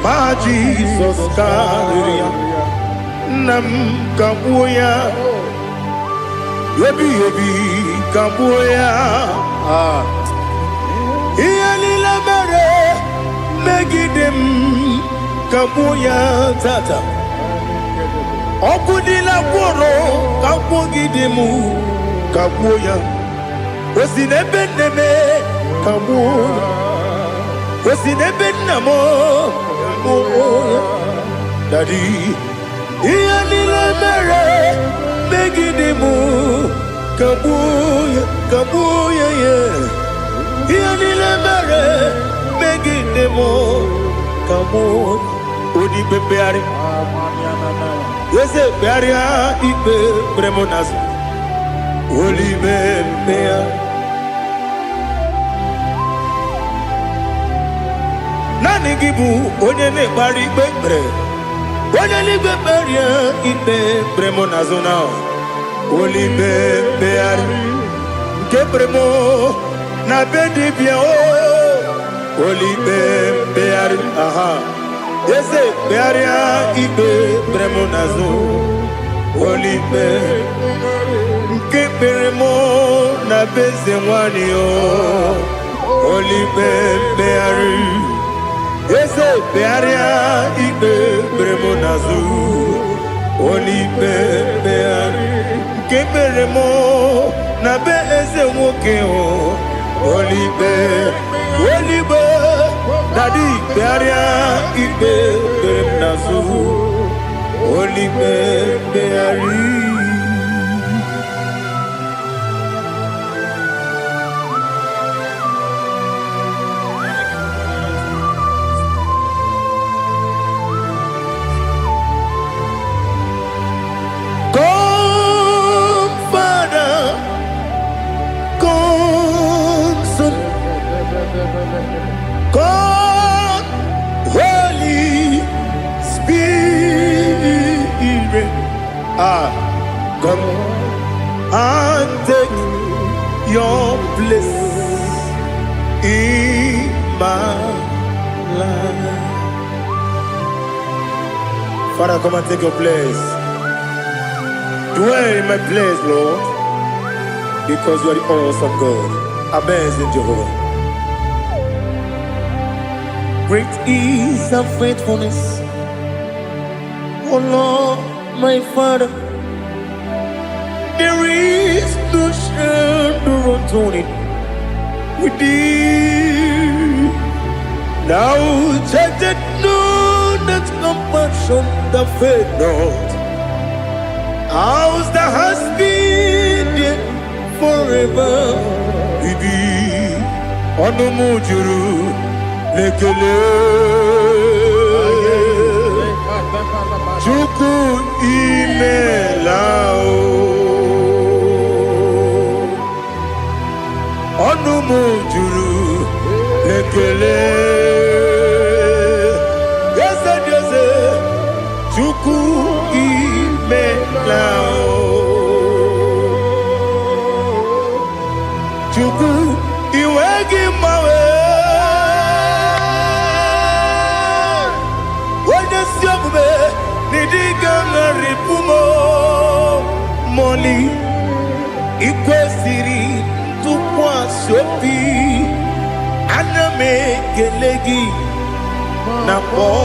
ma Jizọs karịrị ya. Nna m, kagbuo ya ebighị ebi, kagbuo ya. Ah. Ihe niile mere megide m, kagbuo ya tata. Ọkụ niile gwụrụ kagbugide m, kagbuo ya. O si n'ebe nne m, kagbuo ya. O si n'ebe nna m, kagbuo ya. Daddy, ihe niile mere megide m, kagbuo ya, kagbuo ya ya. Ihe niile mere megide m, kagbuo. mụ. Onye ikpe mkpegharị, eze, kpegharịa ikpe kpere mụ n'azụ. Olibe mkpegharị. Naanị gị bụ onye na-ekpegharị ikpe kpere. Onye eluigwe, kpegharịa ikpe kpere mụ n'azụ na olibe mkpegharị nke kpere mụ na be dibịa o. Olibe mkpegharị, aha, eze, kpegharịa ikpe kpere mụ n'azụ. Olibe nke kpere mụ na be eze nwanyị o. Olibe mkpegharị, eze, kpegharịa ikpe kpere mụ n'azụ. Olibe mkpegharị nke kpere mụ na be eze nwoke o. Olibe, olibe, daddy, kpegharịa ikpe kpere m n'azụ. Olibe mkpegharị. Come, Father, come, Son, come, Holy Spirit. Ah, come and take your place in my life. Father, come and take your place. Dwell in my place, Lord, because you are the awesome God, amazing Jehovah. Great is thy faithfulness, O Lord, my Father. There is no shadow of turning with thee. Thou changest not thy compassions, they fail not. As thou hast been there forever with thee. Ọnụ m juru n'ekele. Chukwu, imela o. Ọnụ m juru n'ekele. Eze dị eze, Chukwu, imela o. Chukwu, iwe gị mgbanwe. Onye si omume n'ịdị ga-agharịpụ m mọli. Ikwesịrị ntụkwasị obi, ana m ekele gị na kpọọ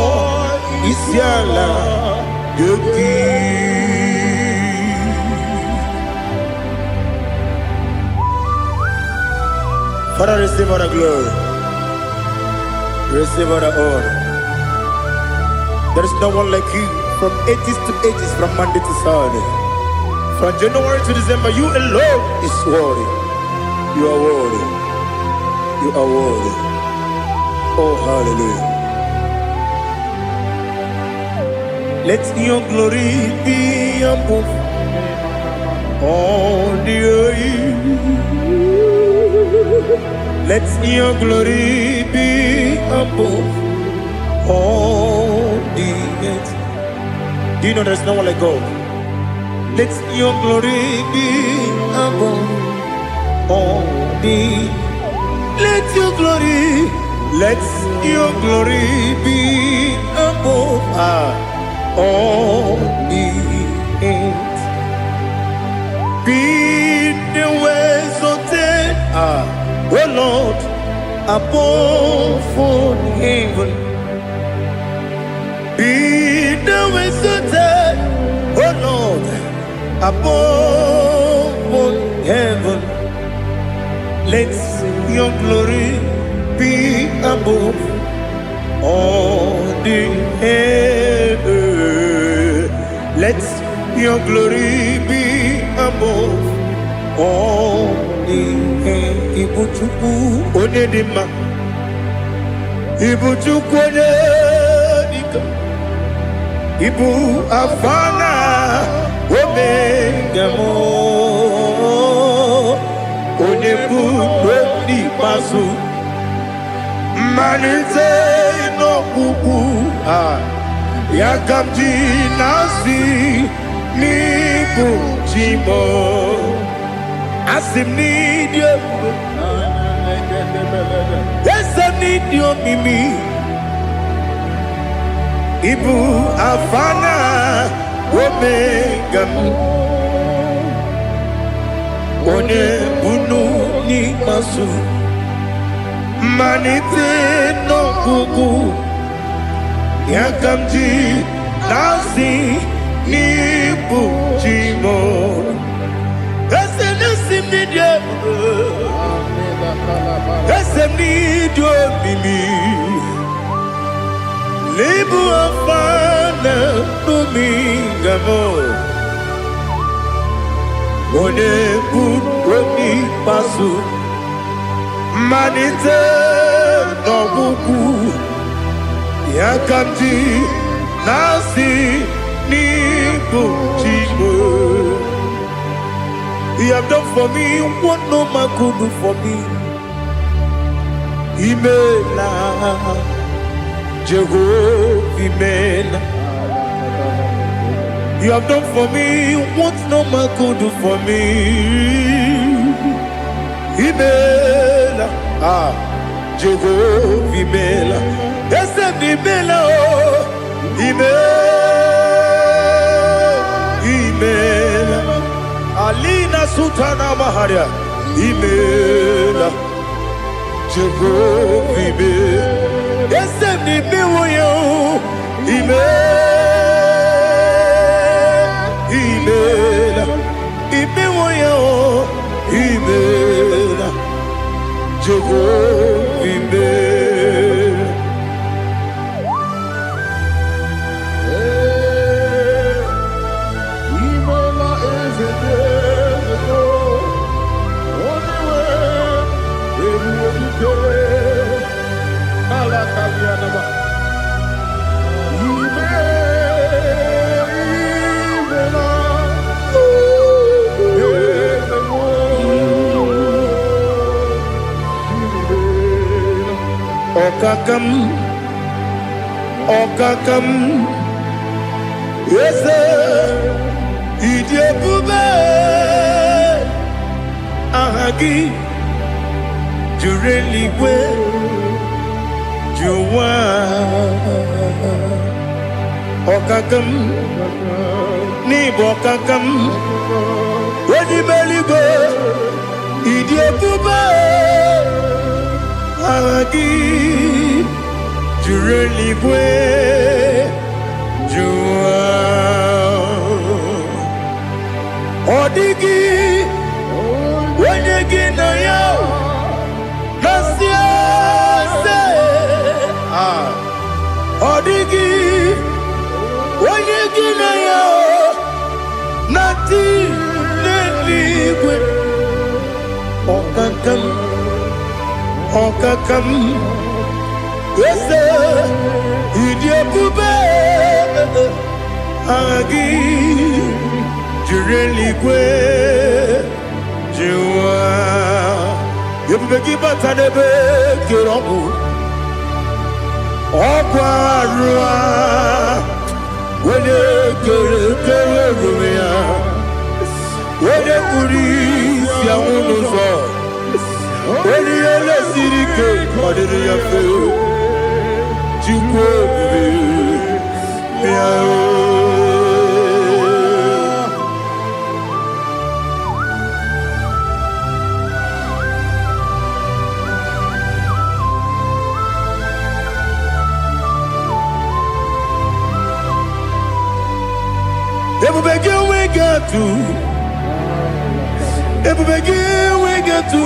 isi ala gị. Father, receive all the glory. Receive all the honor. There is no one like you from ages to ages, from Monday to Saturday. From January to December, you alone is worthy. You are worthy. You are worthy. Oh, hallelujah. Let your glory be above all the earth. Let your glory be above all the earth. Do you know there's no one like God? Let your glory be above all the. Let your glory, let your glory be above all the earth. Be thou exalted, O Lord, above all heaven. Be thou exalted, O Lord, above all heaven. Let your glory be above all the heaven. Let your glory be above all the heaven. Ibu Chukwu onye dị mma. Ibu Chukwu onye Ịbụ Alfa na Omega m, onye bụ n'ikpeazụ, mmalite n'ọgwụgwụ. Ya ka m ji na-asị n'ịbụ chi m. Asị m n'ịdị ebube, eze m, n'ịdị omimi. Ịbụ Alfa na Omega m, onye bunu n'ikpeazụ, mmalite n'ọgwụgwụ. Ya ka m ji na-asị n'ịbụ chi m. Eze na-esi m n'ịdị ebube, eze m, n'ịdị omimi. N'ịbụ Alfa na Omega m, onye bụ n'ikpeazụ, mmalite n'ọgwụgwụ. Ya ka m ji na-asị n'ịbụ chi m. You have done for me what no man could do for me. Imela, Jehovah, Imela. You have done for me what no man could do for me. Imela, ah, Jehovah, Imela. Eze m, Imela, oh, Imela, Imela. Alina Sultana Maharia, Imela, Jehovah, Imela. Eze m, imewo ya o, Imela, Imela, imewo ya o, Imela, Jehovah, Imela.
Ee, imela, eze dị eze, onye nwe ebube dike ala kalianaba. Ime, imela, eze m, imela.
Ọkaka m, ọkaka m, eze, ịdị ebube. Aha gị juru eluigwe ju ụwa. Ọkaka m, n'ịbụ ọkaka m, onye ime eluigwe, ịdị ebube. Aha gị juru eluigwe ju ụwa. Ọ dịghị onye gị na ya na-asị eze. Ah, ọ dịghị onye gị na ya na-atị n'eluigwe. Ọkaka m, ọkaka m, eze, ịdị ebube. Aha gị juru eluigwe ju ụwa. Ebube gị bata n'ebe kere ọgwụ, ọgwụ arụ a, onye kere kere ruru ya, onye kpuru isi anwụ n'ụzọ, onye ihe siri ike ọ dịrị ya mfe. Chukwu ebube, bịa o. Ebube gị enweghị atụ, ebube gị enweghị atụ.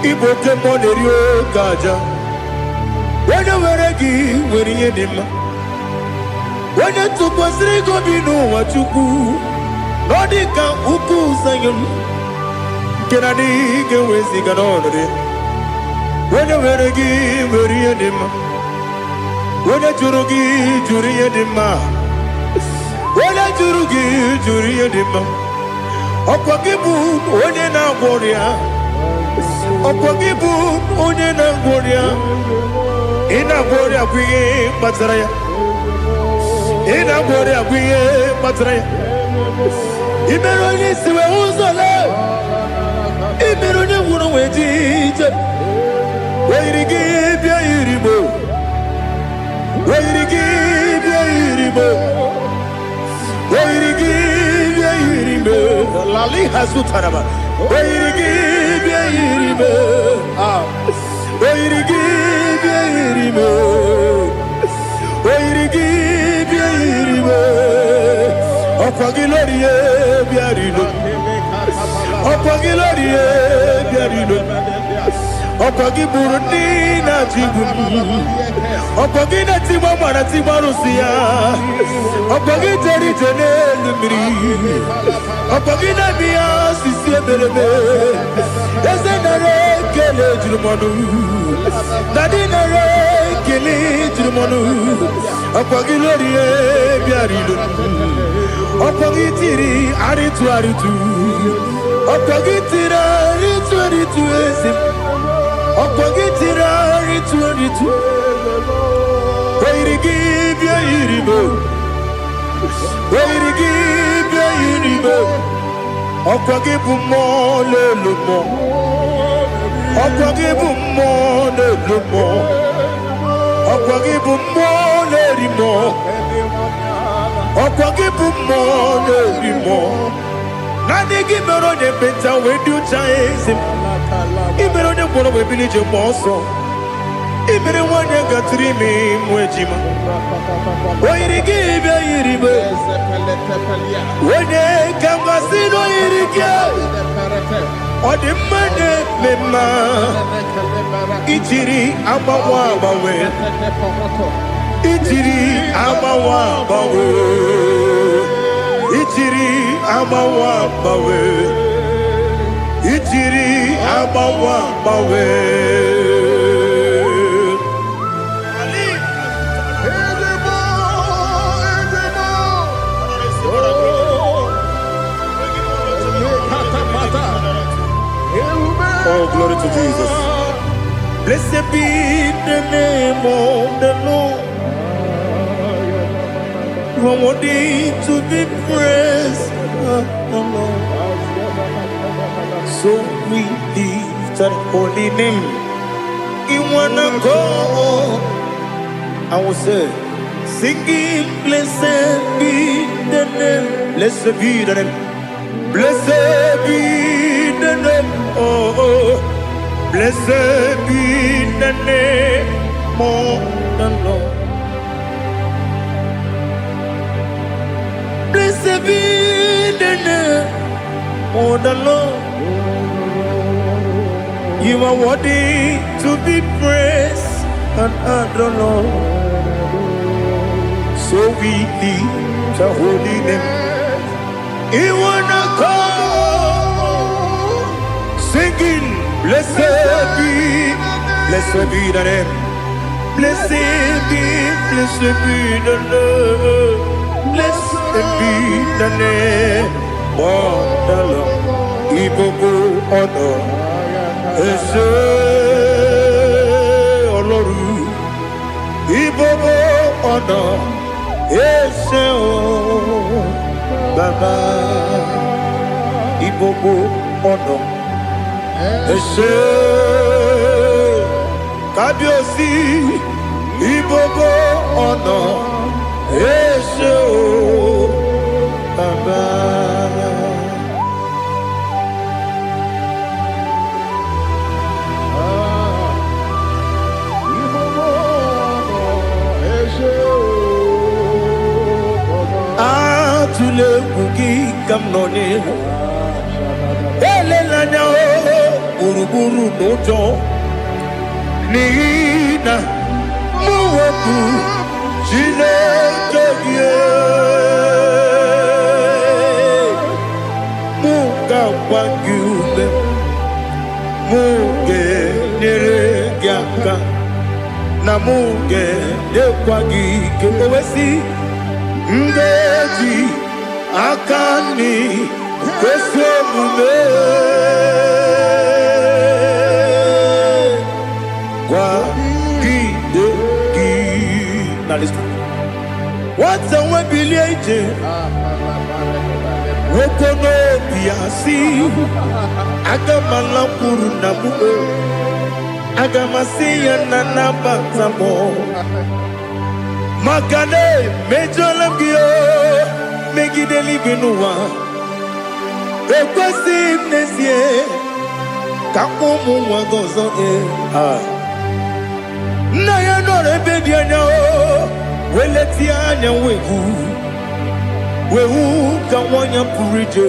Ịbụ oke mmụọ na-eri oke aja. Onye nwere gị nwere ihe dị mma. Onye tụkwasịrị gị obi n'ụwa, Chukwu, na ọ dị ka ukwu Zayọn nke na adịghị ga-eweziga n'ọnọdụ ya. Onye nwere gị nwere ihe dị mma. Onye jụrụ gị jụrụ ihe dị mma. Onye jụrụ gị jụrụ ihe dị mma. Ọkwa gị bụ onye na-agwọ ọrịa. Ọkwa gị bụ onye na-agwọ ọrịa. Ị na-agwọ ọrịa bụ ihe kpatara ya. Ị na-agwọ ọrịa bụ ihe kpatara ya. Ị mere onye isi wee ụzọ lee. Ị mere onye ngwụrọ wee ji ije. O yiri gị bịa yiri mo. O yiri gị bịa yiri mo. O yiri gị bịa yiri mo. Lali hazutaraba. O yiri gị bịa yiri mo. Ah. O yiri gị bịa yiri mo. O yiri gị bịa yiri mo. Ọkwa gị lórí e bịa rilo. Ọkwa gị lórí e bịa rilo. Ọkwa gị gburu ndị na-achịgbu m. Ọkwa gị na-etigbu mara tigbu arụsị ya. Ọkwa gị jere ije n'elu mmiri. Ọkwa gị na-eme ya osisi emereme. Eze, nara ekele juru m ọnụ. Daddy, nara ekele juru m ọnụ. Ọkwa gị lórí e bịara ilo. Ọkwa gị tiri arịtụ arịtụ. Ọkwa gị tiri arịtụ arịtụ, eze m. Ọkwa gị tiri arịtụ arịtụ. O yiri gị bịa yiri m. O yiri gị bịa yiri m. Ọkwa gị bụ mmụọ na-elu mmụọ. Ọkwa gị bụ mmụọ na-elu mmụọ. Ọkwa gị bụ mmụọ na-eri mmụọ. Ọkwa gị bụ mmụọ na-eri mmụọ. Naanị gị mere onye ekpenta wee dị ụcha, eze m. Ị mere onye ngwọrọ wee bili ije mgbe ọsọ. Ị mere nwanyị gatụrụ ime mụ ejima. O yiri gị bịa yiri m. Onye ka m gasị na o yiri gị? Ọ dị mma na-eme mma. Ijiri agbanwe agbanwe. Ijiri agbanwe agbanwe. Ijiri agbanwe agbanwe. Ijiri agbanwe agbanwe.
Ezebo, ezebo. Oh, lekatapata. Ewume.
Oh, glory to Jesus. Blessed be the name of the Lord. You are worthy to be praised, oh Lord. So we lift that holy name in one accord. I will say, singing, blessed be the name, blessed be the name, blessed be the name, oh, blessed be the name of the Lord. Blessed be the name of the Lord. You are worthy to be praised and adored, Lord. So we lift the holy name. In one accord, singing, blessed be the name. Blessed be the Lord. Blessed be the name of the Lord. Ìgbogbo ọ̀nà ẹ ṣé Ọlọ́run. Ìgbogbo ọ̀nà ẹ ṣé o Bàbá. Ìgbogbo ọ̀nà ẹ ṣé Kábíyèsí. Ìgbogbo ọ̀nà ẹ ṣé o Bàbá.
Ah, ìgbogbo ọ̀nà ẹ ṣé o Bàbá.
Atụla egwu, gị ka m nọ n'ihu. Elela anya o gburugburu n'ụjọ, n'ihi na mụ bụ Chineke gị. Mụ ga-agba gị ume, mụ ga-enyere gị aka. Na mụ ga-enyekwa gị ike. O wee sị, m ga-eji aka nri kwesị omume kwagide gị. Na listen. Nwata nwe bilie ije, nwoke n'obi ya si, aga m alakwuru nna m o, aga m asị ya na nabata m, maka na emejọla m gị o, megide eluigwe n'ụwa. Ekwesịghị m n'ezie ka m kpọọ ụmụ nwa gị ọzọ. Ee, ah. Nna ya nọrọ ebe dị anya o, wee letie anya, wee hụ, wee hụ ka nwa ya pụrụ ije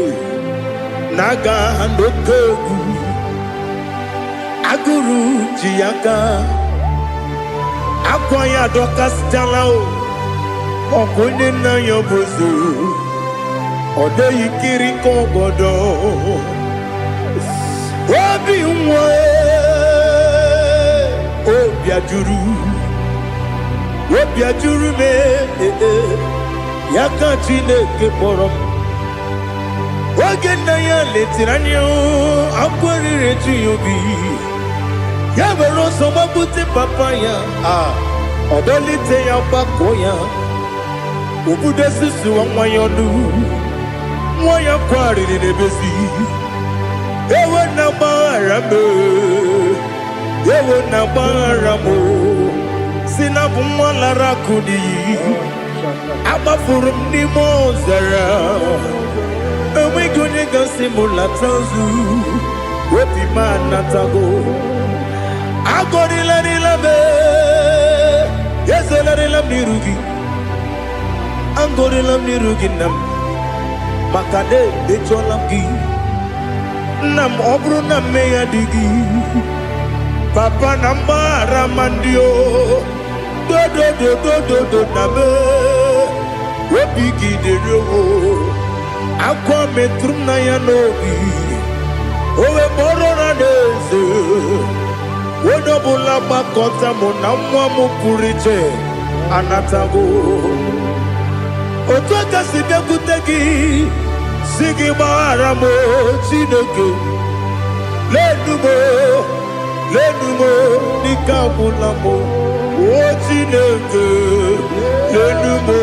na-aga n'oke egwu. Agụrụ ji ya aka, akwa ya adọkasịchala o. Ọkụ onye nna ya bụ ozu, ọ dịghị nkiri ka ọgọdọ obi nwa. Obi ajụrụ, obi ajụrụ m. Ee, ya ka Chineke kpọrọ m. Oge nna ya letere anya, akwa riri eju ya obi. Ya were ọsọ gbapute papa ya, a ọ dọlite ya, gbakọ ya, obudo susuwa nwa ya ọnụ. Nwa ya kwarịrị n'ebezi, ewe na gbaghara m, ewe na gbaghara m, si na bụ nwa lara akụ n'iyi, agbafuru m n'ime ọzara, enweghị onye gasị m lata ozu. Obi m anatago. Agọrịlarịla m, ezolarịla m n'iru gị, agọrịla m n'iru gị, nna m, maka na emejọla m gị, nna m. Ọ bụrụ na mmehie dị gị, papa, na mgbaghara ma ndị o dodododododo na m obi gị dịrị o. Akwa metụrụ m na ya n'obi, o wee kpọrọ na n'eze, onye ọbụla gbakọta mụ na nwa m pụrụ iche anatago. Otu aka si bịakwute gị, si gị gbaghara m o, Chineke. Lenu m o, lenu m o, n'ike agwụla m o. O Chineke, lenu m o,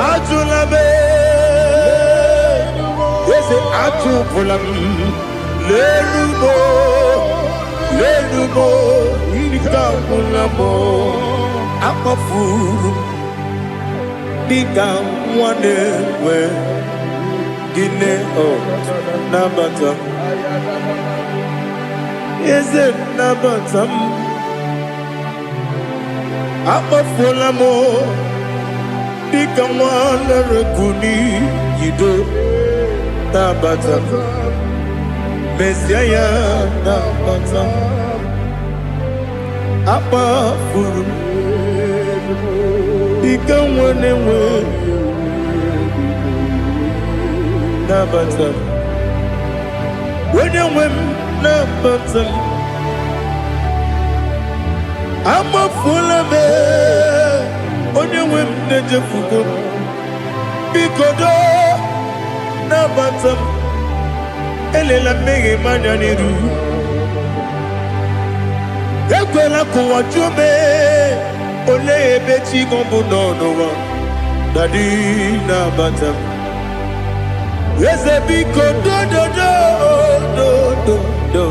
ajụla m, eze, ajụpụla m. Lenu m o, lenu m o, ike agwụla m o. Akpafuru m dịka nwa na-enwe gịnị o. Nabata m, eze, nabata m. Akpafuola m dịka nwa lere n'iyido. Nabata m, mezie ya, nabata m. Akpafuru m dịka nwa na-enwe, nabata m. Onye nwe m, nabata m. Amafuola m, onye nwe m, na-ejefugo m. Biko doo, nabata m. Elela mmehie m anya n'iru. Ekwela ka ụwa jụọ m, olee ebe chi gị bụ nọ n'ụwa. Daddy, nabata m. Eze, biko, dododo dododo.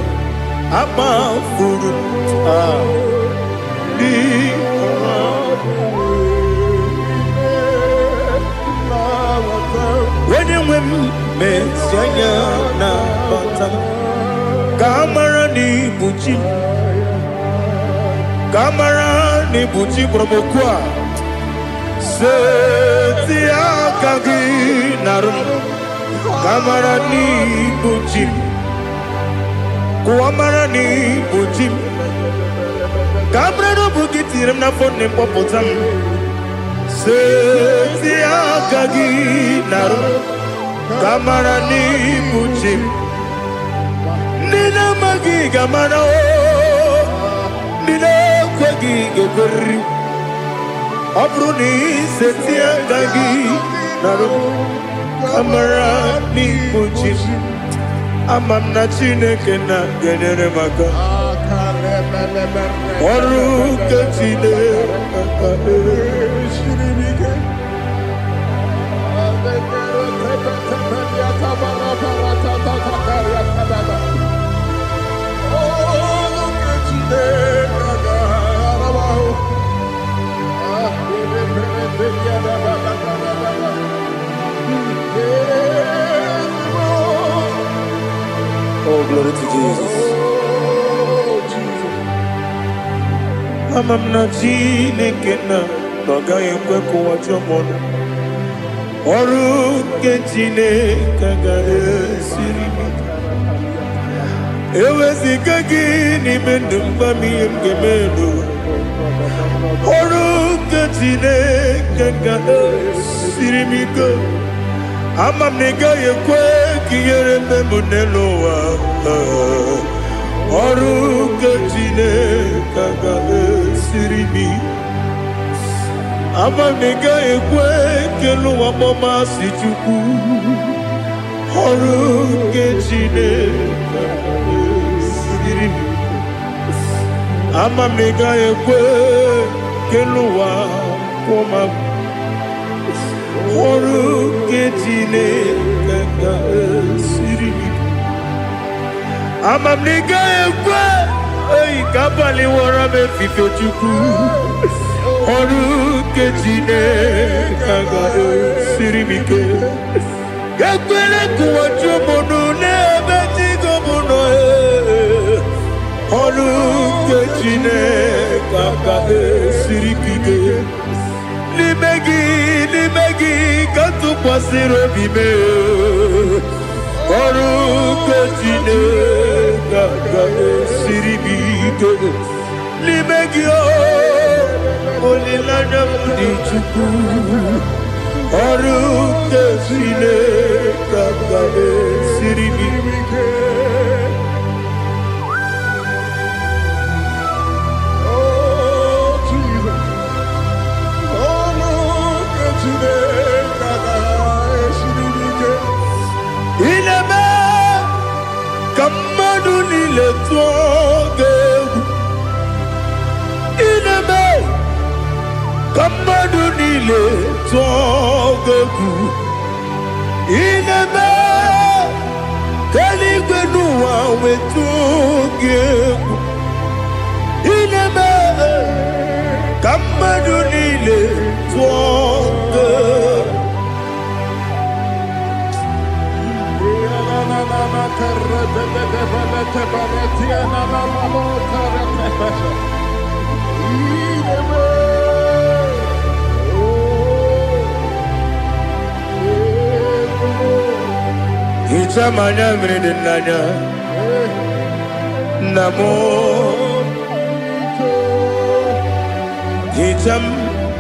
Amafuru m, ah, dịka onye nwe m. Mezie anya, nabata m, ka a mara na ibu chi m, ka a mara na ibu chi kpọrọ m okwu a. Seti aka gị narụ m, ka a mara na ibu chi m, kụwa mara na ibu chi m, ka a mara na ọ bụ gị tinyere m n'afọ nne m, kpọpụta m. Seti aka gị narụ m, ka a mara na ibu chi m. Ndị na-amaghị ga-amara o, ndị na-ekweghị. gị ga-ekweriri. Ọ bụrụ na iseti aka gị narụ amara n'ikpuchi m, ama m na Chineke na ga-enyere m aka. Ọrụ nke Chineke.
Oh, glory to Jesus.
Ama m na Chineke na ọ gaghị ekwe ka ụwa jụọ m ọnụ. Ọrụ nke Chineke agaghị esiri m ike. Eweziga gị n'ime ndụ m, gwa m ihe m ga-eme n'ụwa. Ọrụ nke Chineke ga-esiri m ike. Ama m na ị gaghị ekwe ka ihere mee m n'elu ụwa. Ọrụ nke Chineke ga-esiri m ike. Ama m na ị gaghị ekwe ka elu ụwa kpọọ m asị, Chukwu. Ọrụ nke Chineke ga-esiri m ike. Ama m na ị gaghị ekwe ka elu ụwa kwụọ m abụ. Ọrụ nke Chineke ga-esiri m ike. Ama m na ị gaghị ekwe eyi ka abalị wọrọ m efifie, Chukwu. Ọrụ nke Chineke ga-esiri m ike. Ekwele ka ụwa jụọ m ọnụ n'ebe chi m nọ ee. Ọrụ nke Chineke ga-esiri m ike. N'ime gị, n'ime gị ka m tụkwasịrị obi m ee. Ọrụ nke Chineke ga-esiri m ike. N'ime gị o, olileanya m dị, Chukwu. Ọrụ nke Chineke ga-esiri m ike.
Oh, Jesus. Oh, look at Chineke ga-esiri m ike.
Ị na-eme ka mmadụ niile tụọ gị egwu. Ị na-eme ka mmadụ niile tụọ gị egwu. Ị na-eme ka eluigwe n'ụwa wetụọ gị egwu. Ị na-eme ka mmadụ niile tụọ gị egwu. Hichaa m anya mmiri dị n'anya, nna m. Hichaa m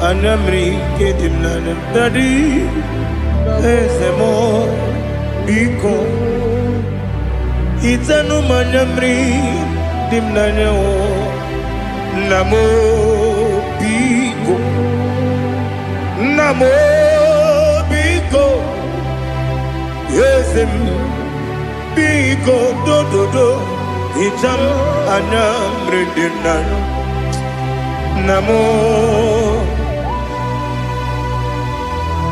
anya mmiri nke dị m n'anya, Daddy, eze m, biko hichanụ m anya mmiri dị m n'anya o, nna m, biko, nna m, biko, eze m, biko, dododo, hichaa m anya mmiri dị m n'anya, nna m.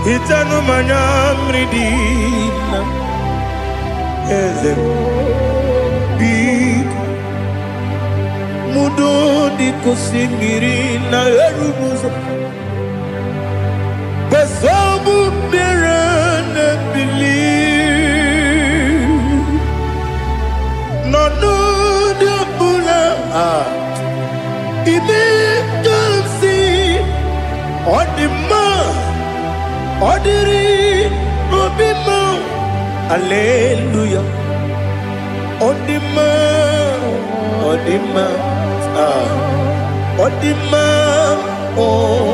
Hichanụ m anya mmiri dị na eze m, biko. Mudo dịka osimiri na-eru n'ụzọ gbasọbụ mmiri na-ebili n'ọnọdụ ọbụla ah, ime ka m si ọ dị mma, ọ dịrị obi mma. Aleluya, ọ dị mma, ọ dị mma ah, ọ dị mma oh.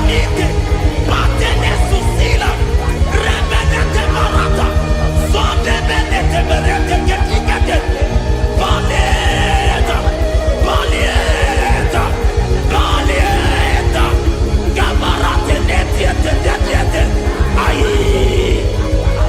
Manite, Patene Susila, Remenete Barata, Sondemenete Berete Ketikete, Baleta, Baleta, Baleta, Gabarate Netiete Netiete, Aye.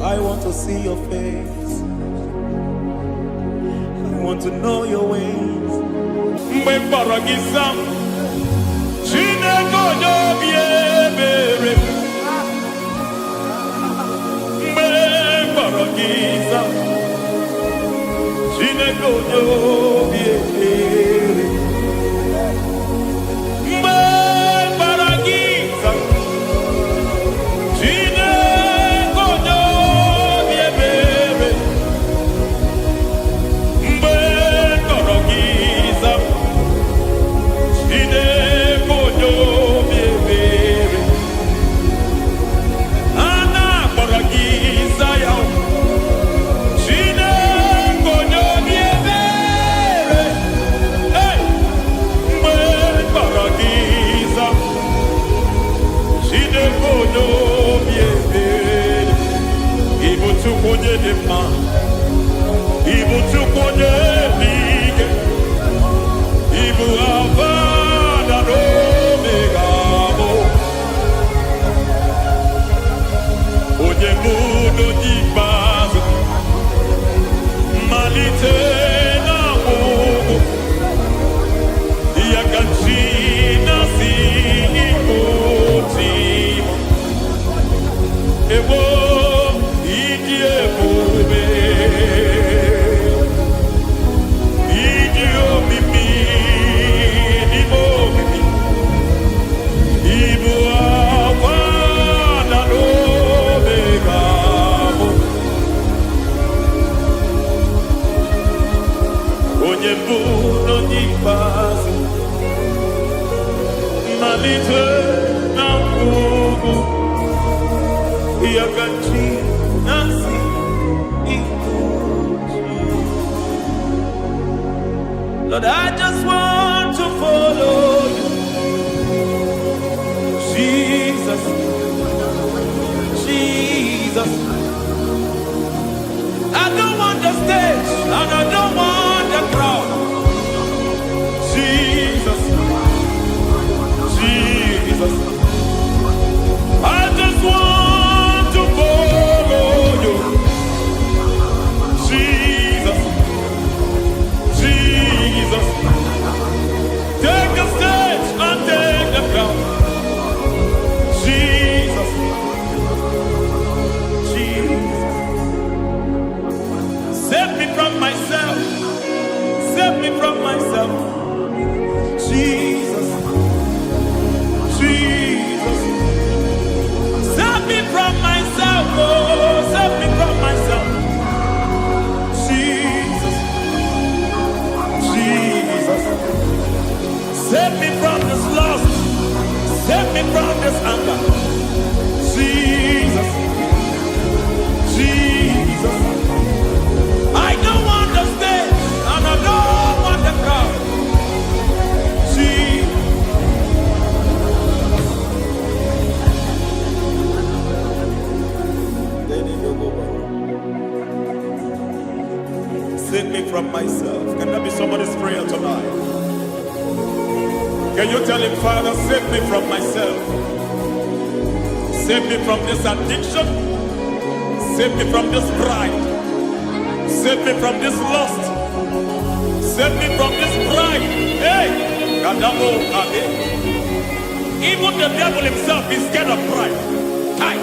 I want to see your face. I want to know your ways.
Mgbe m kpọrọ gị zaa m, Chineke onye obi ebere. Mgbe m kpọrọ gị zaa m, Chineke onye obi ebere. Mgbe m kpọrọ gị zaa m, Chineke onye obi ebere. Mgbe m kpọrọ gị zaa m, Chineke onye obi ebere. A na-akpọrọ gị zaa ya. Chineke onye obi ebere. Hey! Mgbe m kpọrọ gị zaa m, Chineke onye obi ebere. Ị bụ Chukwu onye dị mma. Ị bụ Chukwu onye dị ike. Ị bụ Alfa na Omega mụ. Onye mbụ na onye ikpeazụ. Mmalite na ọgwụgwụ. Ya ka chi na-asị ịbụ chi m. Ewo, ịdị ebube, ịdị omimi, n'ime omimi, ịbụ Alfa na Omega mụ. Onye mbụ na onye ikpeazụ, mmalite na ọgwụgwụ, ya ka chi na-asị ịbụ chi.
Lord, I just want to follow you. Jesus, Jesus. I don't want the stage and I don't want the crowd.
Jesus, Jesus. I just want to follow you. Jesus, Jesus. Take the stage and take the crown. Jesus,
Jesus. Save me from myself. Save me from myself. Jesus, Jesus. Save me from myself. Oh, save me from myself. Jesus, Jesus. Save me from this lust. Save me from this anger. Jesus, Jesus. I don't want the stage and I don't want the crowd. Jesus.
Save me from myself. Can that be somebody's prayer tonight? Can you tell him, Father, save me from myself? Save me from this addiction. Save me from this pride. Save me from this lust. Save me from this pride. Hey, Kadamo Abe. Even the devil himself is scared of pride. Hi.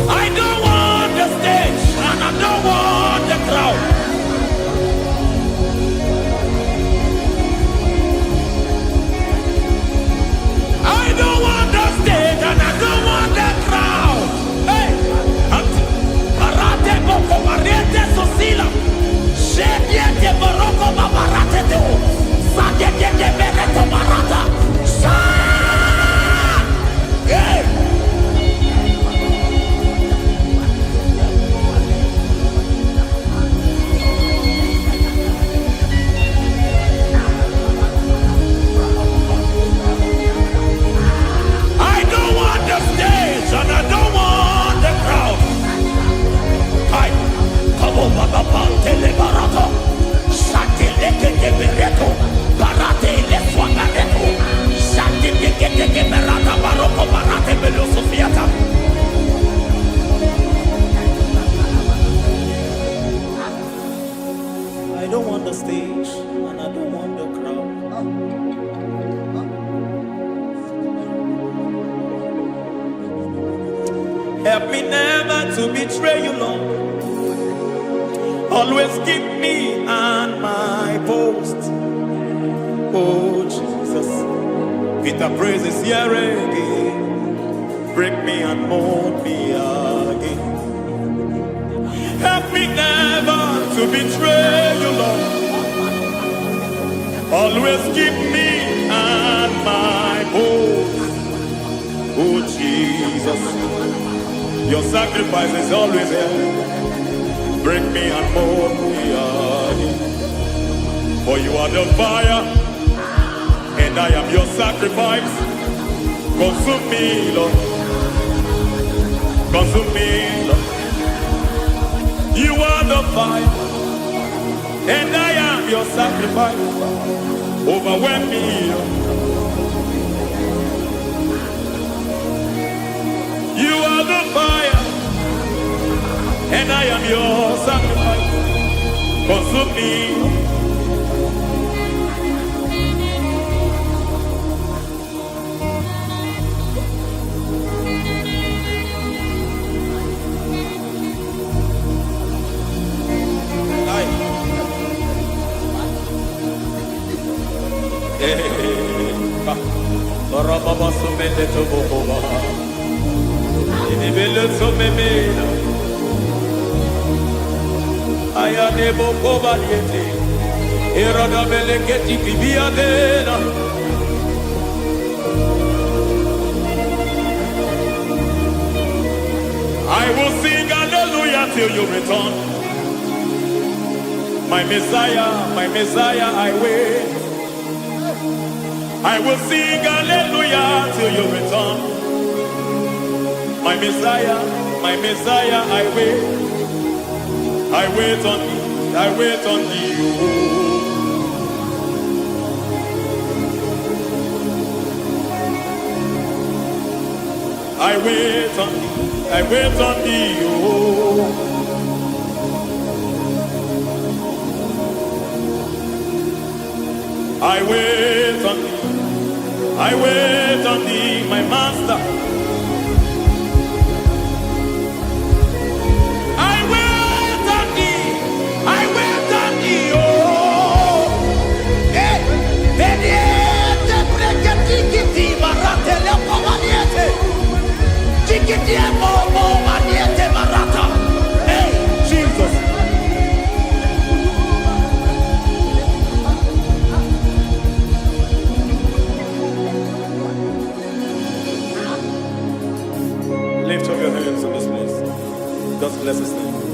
I don't want the stage and I don't want the crowd. I don't want the stage and I don't want the crowd. Hey, Barate boko barete sosila. Shediete baroko babarate teo. Sadete de bereto barata. Sa! Hey!
Help me never to betray you, Lord. Always keep me on my post. Oh, Jesus. Peter praises here again. Break me and mold me again. Help me never to betray you, Lord. Always keep me on my post. Oh, Jesus. Your sacrifice is always here. Break me and mold me again. For you are the fire, and I am your sacrifice. Consume me, Lord. Consume me, Lord. You are the fire, and I am your sacrifice. Overwhelm me, Lord. You are the fire, and I am your sacrifice. Consume me, Lord. Aye. Orababa sumele tobokoba. Inibele sumemela. Ayane bokoba liete. Irodabele keti kibiadela. I will sing hallelujah till you return. My Messiah, I wait. I will sing hallelujah till you return. My Messiah, I wait. I wait on thee, I wait on thee. Oh. I wait on thee, I wait on thee. Oh. I wait on thee, I wait on thee, my master. I wait on thee, I wait on thee. Oh.
Eh, veniete preketikiti maratele komaniete. Tikitie momo maniete marata. Hey,
Jesus. Lift up your hands in this place. Just bless his name.